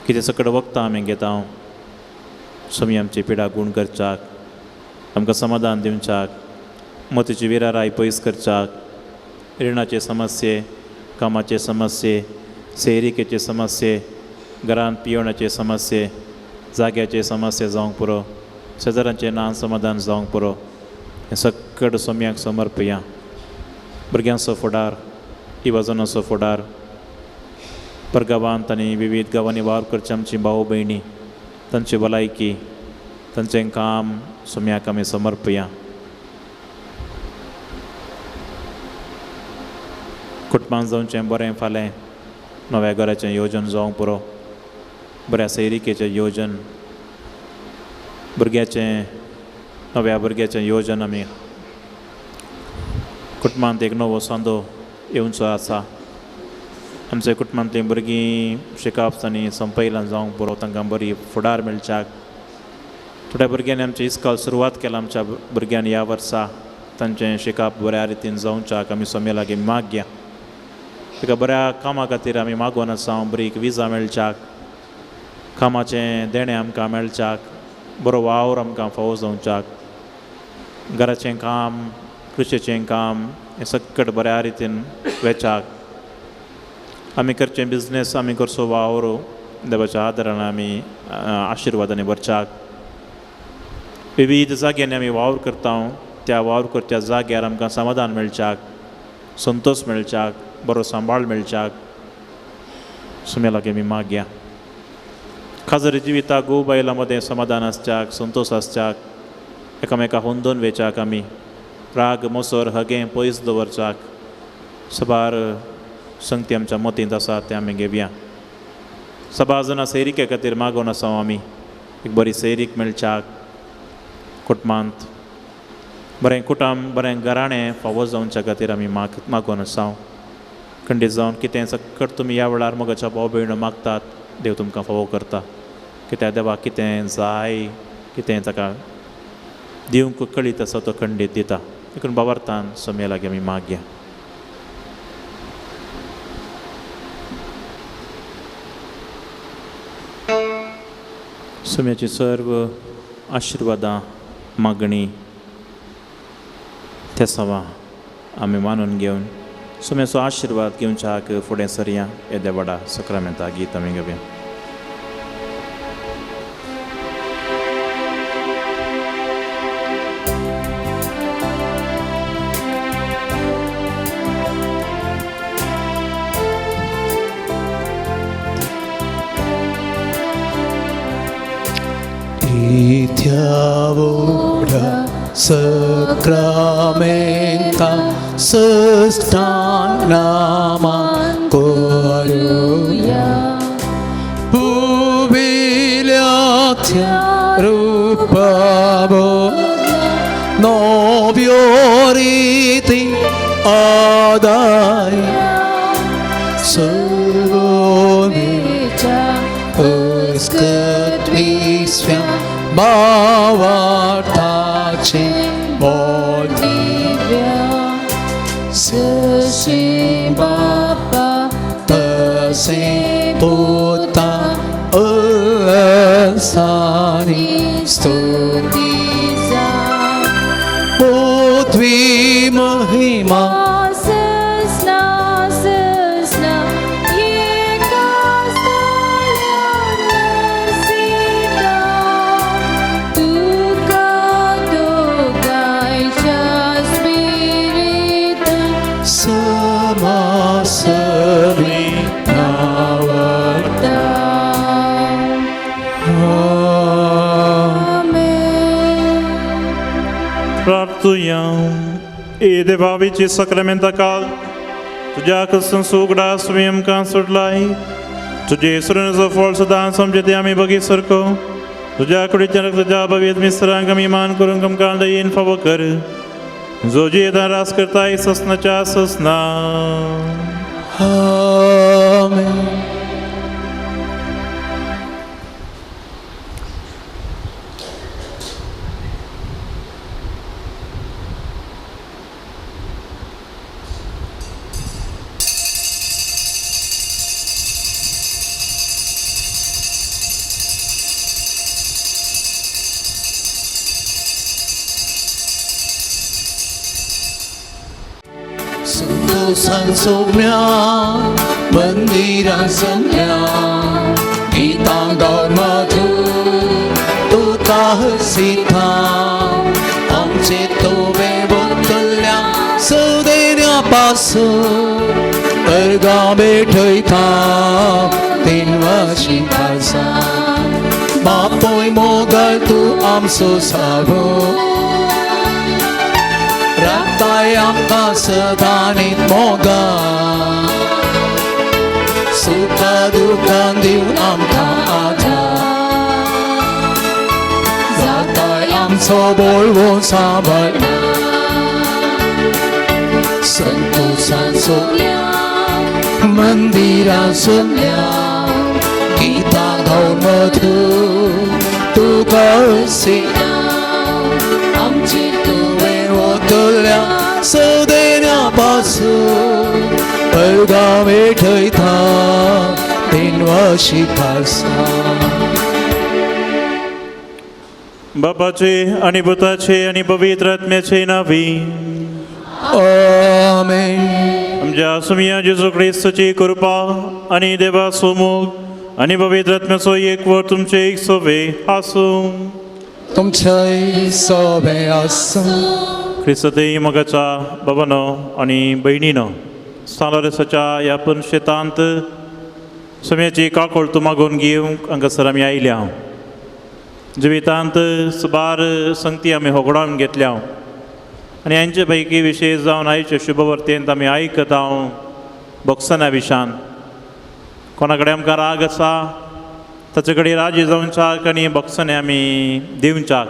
कितें सक्कड वखदां आमी घेता, सोमी आमची पिडा गूण करच्याक, आमकां समाधान दिवच्याक, मतीची विराराय पयस करच्याक, रिणाचे समस्ये, कामाचे समस्ये, सेरिकेचे समस्ये, घरांत पियोवणाचे समस्ये, जाग्याचे समस्ये जावंक पुरो, शेजारांचें ना समाधान जावंक पुरो, हें सकट सोम्याक समर्पया. भुरग्यांचो फुडार, इवाजनाचो फुडार, परगांवांत आनी विविध गांवांनी वावर करचे आमची भाव भयणी, तांची भलायकी, तांचें काम सोम्याक आमी समर्पया. कुटुंबान जावचें बरें फालें, नव्या घराचें योजन जावंक पुरो, बऱ्या सैरिकेचें योजन, भुरग्याचें नव्या भुरग्याचें योजन आमी कुटुंबांत एक नवो सांदो येवचो आसा. आमच्या कुटुंबांतलीं भुरगीं शिकप आनी संपयलां जावंक पुरो, तांकां बरी फुडार मेळच्याक. थोड्या भुरग्यांनी आमचें इस्कॉल सुरवात केलां आमच्या भुरग्यांनी ह्या वर्सा, तांचें शिकप बऱ्या रितीन जावच्याक आमी सोम्या लागीं मागया. एका बऱ्या कामा खातीर आमी मागून आसा, बरी एक विजा मेळच्याक, कामाचें देणें आमकां मेळच्याक, बरो वावर आमकां फावो जावच्याक, घराचें काम, कृशीचें काम हें सकट बऱ्या रितीन वेच्याक, आमी करचें बिजनेस, आमी करचो वावर देवाच्या आदारान आमी आशिर्वादांनी भरच्याक. विविध जाग्यांनी आमी वावर करता, त्या वावर करच्या जाग्यार आमकां समाधान मेळच्याक, संतोश मेळच्याक, बरो सांबाळ मेळच्याक सोम्या लागीं आमी मागया. खाजरी जिविताक घोव बायलां मदें समाधान आसच्याक, संतोश आसच्याक, एकामेका हुंदोन वेच्याक, आमी राग मोसर हगें पयस दवरच्याक सबार संगती आमच्या मतींत आसा तें आमी घेवया. सबार जाणां सैरिके खातीर मागून आसा आमी, एक बरी सैरीक मेळच्याक, कुटुंबांत बरें कुटुंब, बरें घराणें फावो जावच्या खातीर आमी मागून आसा. खंडीत जावन कितें सकट तुमी ह्या वेळार मोगाच्या भाव भयणो मागतात, देव तुमकां फावो करता. कित्याक देवाक कितें जाय, कितें ताका दिवंक कळीत आसा तो खंडीत दिता. देखून बाबार्थान सोम्या लागीं आमी मागया. सोम्याची सर्व आशिर्वादां, मागणी, तेसावां आमी मानून घेवन सोम्याचो आशिर्वाद घेवच्याक फुडें सरया. येद्या व्हडा सक्रामेंता गीत आमी घेवया. Sacramenta sustana koruya pubilatia rupabo novioriti adai salvonicha uskatvisya bhavartache Bodhivya Sushi Baba Tase Puta Ulasani Stutiza Putvi Mahima Sasna Sasna E देवावीची सक्रामेंता काल तुज्या क्रिस्तान सुगडा तुमी आमकां सोडलाय, तुजे सुरणचो फळ सदां समजते आमी बगी सारको, तुज्या कुडीच्या रक्ताच्या भव्यत मिस्रांक आमी मान करूंक आमकां दयेन फावो कर, जो जियेता रास करताय ससनाच्या ससना. आमेन. Santo Somian मंदिरां जमल्या गीतां गावन मधूर तुका हसिता आमचे तुवें वतल्या सदेन्या पासून अर्गां भेटयता दिनवाशी खासा बापूय मोगल तूं आमचो सावो राखताय आमकां सदांनीत मोगा सुखा दुखान दिवन आमकां आधार जाताय आमचो बोळवो सांबाळ संतोषांचो मंदिरां जमल्या गीतां गावन मधूर तुका हसिता आमची तुवें वतल्या सदेन्या पासून अर्गां भेटयता दिनवाशी खासा. बापाचे आणि पुताचे आणि पवित्र आत्म्याचे नावी. आमेन. आमच्या सुमिया जेजू क्रिस्तची कृपा आणि देवाचो मोग आणि पवित्र आत्म्याचो एकवट तुमचे एक सोवे आसूं. तुमच्याय सोबे आसूं. क्रिस्तते मोगाच्या बाबानो आणि बहिणीनो, सालोरेसाच्या ह्या पुनशेतांत सुम्याची काकूळ तूं मागून घेवंक हांगासर आमी आयल्या. जिवितांत सुबार संगती आमी होगडावन घेतल्या आनी हांचे पैकी विशेश जावन आयचे शुभवर्तेंत आमी आयकता बोक्सना विशान. कोणा कडेन आमकां राग आसा ताचे कडेन राजी जावच्याक आनी बोक्सने आमी दिवच्याक.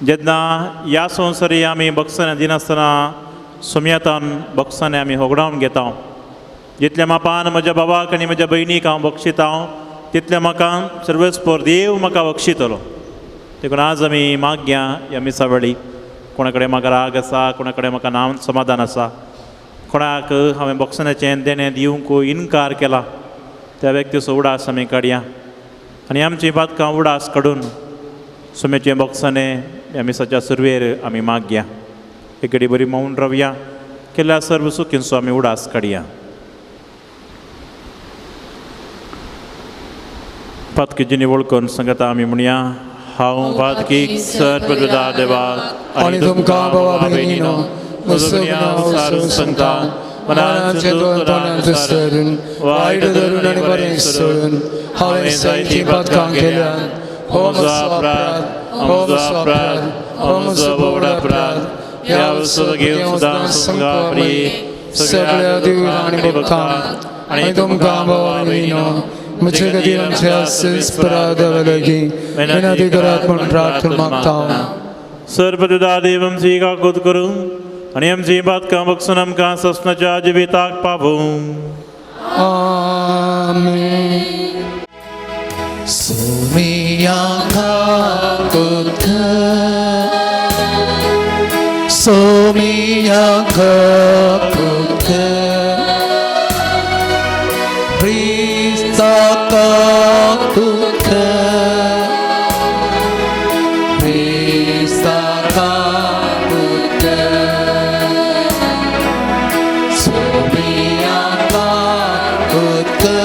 जेन्ना ह्या संवसारी आमी बोक्सने दिनासतना सुमयतान बोक्सने आमी होगडावन घेता. जितल्या मापान म्हज्या बाबाक आनी म्हज्या भयणीक हांव बक्षिता तितल्या म्हाका सर्वस्पोर देव म्हाका बक्षितलो. देखून आज आमी मागया ह्या मिसा वेळी कोणा कडेन म्हाका राग आसा, कोणा कडेन म्हाका नांव समाधान आसा, कोणाक हांवें बोक्सनाचें देणें दिवंक इनकार केला त्या व्यक्तीचो उडास आमी काडया आनी आमची पातकां उडास काडून सुमेचें बोक्सनें ह्या मिसाच्या सुरवेर आमी मागया. एक घडी बरी मौन रावया, केल्ल्या सर्व चुकींचो आमी उडास काडया. पातकी निवळ करून सांगता आमी म्हणया, हांव पातकी सर्व देवा आनी तुमकां बाबा भयणीनो म्हजो सांगता मनाचे तोंडांत सरून वायट धरून आनी बरें सोडून हांवें जायतीं पातकां केल्यात. हो म्हजो अपराध, हो म्हजो अपराध, हो म्हजो व्हड अपराध. ह्या उत्सव घेवन सुद्दां सगळ्या देव आनी भक्तांक आनी तुमकां बाबा भयणीनो म्हजे खातीर आमच्या संस्पराधावा लागीं विनंती करात म्हूण प्रार्थना मागता. सर्वदा देव आमची काकूत करूं आनी आमची पातकां बक्षून आमकां सपनाच्या जिविताक पावूं. आमेन. सोमिया काकूत कर, सोमिया काकूत कर, क्रिस्ता काकूत कर, क्रिस्ता काकूत कर, सोमिया काकूत कर,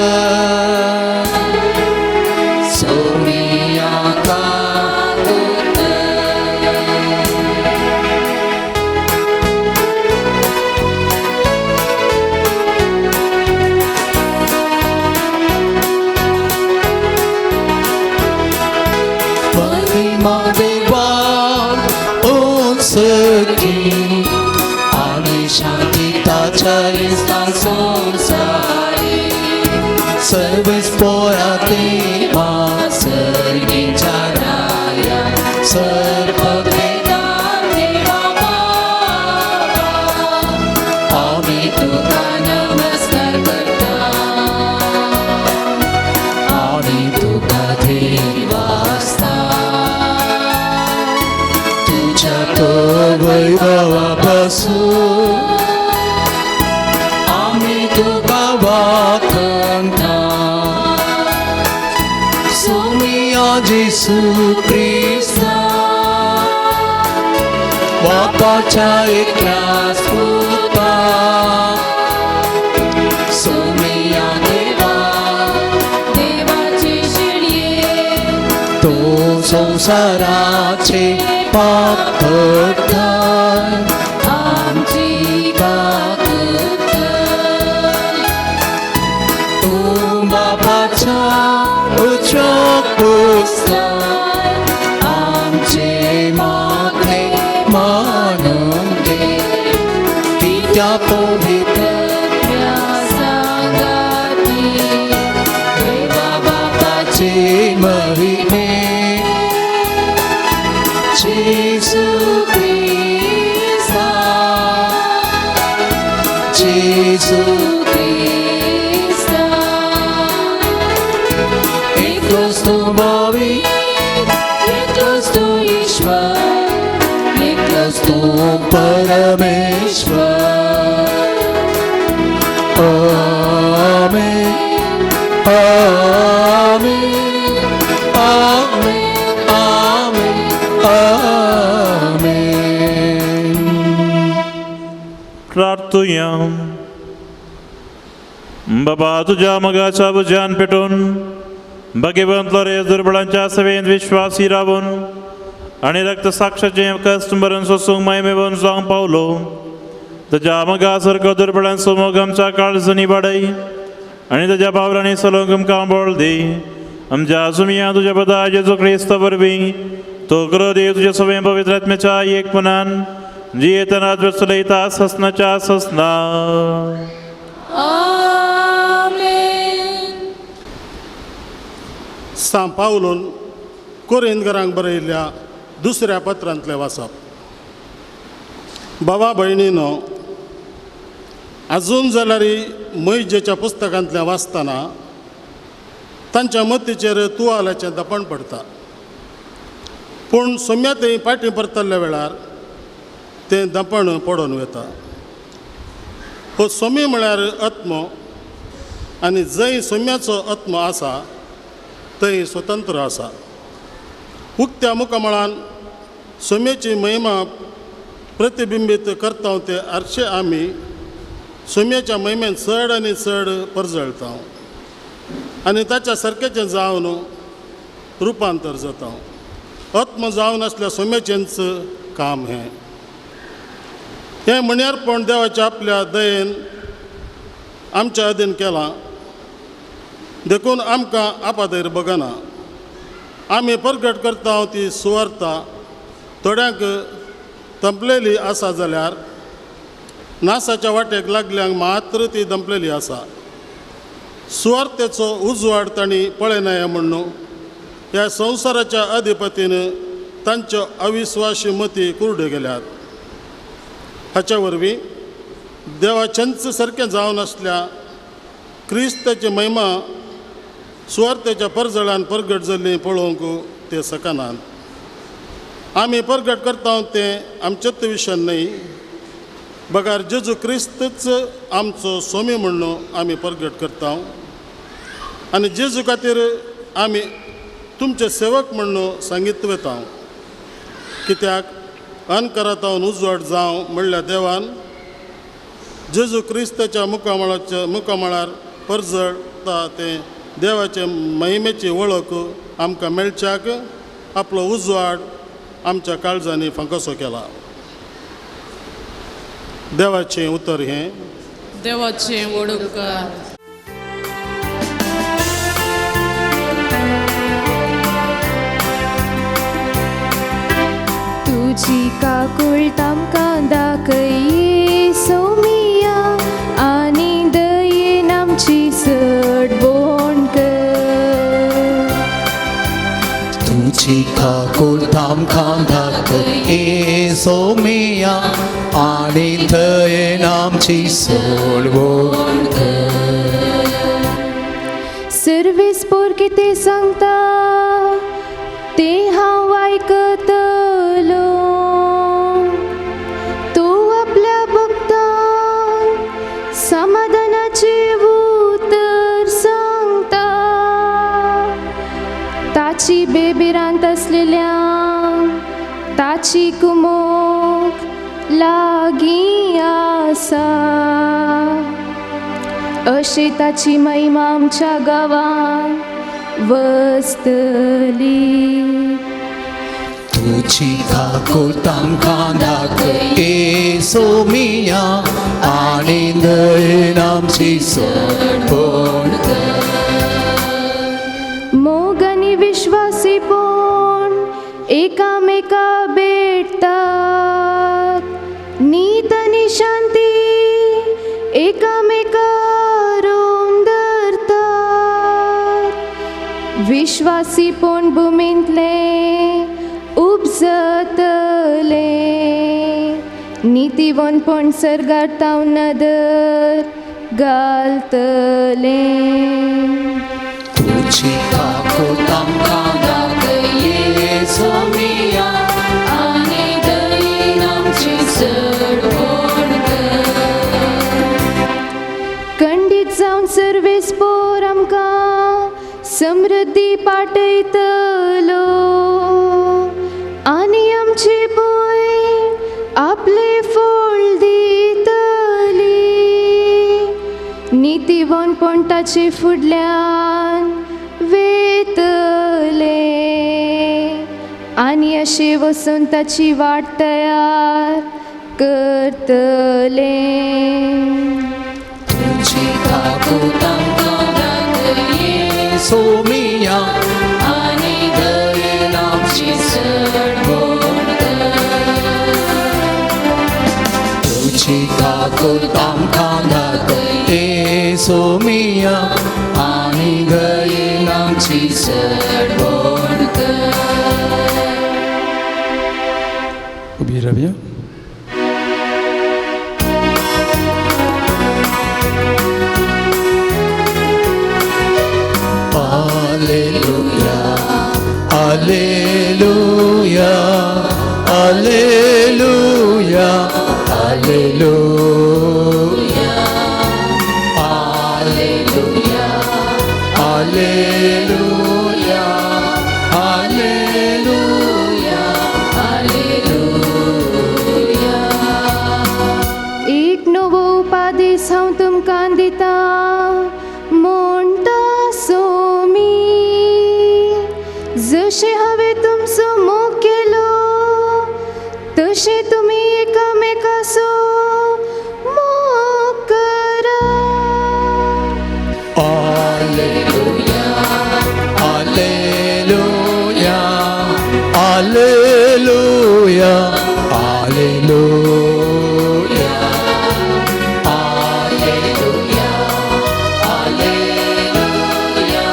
सोमिया काकूत कर. महिमा देवाक उंचकी आनी शांती ताच्या इस्तान संवसारी सर्वच पोरा देवा सर्गीच्या राया सर्व देवा बाबा आमी तुका नमस्कार करता आनी तुका देवास्ता तुझ्या तो वैभवापासून आमी तुका वाखणता. सोमिया जेसू क्रिस्ता बापाच्या एकल्याच पुता. सोमिया देवाचे पाप करताय आमची काकूत कर. तूं बापाच्या उजव्या कुसार आमचे मागणे मानून घे पित्या पवित्र आत्म्या सांगाती देवा बापाचे महिमे जेजू क्रिस्ता जेजू क्रिस्ता एकलोच तूं भावी एकलोच तूं ईश्वर एकलोच तूं परमेश्वर. आमेन आमेन आमेन आमेन आमेन. प्रार्थुया. बाबा तुझ्या मोगाच्या उज्यान पेटून भगवंत लोरेस दुर्बळांच्या सेवेंत विश्वासी रावून आनी रक्त साक्षाचें कश्ट मरण सोसूंक महिमेवन जावंक पावलो. तुज्या मोगा सारको दुर्बळांचो मोग आमच्या काळजांनी वाडय आनी तुज्या बावरांनी चलोवंक आमकां बळ दी. आमच्या सुमया तुज्या पदा जेजू क्रिस्ता वरवीं तो करो देव तुज्या सवें पवित्र आत्म्याच्या एकपणान जियेतना चलयता ससनाच्या ससना. आमेन. सां पावलून कोरिंदगरांक बरयल्ल्या दुसऱ्या पत्रांतलें वाचप. बाबा भयणीनो, आजून जाल्यार मैजेच्या पुस्तकांतलें वाचतना तांच्या मतीचेर तुवाल्याचें दपण पडटा, पूण सोम्या थंय फाटीं परतल्ल्या वेळार तें दपण पडून वता. हो सोमी म्हळ्यार आत्मो आनी जंय सोम्याचो आत्मो आसा थंय स्वतंत्र आसा. उक्त्या मुखामळान सोम्याची महिमा प्रतिबिंबीत करता ते आरशे आमी सोम्याच्या महिमेन चड आनी चड परजळता आनी ताच्या सारकेचें जावन रुपांतर जाता. आत्म जावन आसल्या सोम्याचेंच काम हें. हें म्हणयारपण देवाच्या आपल्या दयेन आमच्या अधीन केलां, देखून आमकां आपादयर बगना. आमी परगट करता ती सुवार्ता थोड्यांक दंपलेली आसा जाल्यार नासाच्या वाटेक लागल्यांक मात्र ती दंपलेली आसा. सुवार्तेचो उजवाड तांणी पळयनाय म्हणून ह्या संवसाराच्या अधिपतीन तांच्यो अविस्वासी मती कुरड्यो गेल्यात. हाच्या वरवीं देवाचेंच सारकें जावन आसल्या क्रिस्ताची महिमा सुवार्तेच्या परजळान परगट जाल्ली पळोवंक ते शकनात. आमी परगट करता तें आमचेच विशय न्हय, बगार जेजू क्रिस्तच आमचो सोमी म्हणून आमी परगट करता आनी जेजू खातीर आमी तुमचे सेवक म्हणून सांगीत वता. कित्याक अनकरातावन उजवाड जावं म्हणल्या देवान जेजू क्रिस्ताच्या मुखामळार परजळता तें देवाचे महिमेची वळख आमकां मेळच्याक आपलो उजवाड आमच्या काळजांनी फांकसो केला. देवाचें उतर हें. देवाचें वडोकार. तुजी काकूळ आमकां दाखय सोमिया आनी दयेन आमची सडबोण कर. तुजी काकूळ आमकां दाखय सोमिया आनी दयेन आमची सोडवण कर. सर्वीस पोर कितें सांगता तें हांव आयकतलो. तूं आपल्या भक्तांक समाधानाचें उतर सांगता. ताची बेबिरांत आसलेल्यांक ताची कुमोक लागीं आसा. अशी ताची महिमा आमच्या गांवांत वसतली. तुजी काकूट आमकां दाखय सोमिया आनी दयेन आमची सडपण कर. मोग आनी विश्वासीपण एकामेका भेटतात, नीत आनी शांती एकामेका रोवन धरतात, विश्वासीपण भुमींतलें उपजतलें, नितीवंतपण सर्गार तावन नदर घालतलें. तुजी काकूट आमकां दाखय सोमिया आनी दयेन आमची सडपण कर. खंडीत जावन सर्वेस पोर आमकां समृद्धी पाटयतलो आनी आमची भूंय आपले फळ दितली, नितीवंतपण ताचे फुडल्यान वेतले आनी अशें वचून ताची वाट तयार करतले. तुजी काकूट आमकां दाखय सोमिया आनी दयेन आमची सडपण कर. तुजी काकूट आमकां दाखय सोमिया आनी दयेन आमची सडपण कर. उबी रावया. Alleluia, Alleluia, Alleluia, Alleluia, Alleluia, Alleluia, Alleluia, Alleluia. एक नवो उपादेस हांव तुमकां दितां म्हणटा सोमी, जशें हांवें तुमचो मोग केलो तशें तुमी एकामेकाचो मोग करात. Alleluia, Alleluia, Alleluia, Alleluia, Alleluia, Alleluia,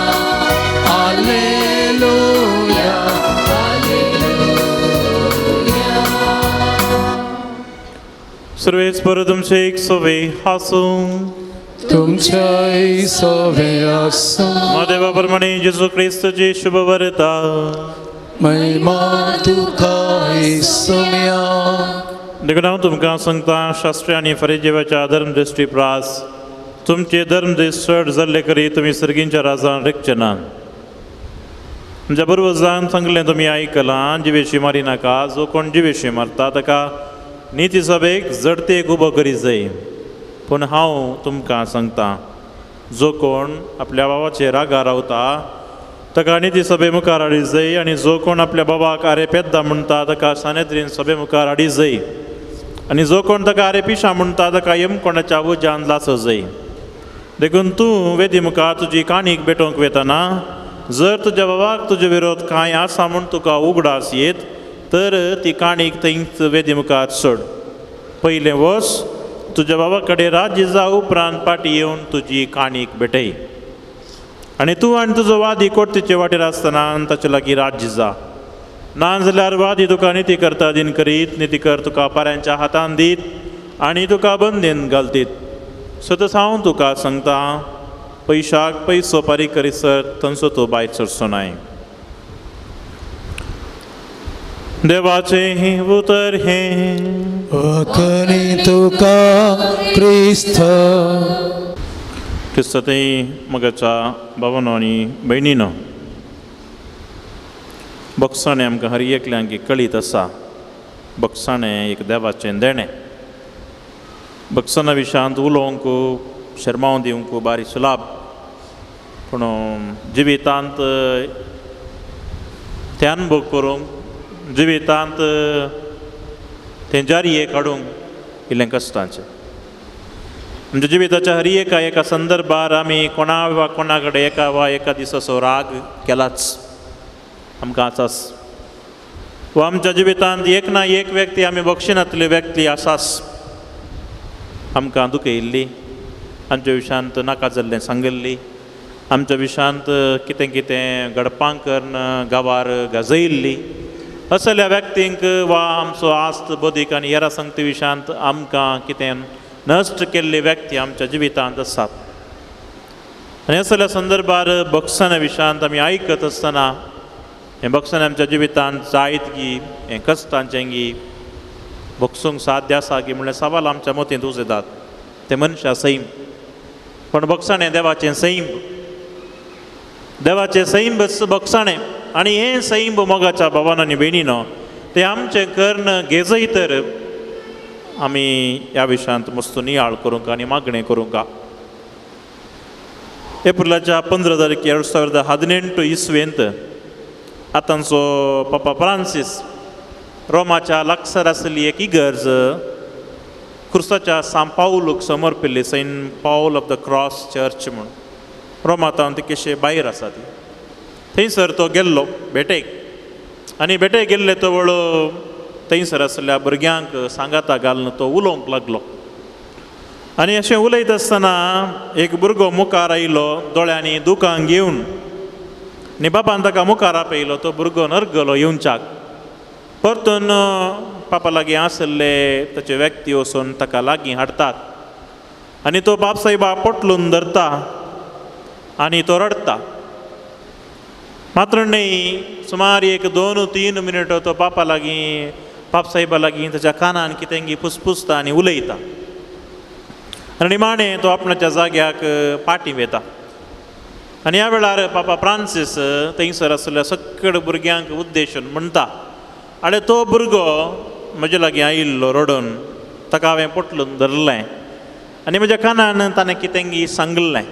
Alleluia, Alleluia. सर्वेस्पर तुमचे एक सोवे हासूं. तुमच्याय सोवे आसूं. देवा प्रमाणे जेजू क्रिस्तची शुभ वार्ता. महिमा तुका सोम्या. देखून हांव तुमकां सांगता, शास्त्री आनी फरिजेवाच्या धर्मदृश्टी प्रास तुमचे धर्मदृश्ट चड जाल्ले करी तुमी सर्गींच्या राजान रिगचे ना. तुमच्या पुर्वजान सांगलें तुमी आयकलां, जिवेशी मारी नाका, जो कोण जिवेशी मारता ताका निती सभेक जडतेक उबो करी जाय. पूण हांव तुमकां सांगता, जो कोण आपल्या बाबाचेर रागार रावता ताका निती सभे मुखार हाडी जाय, आनी जो कोण आपल्या बाबाक आरे पेद्दा म्हणटा ताका सानेद्रीन सभे मुखार हाडी जाय, आनी जो कोण ताका आरे पिशा म्हणटा ताका यमकोणाच्या उज्यान लासो जाय. देखून तूं वेदी मुखार तुजी काणीक भेटोवंक वेतना जर तुज्या बाबाक तुजे विरोध कांय आसा म्हूण तुका उगडास येत तर ती काणीक थंयच वेदी मुखार सोड. पयलें वच तुज्या बाबा कडेन राज्य जा, उपरांत फाटीं येवन तुजी काणीक भेटय. आनी तूं आनी तुजो वादी कोर्तीचे वाटेर आसतना ताचे लागीं राज्य जा, ना जाल्यार वादी तुका निती करता दिन करीत, निती कर तुका पाऱ्यांच्या हातान दीत आनी तुका बंदीन घालतीत. सतत हांव तुका सांगता, पयशाक पयसो फारीक करीसर थंयसो तूं भायर सरचो नाय. देवाचें हें उतर हें. वखणी तुका क्रिस्त. क्रिस्तांतय मोगाच्या भावानो आनी भयणीनो, बक्षाणें आमकां हर एकल्यांक कळीत आसा, बक्षाणें एक देवाचें देणें. बक्षाणा विशयांत उलोवंक शर्माव दिवंक बारी सुलाभ, पूण जिवितांत ध्यान भोग करूंक जिवितांत तें जारये काडूंक इल्लें कश्टांचें. आमच्या जिविताच्या हर एका एका संदर्भार आमी कोणा वा कोणा कडेन एका वा एका दिसाचो राग केलाच, आमकां आसाच. वा आमच्या जिवितांत एक ना एक व्यक्ती आमी बक्षिनातली व्यक्ती आसाच, आमकां दुखयिल्ली, आमच्या विशयांत नाका जाल्लें सांगिल्ली, आमच्या विशयांत कितें कितें घडपां करून गांवार गाजयिल्ली. असल्या व्यक्तींक वा आमचो आस्त बदीक आनी हेरा संगती विशयांत आमकां कितें नश्ट केल्ली व्यक्ती आमच्या जिवितांत आसात. आनी असल्या संदर्भार बक्षाना विशयांत आमी आयकत आसतना हें बक्षान आमच्या जिवितांत जायत गी, हें कश्टांचें गी, बक्षूंक साध्य आसा गी म्हणल्यार सवाल आमच्या मतींत उजयतात. तें मनशां सैम, पूण बक्षाणें देवाचें सैम, देवाचें सैम बक्षाणें. आनी हें सैम मोगाच्या भावान आनी भयणीनो तें आमचें कर्ण घेजय तर आमी ह्या विशयांत मस्त नियाळ करूंक आनी मागणें करूंक. एप्रिलाच्या 15 तारखे 2018 इसवेंत आतांचो पापा फ्रांसीस रोमाच्या लागसार आसली एक इगर्ज क्रुसाच्या सांत पावलूक समर्पिल्ली, Saint Paul of the Cross church म्हूण रोमांत तिकेशे भायर आसा ती. थंयसर तो गेल्लो भेटेक आनी भेटेक गेल्ले तो वळ थंयसर आसल्या भुरग्यांक सांगाता घालून तो उलोवंक लागलो. आनी अशें उलयत आसतना एक भुरगो मुखार आयलो दोळ्यांनी दुकां घेवन आनी बापान ताका मुखार आपयलो. तो भुरगो नरगलो येवच्याक, परतून पापा लागीं आसले ताचे व्यक्ती वचून ताका लागीं हाडटात आनी तो बाप साहेबा पोटलून धरता आनी तो रडटा. मात्र न्ही सुमार एक 2-3 मिनटो तो पापा लागीं बाप साहेबा लागीं ताच्या कानान कितें फुसफुसता आनी उलयता आनी निमाणें तो आपणाच्या जाग्याक पाटी वेता. आनी ह्या वेळार पापा फ्रांसीस थंयसर आसल्या सगळ्या भुरग्यांक उद्देशून म्हणटा, आनी तो भुरगो म्हजे लागीं आयिल्लो रडून, ताका हांवें पोटलून धरलें आनी म्हज्या कानान ताणें कितें सांगिल्लें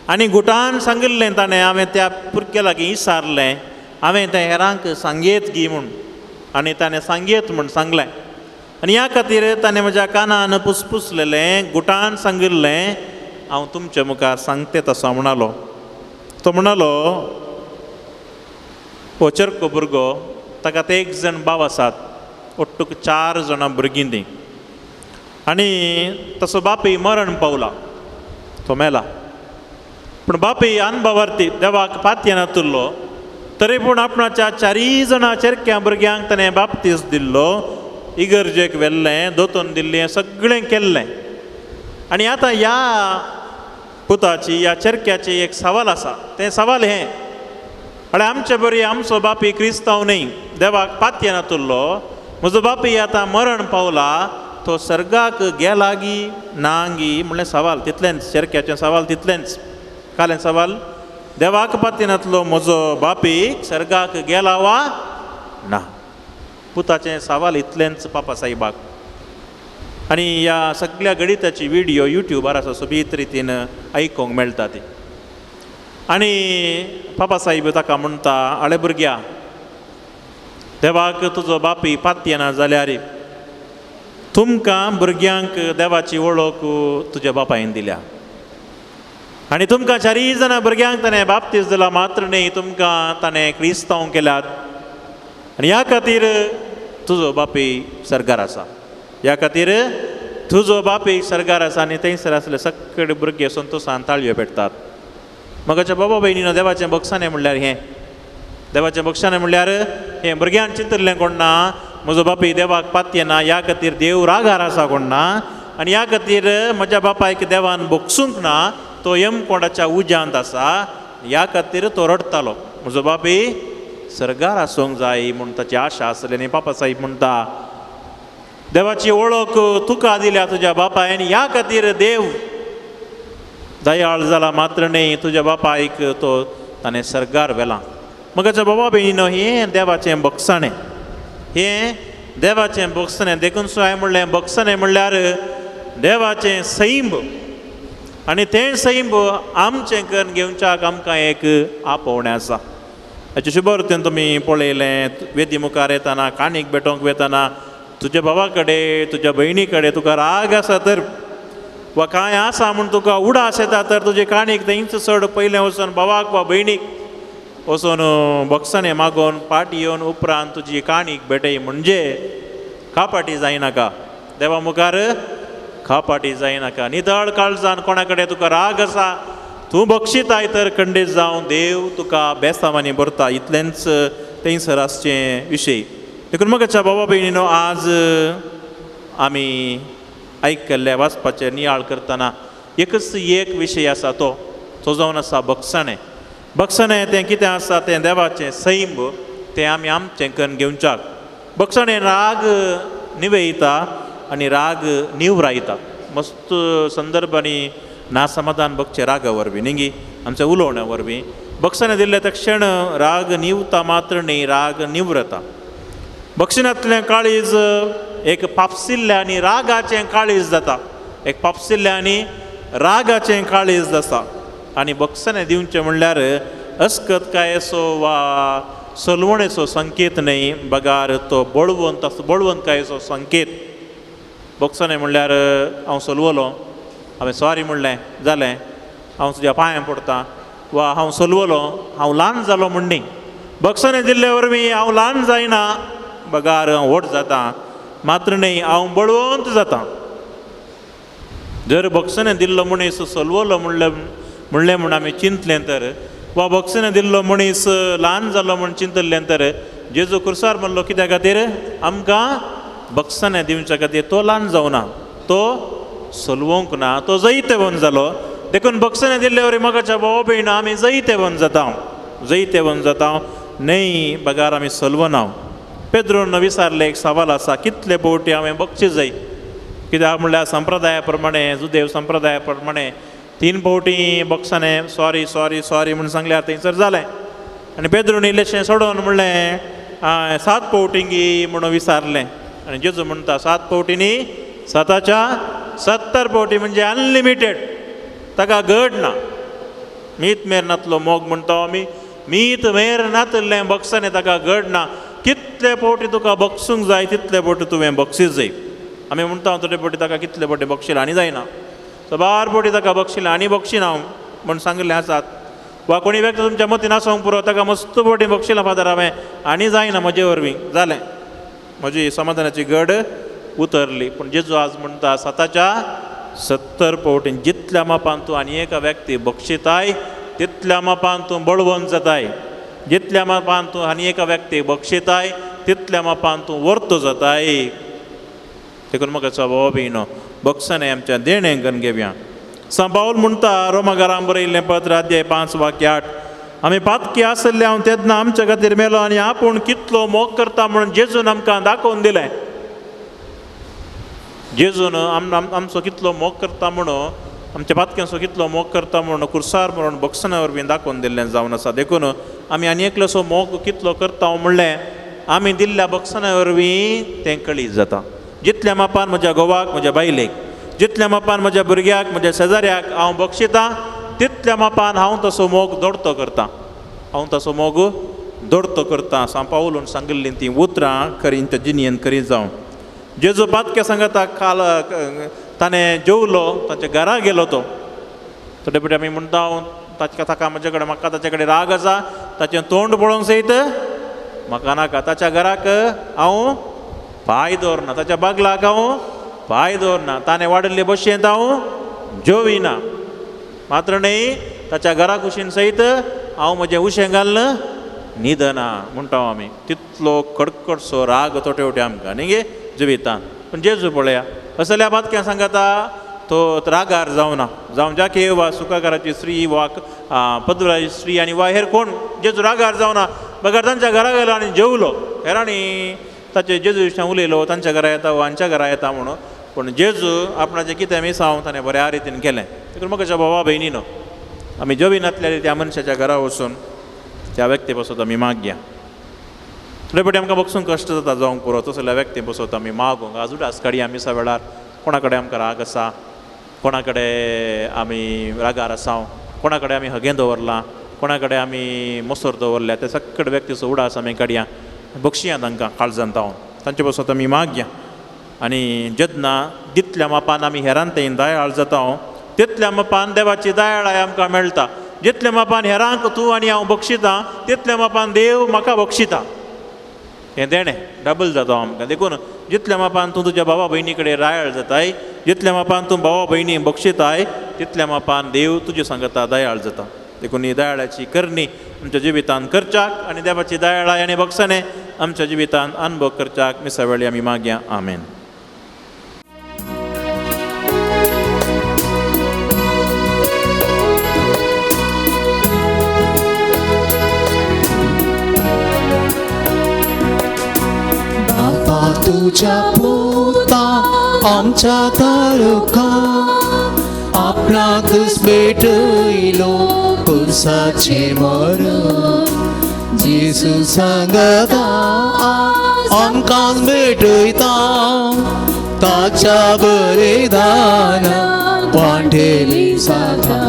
आनी गुटान सांगिल्लें ताणें, हांवें त्या भुरग्या लागीं विचारलें, हांवें त्या हेरांक सांगयत गी म्हूण, आनी ताणें सांगयत म्हूण सांगलें. आनी ह्या खातीर ताणें म्हज्या कानान पुसपुसलेलें गुटान सांगिल्लें हांव तुमचे मुखार सांगते तसो म्हणालो. तो म्हणालो, हो चरको भुरगो, ताका ते एक जण भाव आसात, ಒಟ್ಟುक 4 जाणां भुरगीं तीं आनी तसो बापूय मरण पावला, तो मेला. पूण बापूय अनभावार्थी देवाक पातयेनातुल्लो, तरी पूण आपणाच्या 4 जाणां चेरक्या भुरग्यांक ताणें बाप्तीस दिल्लो, इगर्जेक व्हेल्लें, दोतोन दिल्लें, सगळें केल्लें. आनी आतां ह्या पुताची ह्या चेरक्याची एक सवाल आसा, तें सवाल हें, आनी आमचे बरी आमचो बापूय क्रिस्तांव न्हय, देवाक पातयेनातुल्लो, म्हजो बापूय आतां मरण पावला, तो सर्गाक गेला गी ना गी म्हणलें सवाल तितलेंच, चेरक्याचें सवाल तितलेंच. कालें सवाल, देवाक पातयेनातलो म्हजो बापूय सर्गाक गेला वा ना, पुताचें सवाल इतलेंच पापा साहेबाक. आनी ह्या सगळ्या गणिताची विडियो युट्यूबार आसा, सोबीत रितीन आयकूंक मेळटा ती. आनी पापा साहेब ताका म्हणटा, आळे भुरग्या, देवाक तुजो बापूय पातयेना जाल्यार तुमकां भुरग्यांक देवाची वळख तुज्या बापायन दिल्या आनी तुमकां 4 जाणां भुरग्यांक ताणें बाप्तीस दिला, मात्र न्हय तुमकां ताणें क्रिस्तांव केल्यात आनी ह्या खातीर तुजो बापूय सर्गार आसा, ह्या खातीर तुजो बापूय सर्गार आसा. आनी थंयसर आसले सगळे भुरगे संतोशान ताळयो पेटतात. मगाच्या बाबा भयणीनो, देवाचें बक्षाणें म्हणल्यार हें, देवाचें बक्षाणें म्हणल्यार हें भुरग्यान चिंतलें कोण ना, म्हजो बापूय देवाक पातयेना, ह्या खातीर देव रागार आसा कोण ना, आनी ह्या खातीर म्हज्या बापायक देवान बक्षूंक ना, तो यमकोंडाच्या उज्यांत आसा, ह्या खातीर तो रडटालो, म्हजो बापूय सर्गार आसूंक जाय म्हूण ताची आशा आसली. आनी पापा साहेब म्हणटा, देवाची वळख तुका दिल्या तुज्या बापायन, ह्या खातीर देव दयाळ जाला, मात्र न्हय तुज्या बापायक तो ताणें सर्गार व्हेला. मगाच्या बाबा भयणीनो, हें देवाचें बक्षाणें, हें देवाचें बक्षाणें. देखून सो हांवें म्हणलें, बक्षाणें म्हणल्यार देवाचें सैम आनी तें सैम आमचें करून घेवच्याक आमकां एक आपोवणें आसा. हाचे शुभवर्तेन तुमी पळयलें, वेदी मुखार येताना, काणीक भेटोवंक वेताना तुज्या भावा कडेन, तुज्या भयणी कडेन तुका राग आसा तर वा कांय आसा म्हूण तुका उडास येता तर तुजे काणीक थंयच चड पयलें वचून भावाक वा भयणीक वचून बक्षाणे मागोवन पाटी येवन उपरांत तुजी काणीक भेटय. म्हणजे कापाटी जायनाका, देवा मुखार कापाटी जायनाका. नितळ काळजान कोणा कडेन तुका राग आसा तूं बक्षिताय तर खंडीत जावं देव तुका बेसांवांनी भरता. इतलेंच थंयसर आसचें विशय. देखून म्हज्या बाबा भयणीनो, आज आमी आयकल्ले वाचपाचें नियाळ करतना एकच एक विशय आसा, तो जावन आसा बक्षाणें. बक्षाणें तें कितें आसा तें देवाचें सैम, तें आमी आमचें करून घेवच्याक. बक्षाणें राग निवयता आनी राग निवरायता. मस्त संदर्भांनी नासमाधान बगचें रागा वरवीं न्ही, आमच्या उलोवण्या वरवीं. बक्षाणें दिल्लें त्या क्षण राग निवता मात्र न्ही, राग निव्रता. बक्षिणांतलें काळीज एक पापसिल्लें आनी रागाचें काळीज जाता, एक पापसिल्लें आनी रागाचें काळीज आसा. आनी बक्षाणें दिवचें म्हणल्यार अस्कत कायेचो वा सलवणेचो संकेत न्हय, बगार तो बळवंत आसा, बळवंतकायेचो संकेत. बक्षाणें म्हणल्यार हांव सलवलो, हांवें सॉरी म्हणलें जालें, हांव तुज्या पांयां पडटा, वा हांव सलवलो, हांव ल्हान जालो म्हूण न्ही. बक्षाणें दिल्ले वरवीं हांव ल्हान जायना, बगार हांव व्हड जाता मात्र न्ही, हांव बळवंत जाता. जर बक्षाणें दिल्लो मनीस सलवलो म्हणलें म्हूण आमी चिंतलें तर, वा बक्षाणें दिल्लो मनीस ल्हान जालो म्हूण चिंतलें तर, जेजू खुर्सार म्हणलो कित्या खातीर? आमकां बक्षाणें दिवच्या खातीर. तो ल्हान जावना, तो सलवंक ना, तो जैतवंत जालो. देखून बक्षाणें दिल्ले वरी मगाच्या भाव भयण आमी जैतवंत जाता, जैतवंत जाता न्हय, बगार आमी सलवना. पेद्रोन विचारलें एक सवाल आसा, कितले फावटी हांवें बक्षीस जाय? कित्याक म्हणल्यार संप्रदाया प्रमाणे, जुदेव संप्रदाया प्रमाणे 3 फावटी बक्षाणें सॉरी सॉरी सॉरी म्हूण सांगल्यार थंयसर जालें. आनी पेद्रोन इल्लेशें सोडोवन म्हणलें 7 फावटी म्हणून विचारलें. आनी जेजू म्हणटा 7 फावटी न्ही, 7च्या 70 फावटी, म्हणजे अनलिमिटेड, ताका गड ना. मीत मेर नातलो मोग म्हणटा आमी, मीत मेर नातलें बक्षाणें ताका गड ना. कितले फावटी तुका बक्षूंक जाय तितले फावटी तुवें बक्षीस जाय. आमी म्हणटा थोडे फावटी ताका कितले फावटी बक्षील आनी जायना, साबार फावटी ताका बक्षील आनी बक्षीना हांव म्हूण सांगिल्लें आसात. वा कोणी व्यक्ती तुमच्या मतीन आसूंक पुरो, ताका मस्त फावटी बक्षिलां फादर हांवें आनी जायना म्हजे वरवीं, जालें, म्हजी समाधानाची गड उतरली. पूण जेजू आज म्हणटा 7च्या 70 फावटी जितल्या मापान तूं आनी एका व्यक्ती बक्षिताय तितल्या मापान तूं बळवंत जाताय, जितल्या मापान तूं आनी एका व्यक्ती बक्षिताय तितल्या मापान तूं वर्तो जाताय. देखून म्हाका बाबा भयणो, बक्षाणें आमच्या देणें करून घेवया. सांत पावल म्हणटा रोमागारां बरयल्लें पत्र अध्याय 5 वाक्य 8, आमी पातकी आसले हांव तेन्ना आमच्या खातीर मेलो आनी आपूण कितलो मोग करता म्हणून जेजून आमकां दाखोवन दिलें. जेजून आमचो कितलो मोग करता म्हणून, आमच्या पातक्यांचो कितलो मोग करता म्हणून खुर्सार म्हणून बक्षाणा वरवीं दाखोवन दिल्लें जावन आसा. देखून आमी आनी एकलोसो मोग कितलो करता म्हणलें आमी दिल्ल्या बक्षाणा वरवीं तें कळीत जाता. जितल्या मापान म्हज्या घोवाक, म्हज्या बायलेक, जितल्या मापान म्हज्या भुरग्याक, म्हज्या शेजाऱ्याक हांव बक्षितां तितल्या मापान हांव तसो मोग दोडतो करतां, हांव तसो मोग दोडतो करतां. सांत पावलून सांगिल्लीं तीं उतरां खरीं त्या जिणेन करीत जावं. जेजू पातक्या सांगता काल ताणें जेवलो, ताच्या घरा गेलो तो. थोडे फावटी आमी म्हणटा ताका ताका म्हजे कडेन, म्हाका ताचे कडेन राग आसा, ताचें तोंड पळोवंक सयत म्हाका नाका, ताच्या घराक हांव पांय दवरना, ताच्या बागलाक हांव पांय दवरना, ताणें वाडिल्ले बशयेंत हांव जेविना, मात्र न्हय ताच्या घरा कुशीन सयत हांव म्हजें उशें घालून न्हिदना म्हणटा आमी. तितलो कडकडसो राग थोडे फावटी आमकां न्ही गे जिवितान. पूण जेजू पळया असल्या पातक्यां सांगता तो रागार जावना, जावं जाके वा सुखाकाराची स्त्री वा पदराची स्त्री आनी वा हेर कोण, जेजू रागार जावना, बगर तांच्या घरा गेलो आनी जेवलो. हेरांनी ताचे जेजू विशीं उलयलो, तांच्या घरा येता वा हांच्या घरा येता म्हणून, पूण जेजू आपणाचें कितें मिसांव ताणें बऱ्या रितीन केलें. देखून म्हाका बाबा भयणीनो, आमी जेविनातल्या त्या मनशाच्या घरा वचून त्या व्यक्ती पासत आमी मागया. थोडे फावटी आमकां बक्षूंक कश्ट जाता जावंक पुरो, तसल्या व्यक्ती पासत आमी मागूंक. आज उडास काडया मिसा वेळार कोणा कडेन आमकां राग आसा, कोणा कडेन आमी रागार आसा, कोणा कडेन आमी हगें दवरलां, कोणा कडेन आमी मोसर दवरल्या त्या सगळे व्यक्तीचो उडास आमी काडया, बक्षिया तांकां काळजान तावन, तांचे पासत आमी मागया. आनी जेन्ना जितल्या मापान आमी हेरान थंय दयाळ जाता तितल्या मापान देवाची दयाळाय आमकां मेळटा. जितल्या मापान हेरांक तूं आनी हांव बक्षिता तितल्या मापान देव म्हाका बक्षिता. हें देणें डबल जाता आमकां. देखून जितल्या मापान तूं तुज्या भावा भयणी कडेन रायाळ जाताय, जितल्या मापान तूं भावा भयणी बक्षिताय, तितल्या मापान देव तुजे सांगता दयाळ जाता. देखून ही दयाळाची करणी आमच्या जिवितान करच्याक आनी देवाची दयाळाय आनी बक्षणें आमच्या जिवितान अनुभव करच्याक मिसा वेळी आमी मागया. आमेन. तुझ्या पुता आमच्या तारुका आपणाकच भेटयलो कुर्साचे मरण जेजू सांगता आमकां भेटयता ताच्या बलिदाना वांटेली जाता.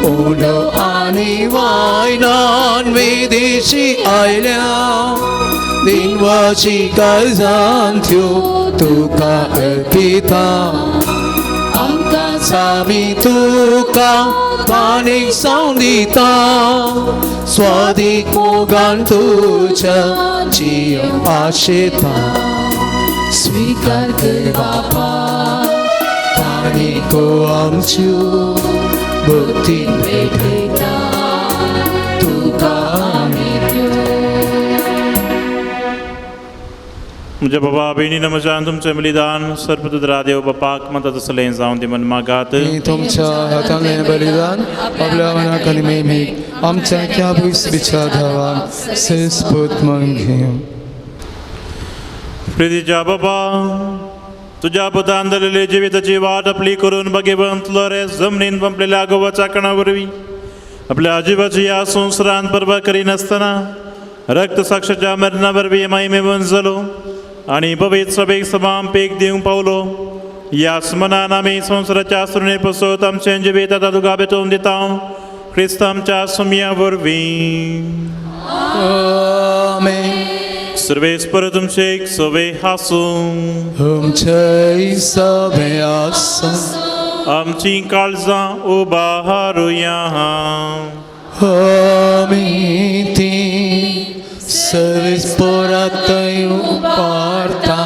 उलो आनी वायनान विदेशी आयल्या दिनवाची काळजांत्यो तुका अर्पिता. आमकां सामी तुका पाणीक सावन दिता स्वादीक मोगान तुज्या जियो आशेता. स्वीकार कर बापा काणिको आमच्यो भक्तीन भेटयता तुका आमी त्यो. म्हज्या बाबा भयणी म्हज्यान तुमचें बलिदान सर्वतुद्रा देव बापाक मत तसलें जावं दी मन मागात. तुमच्या हातांतलें बलिदान आपल्या मनाक आनी मेमेक आमच्या क्याबूस विचार धावा सेस्पूत मन घेवं. प्रितीच्या बाबा तुज्या पुतान दिलेली जिविताची वाट आपली करून भगवंत लोरे जमनीन पंपलेल्या गोवाच्या कणा वरवीं आपल्या जिवाची ह्या संवसारान पर्वा करिनासतना रक्त साक्षाच्या मरणा वरवीं माहिमेवन जालो आनी पवित्र सभेक सभाम पेक दिवंक पावलो. ह्या स्मनान आमी संवसाराच्या सुरणे पसत आमचें जिवीत आतां तुका भेटोवन दिता क्रिस्त आमच्या सुमया वरवीं. आमेन. सर्वेस्पर तुमचे सवे हासूं तुमचेय सवे आसूं. आमची काळजां उबारुया. आमी ती सर्वेस्परातय उपारता.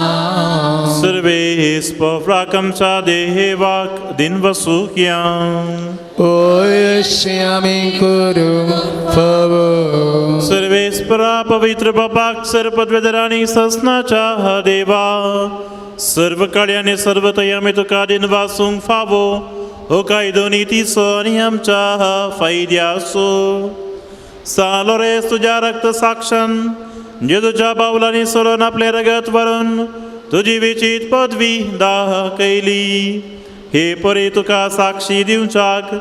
सर्वेस्पराक आमच्या देवाक दिन वसुया. ओयशी आमी करूंक फावो. सर्वेस्परा पवित्र बापाक सर्वपदवेदर आनी ससनाच्या देवा सर्व काळी आनी सर्वतय आमी तुका दिन वासूंक फावो हो कायदो नितीचो आनी आमच्या फायद्याचो. सालोरेस तुज्या रक्त साक्षान जेजूच्या पावलांनी सोडून आपलें रगत व्हरून तुजी विचीत पदवी दाखयली. हे परी तुका साक्षी दिवच्याक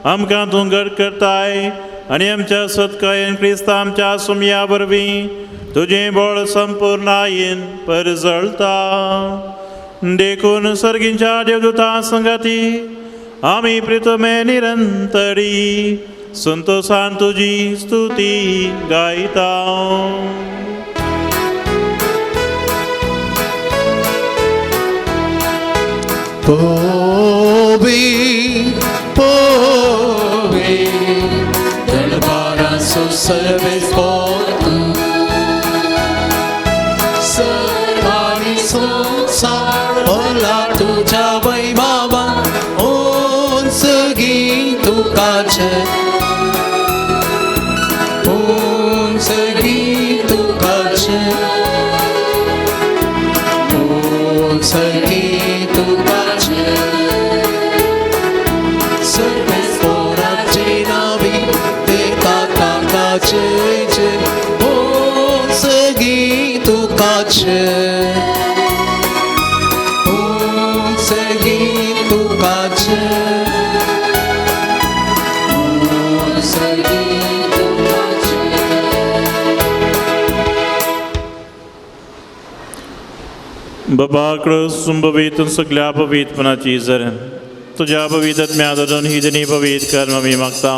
आमकां तूं घट करताय आनी आमच्या सत्कायन क्रिस्ता आमच्या सुमया वरवीं तुजें बळ संपूर्णायेन परजळता. देखून सर्गींच्या देवदूता संगाती आमी प्रितमे निरंतरी संतोषान तुजी स्तुती गायता. पोवी पोवी दरबाराचो सर्वेस्पर तूं सर्वांनी संवसार भरला तुज्या वैभवान उंच गीत तुकाचें उंच गीत तुकाचें उंच गीत तुकाचें. सर्वेस्पराचे नांवी देता ताकाचें जय उंच गीत तुकाचें उंच गीत तुकाचें उंच गीत तुकाचें. बाबा सुंभवीत सगल्या पवित्रपणाची जर तुज्या पवित्र आत्म्या दोन ही जनी पवित्र कर आमी मागता.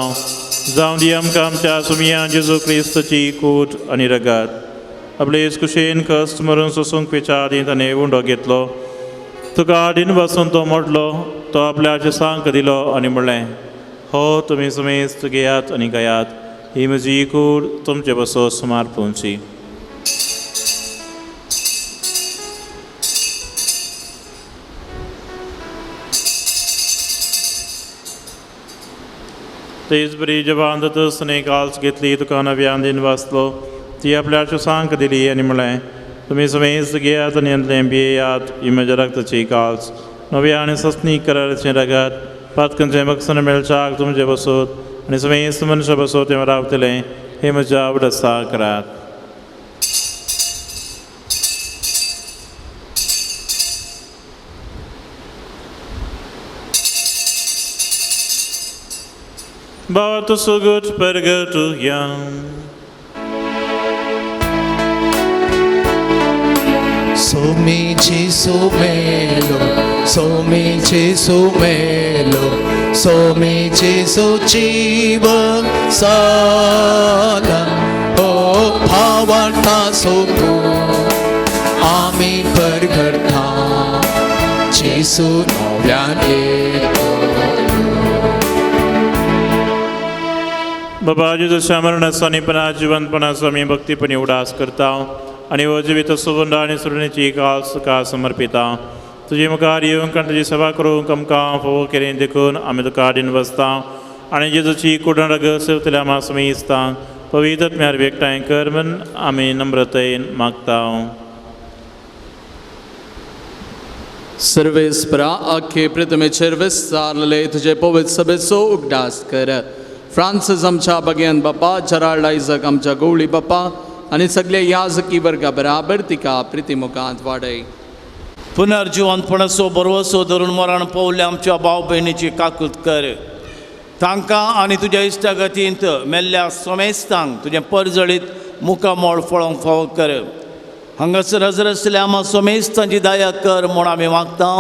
जावं दी आमकां आमच्या सुमया जेजू क्रिस्ताची कूट आनी रगत. आपले कुशेन कश्ट मरून सोसूंक वेच्या आदीं ताणें उंडो घेतलो. तुका आदीन बसून तो मोडलो. तो आपल्या जेसांक दिलो आनी म्हणलें, हो तुमी सुमेस्त घेयात आनी गायात. ही म्हजी कूड तुमचे बसो सुमार पोवची. तेच बरी जबान तसने काल्स घेतली. तुका नव्यान दिन वाचलो. ती आपल्या सांक दिली आनी म्हणलें, तुमी समेस्त घेयात आनी अंतलें पियेयात. ही म्हज्या रक्ताची काल्स, नव्या आनी सस्नी कराराचें रगत. पातकांचें बक्षण मेळच्याक तुमचें बसोत आनी समेस्त मनशां बसोत तें रावतलें. हें म्हज्या आवडसा करात. Bato sugut pergatu yam. Somi Jesu melo, somi Jesu melo, somi Jesu jeevan sala. Oh bhavartha soku, ami pargartha, Jesu navyan yeto. बाबा जेजूच्या मरणाचो आनी पणा जिवंतपणाचो आमी भक्तीपणी उडास करता आनी हो जिवीत सुगंध आनी सुरणेची काल तुका समर्पिता. तुजे मुखार येवंक आनी तुजी सेवा करूंक आमकां फावो केली देखून आमी तुका आडीन बसता आनी जेजूची कुडण रगत सेवतल्या आमा समेस्तांक पवित्र आत्म्यार एकठांय कर म्हूण आमी नम्रतेन मागता. सर्वेस्परा आखे प्रतिमेचेर विस्तारले तुजे पवित्र सभेचो उगडास कर. फ्रांसीस आमच्या बगेन बापा, जेराल्ड आयजक आमच्या गवळी बापा आनी सगळे याजकी वर्गा बराबर तिका प्रिती मुखांत वाडय. पुनर्जिवंतपणाचो भरवसो धरून मरण पावल्या आमच्या भाव भयणीची काकूत कर. तांकां आनी तुज्या इश्टागतींत मेल्ल्या समेस्तांक तुजें परजळीत मुखामोळ फळोवंक फावो कर. हांगासर हजर आसल्या आमा समेस्तांची दया कर म्हूण आमी मागता.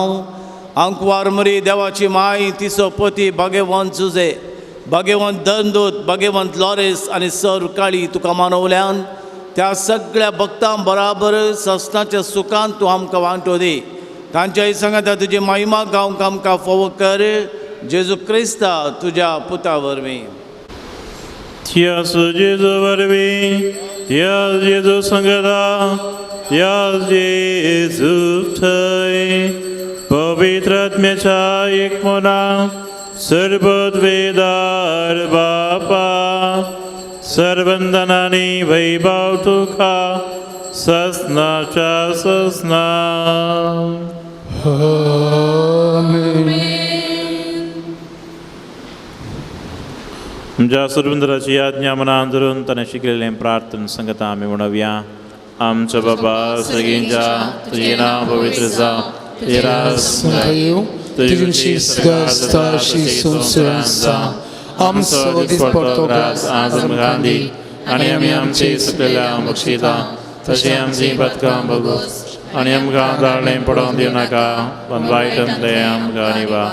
आंकवार मरी देवाची माय, तिचो पती भाग्यवंत जुजे, भाग्यवंत दंदूत, भाग्यवंत लॉरेस आनी सर काळी तुका मानवल्यान त्या सगळ्या भक्तां बराबर सस्नाच्या सुखान तूं आमकां वांटो दी. तांच्याय सांगाता तुजी महिमा गावंक आमकां फावो कर. जेजू क्रिस्ता तुज्या पुता वरवीं. त्यास जेजू वरवीं, त्यास जेजू संगता, त्यास जेजू थंय पवित्र आत्म्याच्या एकमना सर्वद्वेदार बापा सर्वंदनानी वैभव तुका ससनाच्या ससना. आमच्या सुरबंदराची आज्ञा मनान धरून ताणें शिकलेलें प्रार्थना संगता आमी म्हणोवया. आमच्या बाबा सगळींच्या तुजें नांव पवित्र जावं, तुजें राज आमचो दिसपडतो ग्रास आज आमकां दी आनी आमी आमची सुकलेल्या बक्षिता तशें आमची पदकां बगोस आनी आमकां दाळें पडोवन दिवं नाका, पण वायटांतलें आमकां निवा.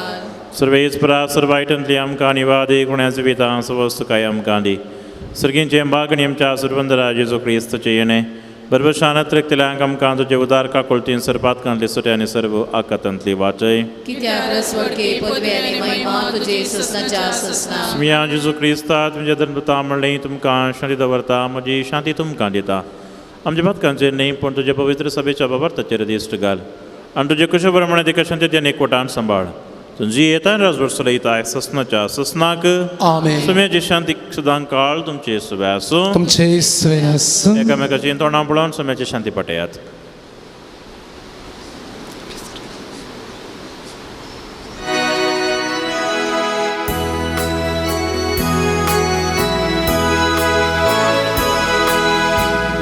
सर्वेच परा सर्व वायटांतली आमकां निवा दी. गुण्या जिवितां सवस्त काय आमकां दी. सर्गींचें बाग आनी आमच्या सुरबंदरा जेजू क्रिस्ताचें येणें बरोबर शानत रक्तल्यांक आमकां तुजे उदार काकुळतीन सर्पातकांतली सुट्या आनी सर्व आकातांतली वाचय. मिया जेजू क्रिस्ता तुमच्या धर्मता म्हणलें तुमकां शांती दवरता, म्हजी शांती तुमकां दिता. आमच्या पातकांचेर न्ही पूण तुज्या पवित्र सभेच्या बाबार्थाचेर दिश्ट घाल आनी तुजे कुशे प्रमाणे तिका शांती आनी एकवटान सांबाळ. तुजी येता राजभर चलयता ससनाच्या ससनाक. आमेन. सुम्याची शांती सदां काळ तुमचे सुबे आसूं. तुमचे सुवे आसूं. एकामेकाची तोंडां पळोवन सुम्याची शांती पटयात.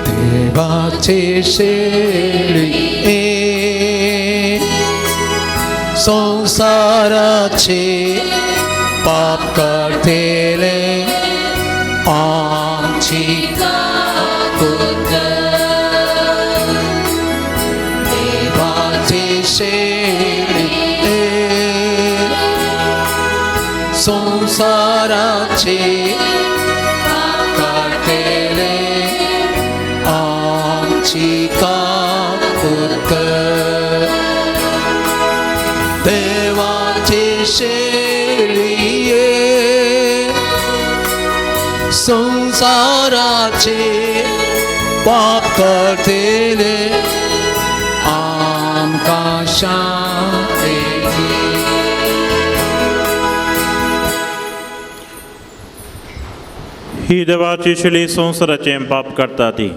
देवाचे शेळी संसाराचे पाप काडटले आमची काकूत कर. देवाचे शेळी संसाराचे काकूत कर देवाचे शेळये संसाराचे पाप करतले आमकां शांती दी. ही देवाची शिळी संवसाराचें पाप काडटा ती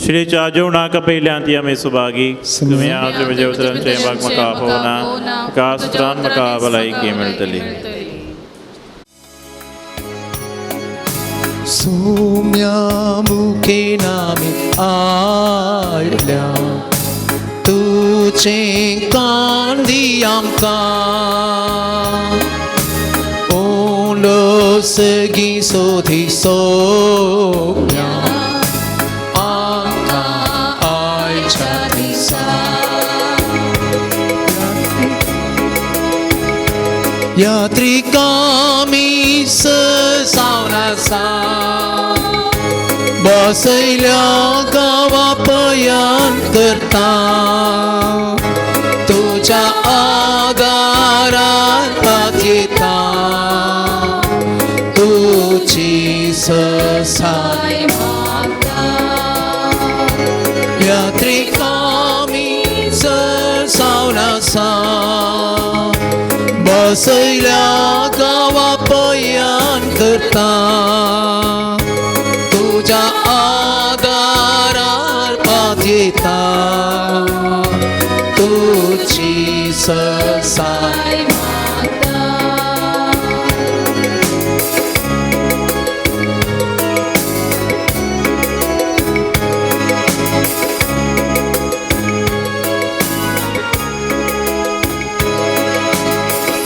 शिळीच्या जेवणाक पयल्यान ती आमी सुभागी. तुमी आज म्हज्या उतरांचें भाग म्हाका आपोवना एका सुत्रान म्हाका भलायकी मेळटली. सुम्या मुखे नामी आयल्या तुजें कान दी आमकां ओलो सगीं सोदी सोम्या आमकां आयच्या दिसा यात्रिकामी ससावन आसा बसयल्या गांवा पयान करता तुज्या आदारान पातयेता तुजी ससाय मागता. यात्रिकामी ससावन आसा बसयल्या गांवा पयान करता तुज्या आदारार पातयेता तुजी ससाय मागता.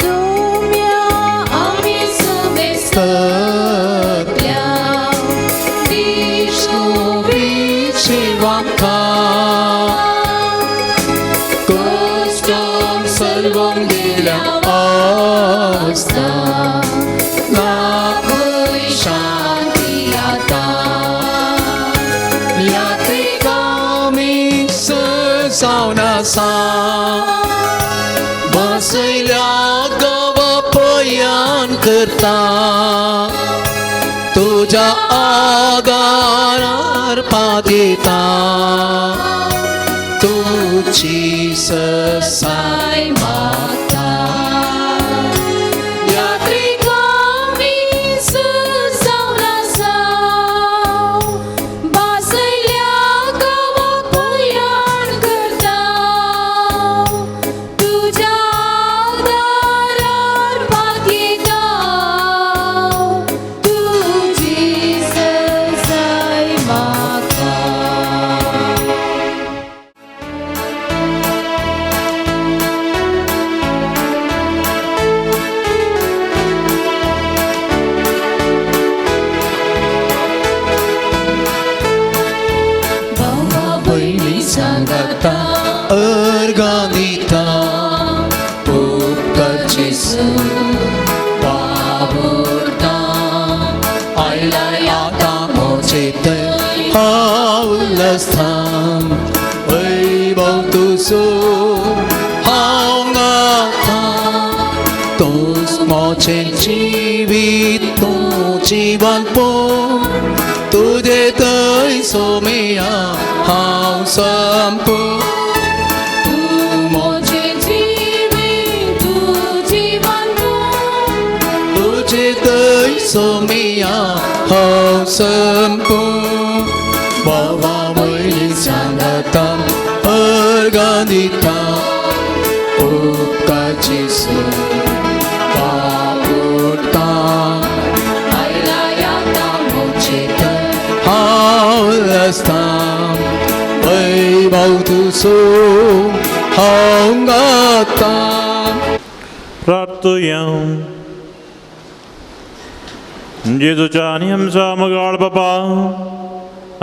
सोम्या आमी समेस्तल्या विष्णु शिवांका कश्टां सर्वं दिल्या आसता दाखय शांती आतां. यात्रिकामी ससावन आसा बसयल्या गांवा पयान करता तुज्या आदारार पातयेता तुजी ससाय मागता. यात्रिकामी ससावन आसा बसयल्या गांवा पयाण करता तुज्या आदारार पातयेता तुजी ससाय मागता. भावा भयणी सांगता अर्गां दिता उपकारचे वावुरता आयलाय आतां म्हजें थंय हांव स्थान वैभव तुजो हांव गातां तूंच म्हजें जिवीत तूं जिवन पूण तुजें थंय सोम्या हांव संपूर्ण तूं म्हजें जिवीत तूं जिवन तुझे थंय सोम्या हांव संपूर्ण बाबा वयली सांगता अर्गां दिता उपकारचे वावुरता आयलाय आतां म्हजें थंय हांव स्थान वैभव तुजो हांव गातां. प्रार्थुया. जेजूच्या आनी आमच्या मोगाळ बापा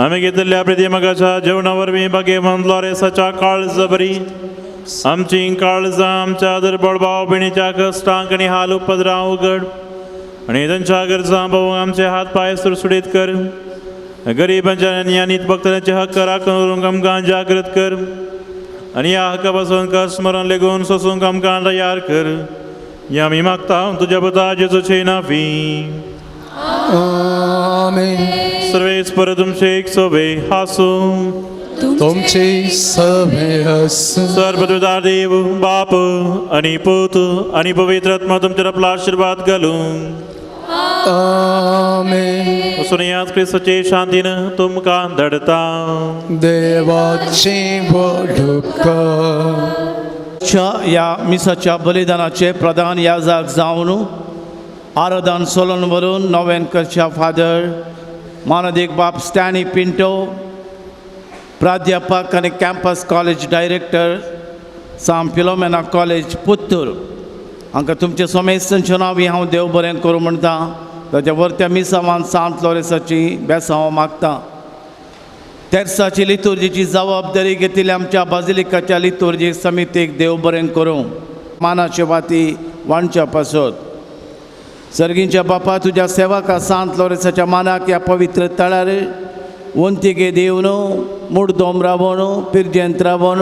आमी घेतिल्ल्या प्रतिमगाच्या जेवणा वरवीं भाग्यवंत लॉरेसाच्या काळजा बरी आमची काळजां आमच्या दुर्बळ भाव भयणीच्या कश्टांक आनी हाल उपद्राव उगड आनी तांच्या गरजां पळोवंक आमचे हात पांय सुडसुडीत कर. गरिबांच्या आनी अनीत भक्तांचे हक्क राखून उरूंक आमकां जागृत कर. आनी ह्या हक्का पासून कश्ट मरण लेगून सोसूंक आमकां तयार कर. ह्या आमी मागता तुज्या पुता जेजूचे नांवी. आमेन. सर्वेस्पर तुमचे एक सोबे आसूं. तुमचे सभे आसूं. सर्वदुदार देव बाप आनी पूत आनी पवित्र आत्मा तुमचेर आपलो आशिर्वाद घालूं. आमेन. वचून याच क्रिस्ताचे शांतीन तुमकां धाडता. देवाची व्हडुपकार. ह्या मिसाच्या बलिदानाचे प्रधान याजक जावन आराधन सोलोन व्हरून नोवेन करच्या फादर मानदीक बाप स्टॅनी पिंटो, प्राध्यापक आनी campus college director San Philomena college Puttur हांकां तुमचे सोमेस्तांचे नांवी हांव देव बरें करूं म्हणटा. ताच्या वरत्या मिसावान सांत लोरेसाची बेसांव मागता. तेर्साची लितुर्जीची जबाबदारी घेतिल्ल्या आमच्या बाजिलिकाच्या लितुर्जी समितीक देव बरें करूं. मानाच्यो वाती वांटच्या पासत सर्गींच्या बापा तुज्या सेवका सांत लोरेसाच्या मानाक ह्या पवित्र तळार वंतिगे दिवन मुडदोम रावोन पिरजेंत रावोन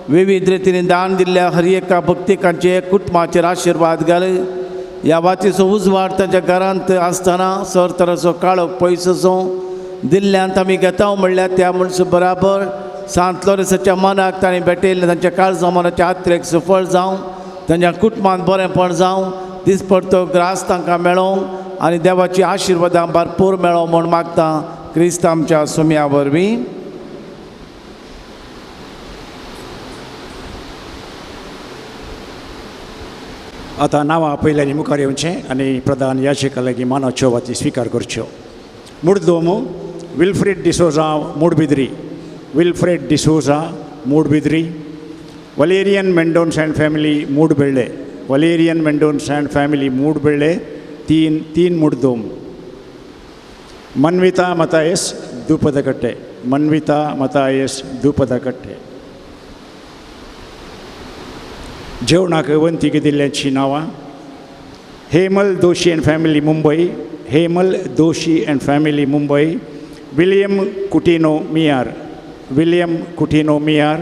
विविध रितीन दान दिल्ल्या हर एका भक्तिकांचे कुटुंबाचेर आशिर्वाद घाल. ह्या वातीचो उजवाड तांच्या घरांत आसतना सरतराचो काळोख पयसो दिल्ल्यांत आमी घेता म्हणल्यार त्या मनशा बराबर सांत लोरेसाच्या मनाक तांणी भेटयल्लें तांच्या काळजा मनाच्या आत्रेक सुफळ जावं, तांच्या कुटुंबांत बरेंपण जावं, दिसपडतो ग्रास तांकां मेळों आनी देवाची आशिर्वादां भरपूर मेळों म्हूण मागता क्रिस्त आमच्या सुम्या वरवीं. आतां नांवां पयल्यांनी मुखार येवचें आनी प्रधान याचिका लागीं मानाच्यो वाती स्विकार करच्यो. मुडदोम Wilfred D'Souza Moodbidri, Wilfred D'Souza Moodbidri, Valerian Mendonca and family Moodbelle, Valerian Mendonca and family Moodbelle, 3 Muddomb. Manvita Mathias Doopadakatte, Manvita Mathias Doopadakatte. जेवणाक वंतीक दिल्ल्याची नांवां Hemal Doshi and family Mumbai, Hemal Doshi and family Mumbai, William Coutinho Miyar, William Coutinho Miyar,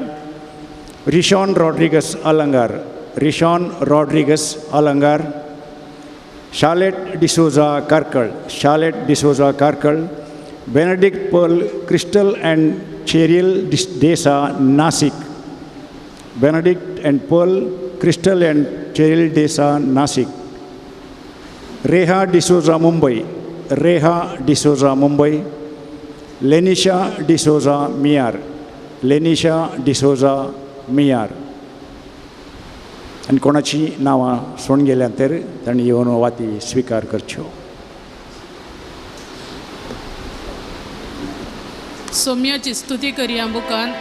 Rishon Rodrigues Alangar, Rishon Rodrigues Alangar, Charlotte D'Souza Karkala, Charlotte D'Souza Karkala, Benedict Pearl Crystal and Cheryl D'Sa Nashik, Benedict and Pearl Crystal and Cheryl D'Sa Nashik, Reha D'Souza Mumbai, Reha D'Souza Mumbai, Lenisha D'Souza Miyar, Lenisha D'Souza Miyar. आनी कोणाची नांवां सोडून गेल्यान तर तांणी येवन वाती स्विकार करच्यो. सौम्याची स्तुती करया बुकान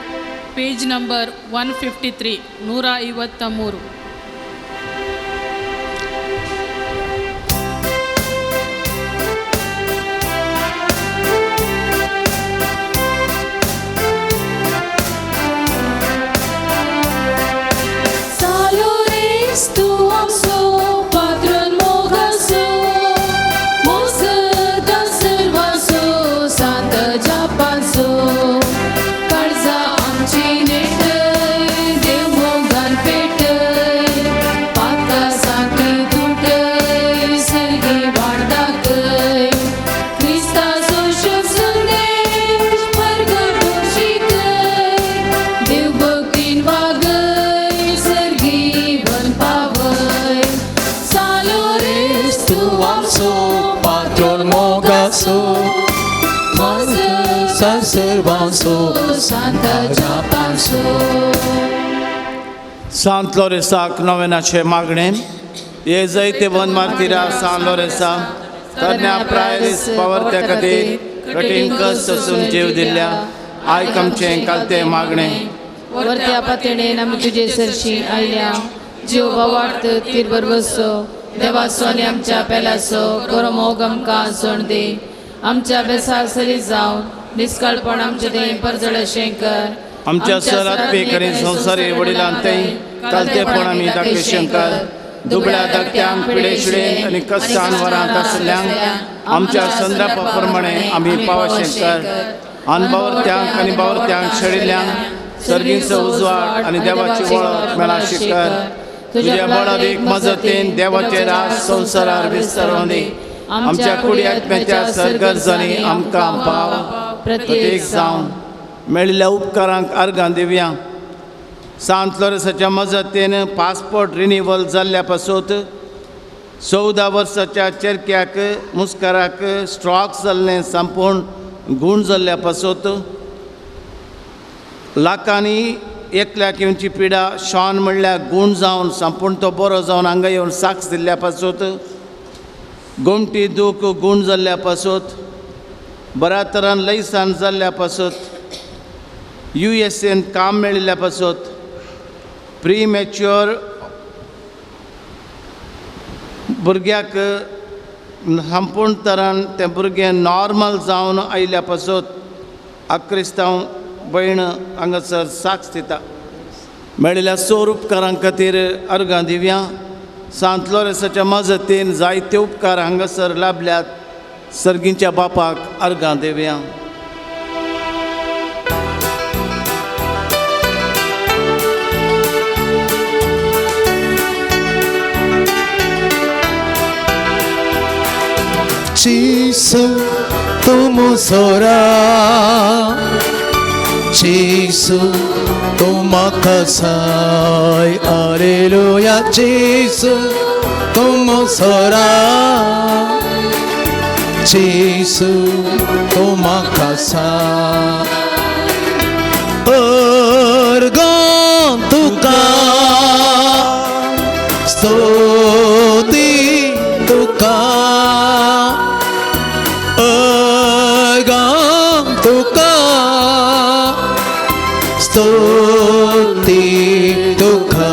पेज नंबर 153 153. सांत लोरेसाक नोवेनाचे मागणें. हे जैतेवन मार्तिरा सांत लोरेसा तरण्या प्रायरीस पावर्त्या खातीर कठीण कश्ट सोसून जीव दिल्ल्या आयक आमचें कालतें मागणें. वरत्या पातेणेन आमी तुजे सरशी आयल्या जीव वार्त तीर बरबसो देवाचो आनी आमच्या पेलाचो बरो मोग आमकां सोण दी. आमच्या बेसार सरी जावन निस्काळपण आमचे देह परजळशें कर. आमच्या सरात्मीक आनी संवसारी वडिलांतय कालतेपण आमी दाखयशें कर. दुबळ्या धाकट्यांक पिडेशिडेन आनी कश्टान वरांत आसल्ल्यांक आमच्या संद्रापा प्रमाणे आमी पावशें कर. अनबावरत्यांक आनी बावरत्यांक शेळिल्ल्यांक सर्गीचो उजवाड आनी देवाची वळख मेळा कर. तुज्या बळादीक मजतीन देवाचे राज संवसारार विस्तारून दी. आमच्या कुडी आत्म्याच्या सरगर्जांनी आमकां पाव प्रत्येक जावन मेळिल्ल्या उपकारांक अर्गां दिवया. सांत लोरेसाच्या मजतीन पासपोर्ट रिनिवल जाल्ल्या पासून 14 वर्साच्या चेरक्याक मुस्काराक स्ट्रोक जाल्लें संपूर्ण गूण जाल्ल्या पासून लाखांनी एकल्याक येवची पिडा शॉन म्हणल्यार गूण जावन संपूर्ण तो बरो जावन हांगा येवन साक्ष दिल्ल्या पासून गोमटी दूख गूण जाल्ल्या पासून बऱ्या तरान लयसान जाल्ल्या पासून USA काम मेळिल्ल्या पासून प्रीमॅच्युअर भुरग्याक संपूर्ण तरान तें भुरगें नॉर्मल जावन आयिल्ल्या पासून क्रिस्तांव भयण हांगासर साक्ष दिता. मेळिल्ल्या सोर उपकारां खातीर अर्गां दिवया. सांत लोरेसाच्या मजतीन जायते उपकार हांगासर लाभल्यात. सर्गीच्या बापाक अर्गां दिवया. Jesu तुमसोरा Jesu तुमकसाय Alleluia Jesu तुमसोरा Jesu तुमकसाय अर्गां तुका स्तुती तुका तुका स्तुती तुका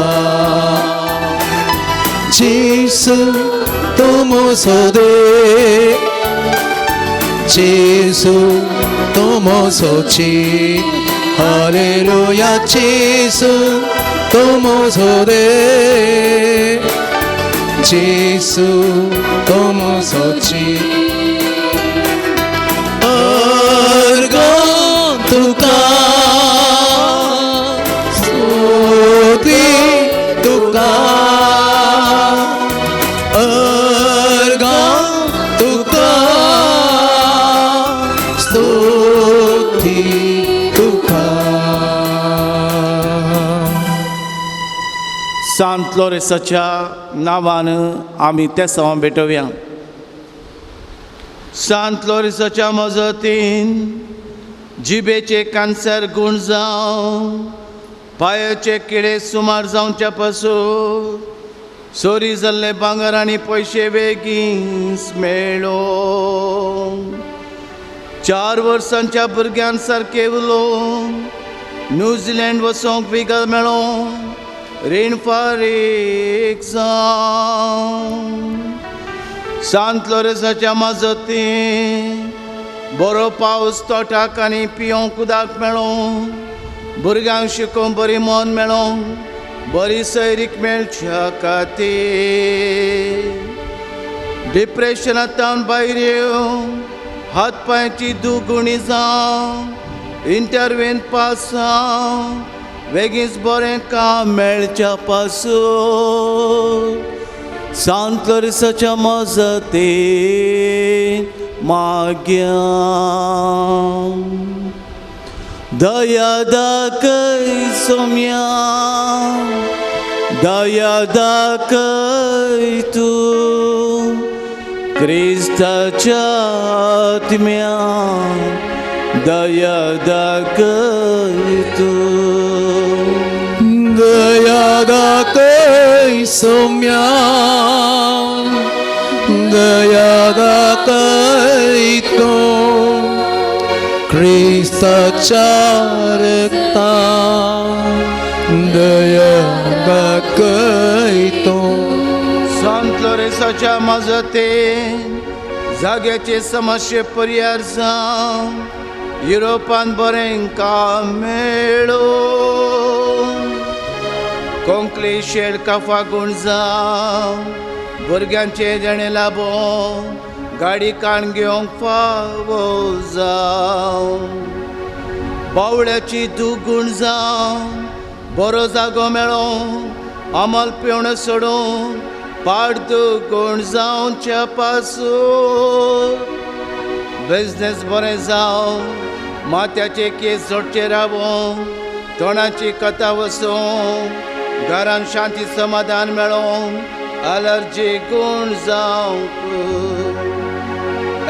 जेसू तुमसो दे जेसू तुमसोची हालेलुया जेसू तुमसो दे जेसू तुमसोची तुका स्तुती तुका अर्गां तुका स्तुती तुका. सांत लोरेसाच्या नांवान आमी तेसांव भेटोवया. सांत लोरेसाच्या मजतीन जिबेचे कॅन्सर गूण जावं पांयाचे किडे सुमार जावच्या पासून चोरी जाल्ले भांगर आनी पयशे बेगीन मेळ्ळो. 4 वर्सांच्या भुरग्यान सारकें उलोवन न्यूझिलंड वचोंक विगल मेळो रीण फारीक जावं. सांत लोरेसाच्या मजतीन बरो पावस तोटाक आनी पियोंक उदक मेळों भुरग्यांक शिकोवंक बरी मन मेळों बरी सैरीक मेळच्या खातीर डिप्रेशनांतल्यान भायर येवं हात पांयची दुगुणी जावं इंटरव्यून पास जावं बेगीच बरें काम मेळच्या पासून सांत लोरेसाच्या मजतीन माग्या. दया दाखय सोम्या दया दाखय तूं क्रिस्ताच्या आत्म्या दया दाखय तूं दया दाखय सोम्या दया दाखय तूं क्रिस्ताच्या रक्तान दया दाखय तूं. सांत लोरेसाच्या मजतीन जाग्याचे समस्ये परिहार जावं युरोपान बरें काम मेळो कोंकली शेड काफा गूण जावं भुरग्यांचे देणें लाबो गाडी काण घेवंक फावो जावं. बावळ्याची दुगुण जावं बरो जागो मेळों अमल पिवण सोडूं पाड दुगुण जावच्या पासून बिजनेस बरें जावं माथ्याचे केस जोडचे रावों तोंडाची कथा वसूं घरान शांती समाधान मेळों अलर्जी गुण जावंक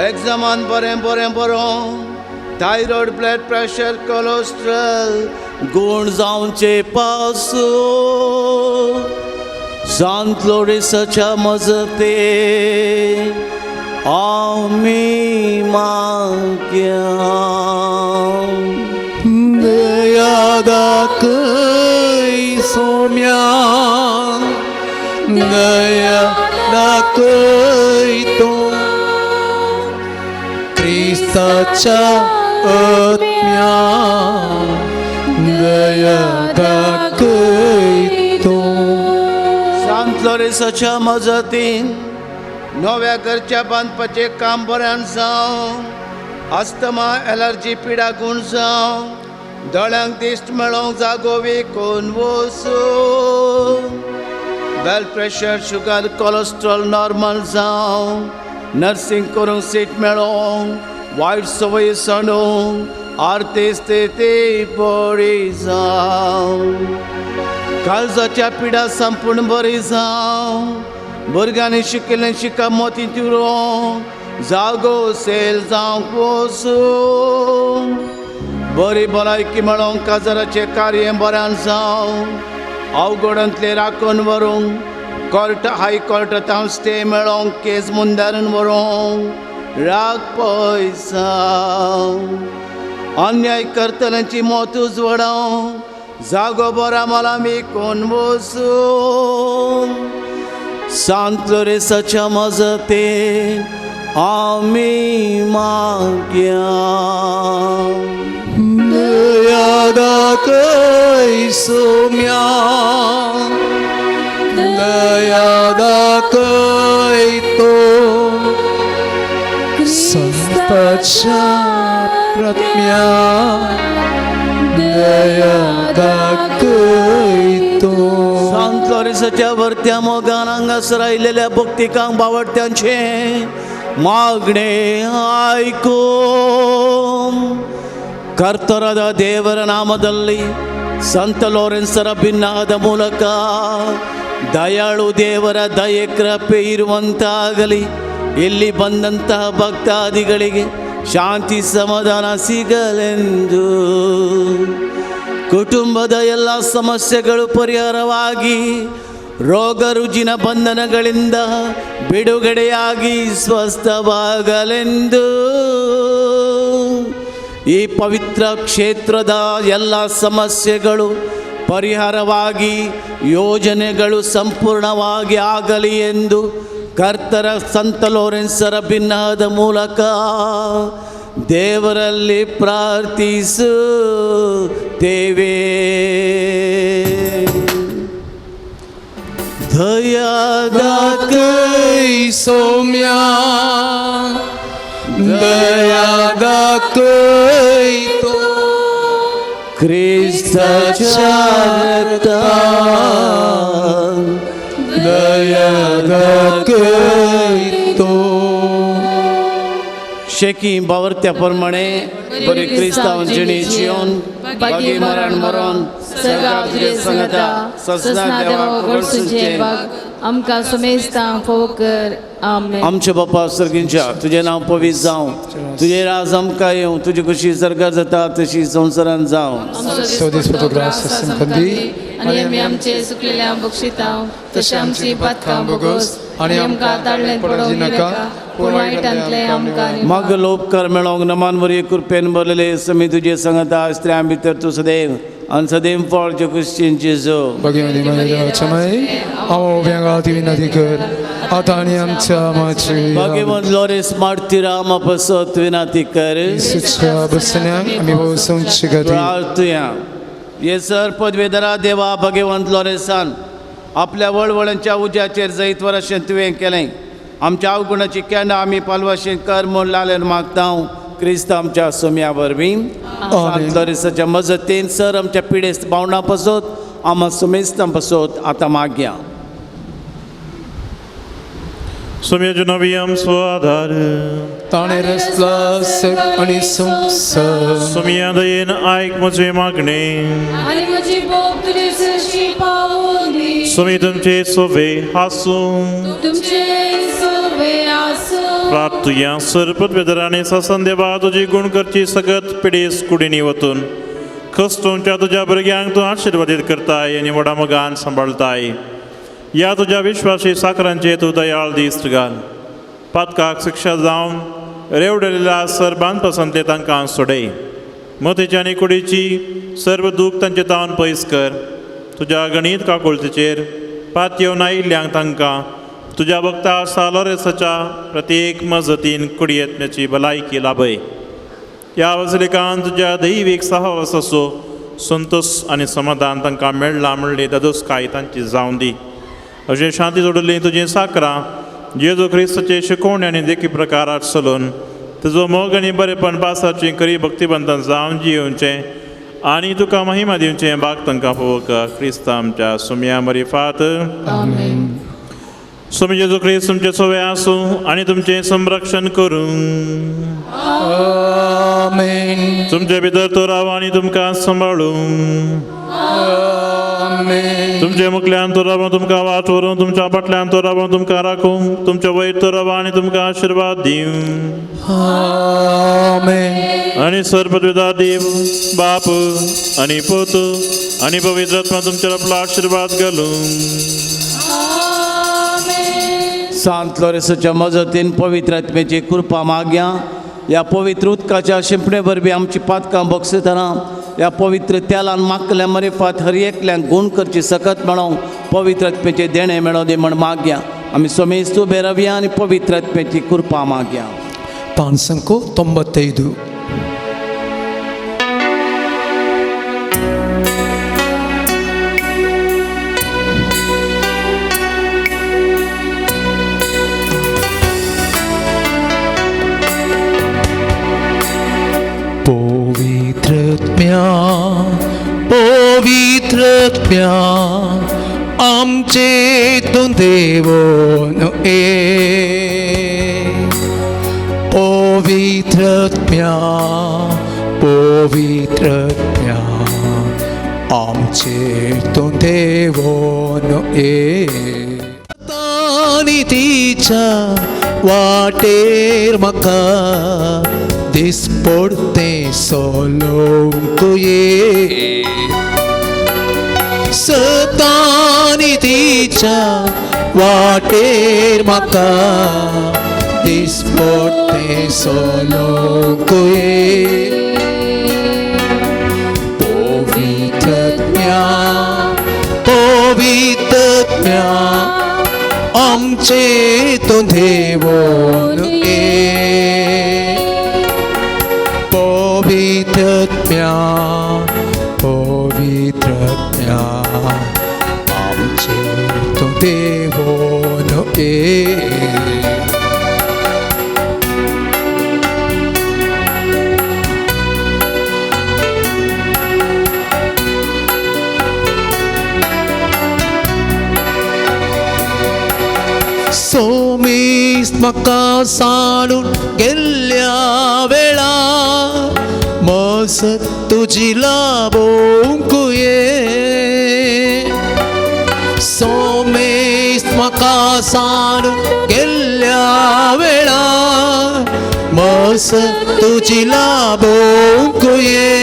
एग्जामान बरें बरें बरों थायरॉयड ब्लड प्रेशर कोलेस्ट्रॉल गुण जावचे पासून सांत लोरेसाच्या मजते आमी मागया. दया दाखय सोम्या दया दाखय तूं क्रिस्ताच्या आत्म्या दया दाखय तूं. सांत लोरेसाच्या मजतीन नव्या घरच्या बांदपाचें काम बऱ्यान जावं अस्थमा एलर्जी पिडा गुण जावं दोळ्यांक दिश्ट मेळोंक जागो विकून वचूं blood pressure sugar cholesterol normal जावं नर्सिंग करूंक सीट मेळोंक वायट संवय सांडूंक आरती स्थिती बरी जावं काळजाच्या पिडा संपूर्ण बरी जावं भुरग्यांनी शिकिल्लें शिका मोती उरोंक जागो सेल जावंक वचूं बरी भलायकी मेळोंक काजाराचें कार्य बऱ्यान जावं अवघडांतलें राखून व्हरूंक कोर्ट हाय कोर्टांत स्टे मेळोंक केस मुंदारून व्हरूंक राग पयसाव अन्याय करतल्यांची मौत उजवडावंक जागो बरा मला मी कोण वचूं सांत लोरेसाच्या मजतेन आमी मागया. दया दाखय सोम्या दया दाखय तूं संताच्या आत्म्या दया दाखय तूं. सांत लोरेसाच्या वरत्या मोगान हांगासर आयिल्ल्या भक्तिकांक बावडट्यांचें मागणें आयकून ಕರ್ತರದ ದೇವರ ನಾಮದಲ್ಲಿ ಸಂತ ಲೋರೆನ್ಸರ ಭಿನ್ನಾದ ಮೂಲಕ ದಯಾಳು ದೇವರ ದಯೆ ಕೃಪೆ ಇರುವಂತಾಗಲಿ. ಇಲ್ಲಿ ಬಂದಂತಹ ಭಕ್ತಾದಿಗಳಿಗೆ ಶಾಂತಿ ಸಮಾಧಾನ ಸಿಗಲೆಂದು, ಕುಟುಂಬದ ಎಲ್ಲ ಸಮಸ್ಯೆಗಳು ಪರಿಹಾರವಾಗಿ, ರೋಗ ರುಜಿನ ಬಂಧನಗಳಿಂದ ಬಿಡುಗಡೆಯಾಗಿ ಸ್ವಸ್ಥವಾಗಲೆಂದು, ಈ ಪವಿತ್ರ ಕ್ಷೇತ್ರದ ಎಲ್ಲ ಸಮಸ್ಯೆಗಳು ಪರಿಹಾರವಾಗಿ ಯೋಜನೆಗಳು ಸಂಪೂರ್ಣವಾಗಿ ಆಗಲಿ ಎಂದು ಕರ್ತರ ಸಂತ ಲೋರೆನ್ಸರ ಭಿನ್ನದ ಮೂಲಕ ದೇವರಲ್ಲಿ ಪ್ರಾರ್ಥಿಸುತ್ತೇವೆ. ದಯಾ दाखय सोम्या दया दाखय तूं क्रिस्ताच्या रक्तान दया दाखय तूं. शेकी बावरत्या प्रमाणे बरी क्रिस्तांव जिणी जिवन बागी मरण मरण सर्गाक तुजे संगता ससना देवा गडसूचे बाग आमकां सुमेस्तां फोव कर. आमेन. आमचे बापा सर्गींच्या तुजें नांव पवित्र जावं, तुजें राज आमकां येवं, तुजी खुशी सर्गार जाता तशी संवसारान जावं. आमचो दिसपटो ग्रास आमकां दी आनी आमी आमचे सुकलेल्या बक्षितां तशें आमची पातकां भोगोस आनी आमकां ताडलें पडोवंक नाका पूण वायटांतलें आमकां मग लोपकार मेळोंक नमान वरी कृपेन भरलेले समी तुजे संगता स्त्रियां भितर तूं सदैव आनी सदैव फळ जे क्रिश्चन जेजू. भगिनी देवाच्या माई हांव उब्यांक ती विनंती कर आतां आनी आमच्या माची भगवंत लोरेस मार्तीराम पसत विनंती कर. येसूच्या बसण्याक आमी भोवसोंची गती प्रार्थुया. येसर पदवेधरा देवा भगवंत लोरेसान आपल्या वळवळांच्या उज्याचेर जैतवर अशें तुवें केलें. आमच्या अवगुणाची केंडां आमी पालवाशें कर म्हूण लालेन मागता. क्रिस्त आमच्या सोम्या वरवीं. सांत लोरेसाच्या मजतीन सर आमच्या पिडेस्त भावंडां पासत, आमा सुमेस्तां पासत आतां मागया. सोम्याचो नवी आमचो आधार, ताणें रचला सर्ग आनी संवसार. सोम्या दयेन आयक म्हजें मागणें. आनी म्हजी बोब तुजे सरशी पावूं दी. सोमी तुमचे सोवे आसूं. तुमचे सोवे आसूं. प्रार्थुया. सरपत आनी ससन देवा, तुजी गुण करची सगत पिडेस कुडीनी वतून खस्तोंच्या तुज्या भुरग्यांक तूं आशिर्वादीत करताय आनी व्हडा मोगान सांबाळताय. ह्या तुज्या विश्वासी साकरांचे तूं दयाळ दिश्ट घाल. पातकाक शिक्षा जावन रेवडलेल्या सर्बान पसंतले तांकां सोडय. मतीची आनी कुडीची सर्व दूख तांचे तावन पयस कर. तुज्या गणीत काकुळतीचेर पातयेवन आयिल्ल्यांक तांकां तुज्या भक्ता सालोरेसाच्या प्रत्येक मजतीन कुडयेतण्याची भलायकी लाभय. ह्या वसलिकान तुज्या दैवीक सहवासाचो संतोश आनी समाधान तांकां मेळ्ळां म्हणली दादोसकाय तांची जावन दी. अशें शांती जोडली तुजी साकरां जेजू क्रिस्ताचे शिकवणी आनी देखी प्रकारात चलून तुजो मोग आनी बरेपण पासाची खरी भक्तिबंधन जावन जियोवचें आनी तुका महिमा दिवचें बाग तांकां फोवक क्रिस्त आमच्या सुम्या मरिफात. स्वामी जेजू क्रिस्त तुमचे सोवे आसूं आनी तुमचें संरक्षण करूं. आमेन. तुमचे भितर तो राव आनी तुमकां सांबाळूं. आमेन. तुमचे मुखल्यान तो राव तुमकां वाट व्हरूं, तुमच्या फाटल्यान तो राव तुमकां राखूं, तुमच्या वयर तो राव आनी तुमकां आशिर्वाद दिवं. आमेन. आनी सर्वपिता देव बाप आनी पूत आनी पवित्र आत्मा तुमचेर आपलो आशिर्वाद घालूं. सांत लोरेसाच्या मजतीन पवित्र आत्म्याची कृपा मागया. ह्या पवित्र उदकाच्या शिंपणे वरवीं आमची पातकां बक्षितना ह्या पवित्र तेलान मागल्या मरिफात हर एकल्यांक गुण करची सकत मेळोवंक पवित्र आत्म्याचें देणें मेळोवं दी म्हण मागया. आमी सोमेस्त उबे रावया आनी पवित्र आत्म्याची कृपा मागया. 595. पवित्रत्म्या आमचे तूं देवोन ए. पवित्रत्म्या पवित्रत्म्या आमचे तूं देवोन ए. तानी तिच्या वाटेर म्हाका दिसपडतें सोलोवंक ये. सतानी तिच्या वाटेर म्हाका दिसपडतें सोलोवंक ये. पवित्रत्म्या पवित्रत्म्या आमचे तूं देवोन ये. पवित्रत्म्या पवित्रत्म्या आमचे तूं देवोन ये. सोमीस म्हाका साणून गेल्ल्या वेळा मजत तुजी लाभोवंक ये. सोमेस म्हाका साणून गेल्ल्या वेळा मजत तुजी लाभोवंक ये.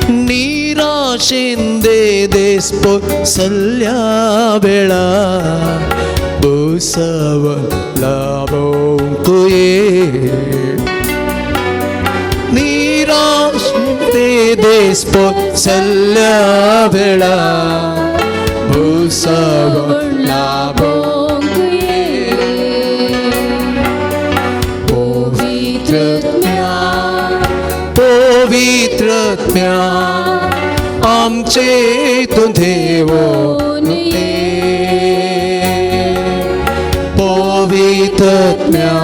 निराशेन दे देसपो सल्ल्या वेळा बसव लाभोवंक ये. निराशेन देसपो सल्ल्या वेळा बसव लाभोवंक ये. पवित्रत्म्या पवित्रत्म्या आमचे तूं देवोन ये. पवित्रत्म्या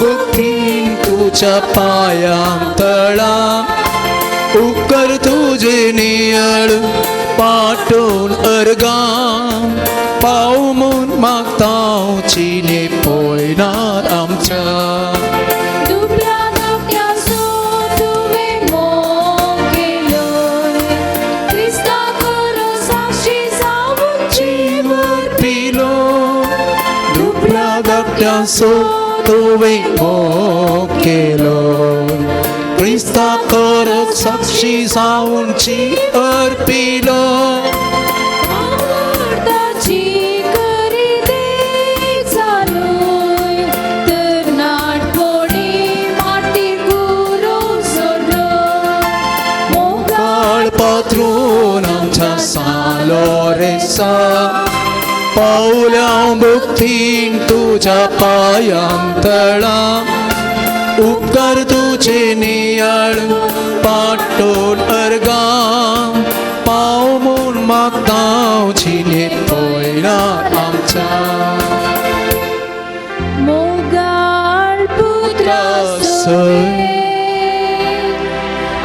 बुद्धीन तुज्या पांयां तळा उपकर तुजे नियळ पाटोवन अर्गां पाव म्हूण मागता चिने पळयनार आमच्या. दुबळ्या धाकट्यासो तुवें मोग केलोय क्रिस्ता करो साक्षी जावन जीव अर्पिलो. दुबळ्या धाकट्यासो तुवें मोग केलो क्रिस्ता करत साक्षी जावनची अर्पिलो. आवडताची करी देख जालोय तरणाटपणी माटी गुरो सोडलो काळ पात्रून आमच्या सालो रेसा पावल्या भक्तीन तुज्या पांयां तळा उपकार तुजे नियाळ पाटोवन अर्गां पाव म्हूण मागता जिणे पळयनार आमच्या. मोगाळ पुत्रा सोय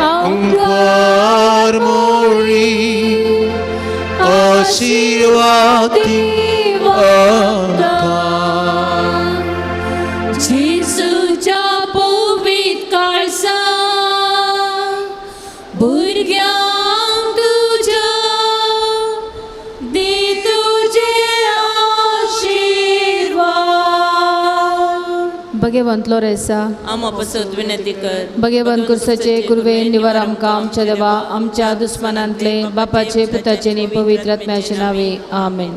अंकार मोळी आशिर्वादी जेजूच्या पवित्र काळसा भुरग्यांक तुज्या दी तुजे आशिर्वाद. भगवंत लोरेसा आमा पसत विनंती कर. भगवंत कुर्साचे कुर्वे निवार आमकां आमच्या देवा आमच्या दुस्मानांतले बापाचे पुताचे नी पवित्र आत्म्याचे नावे आमेन.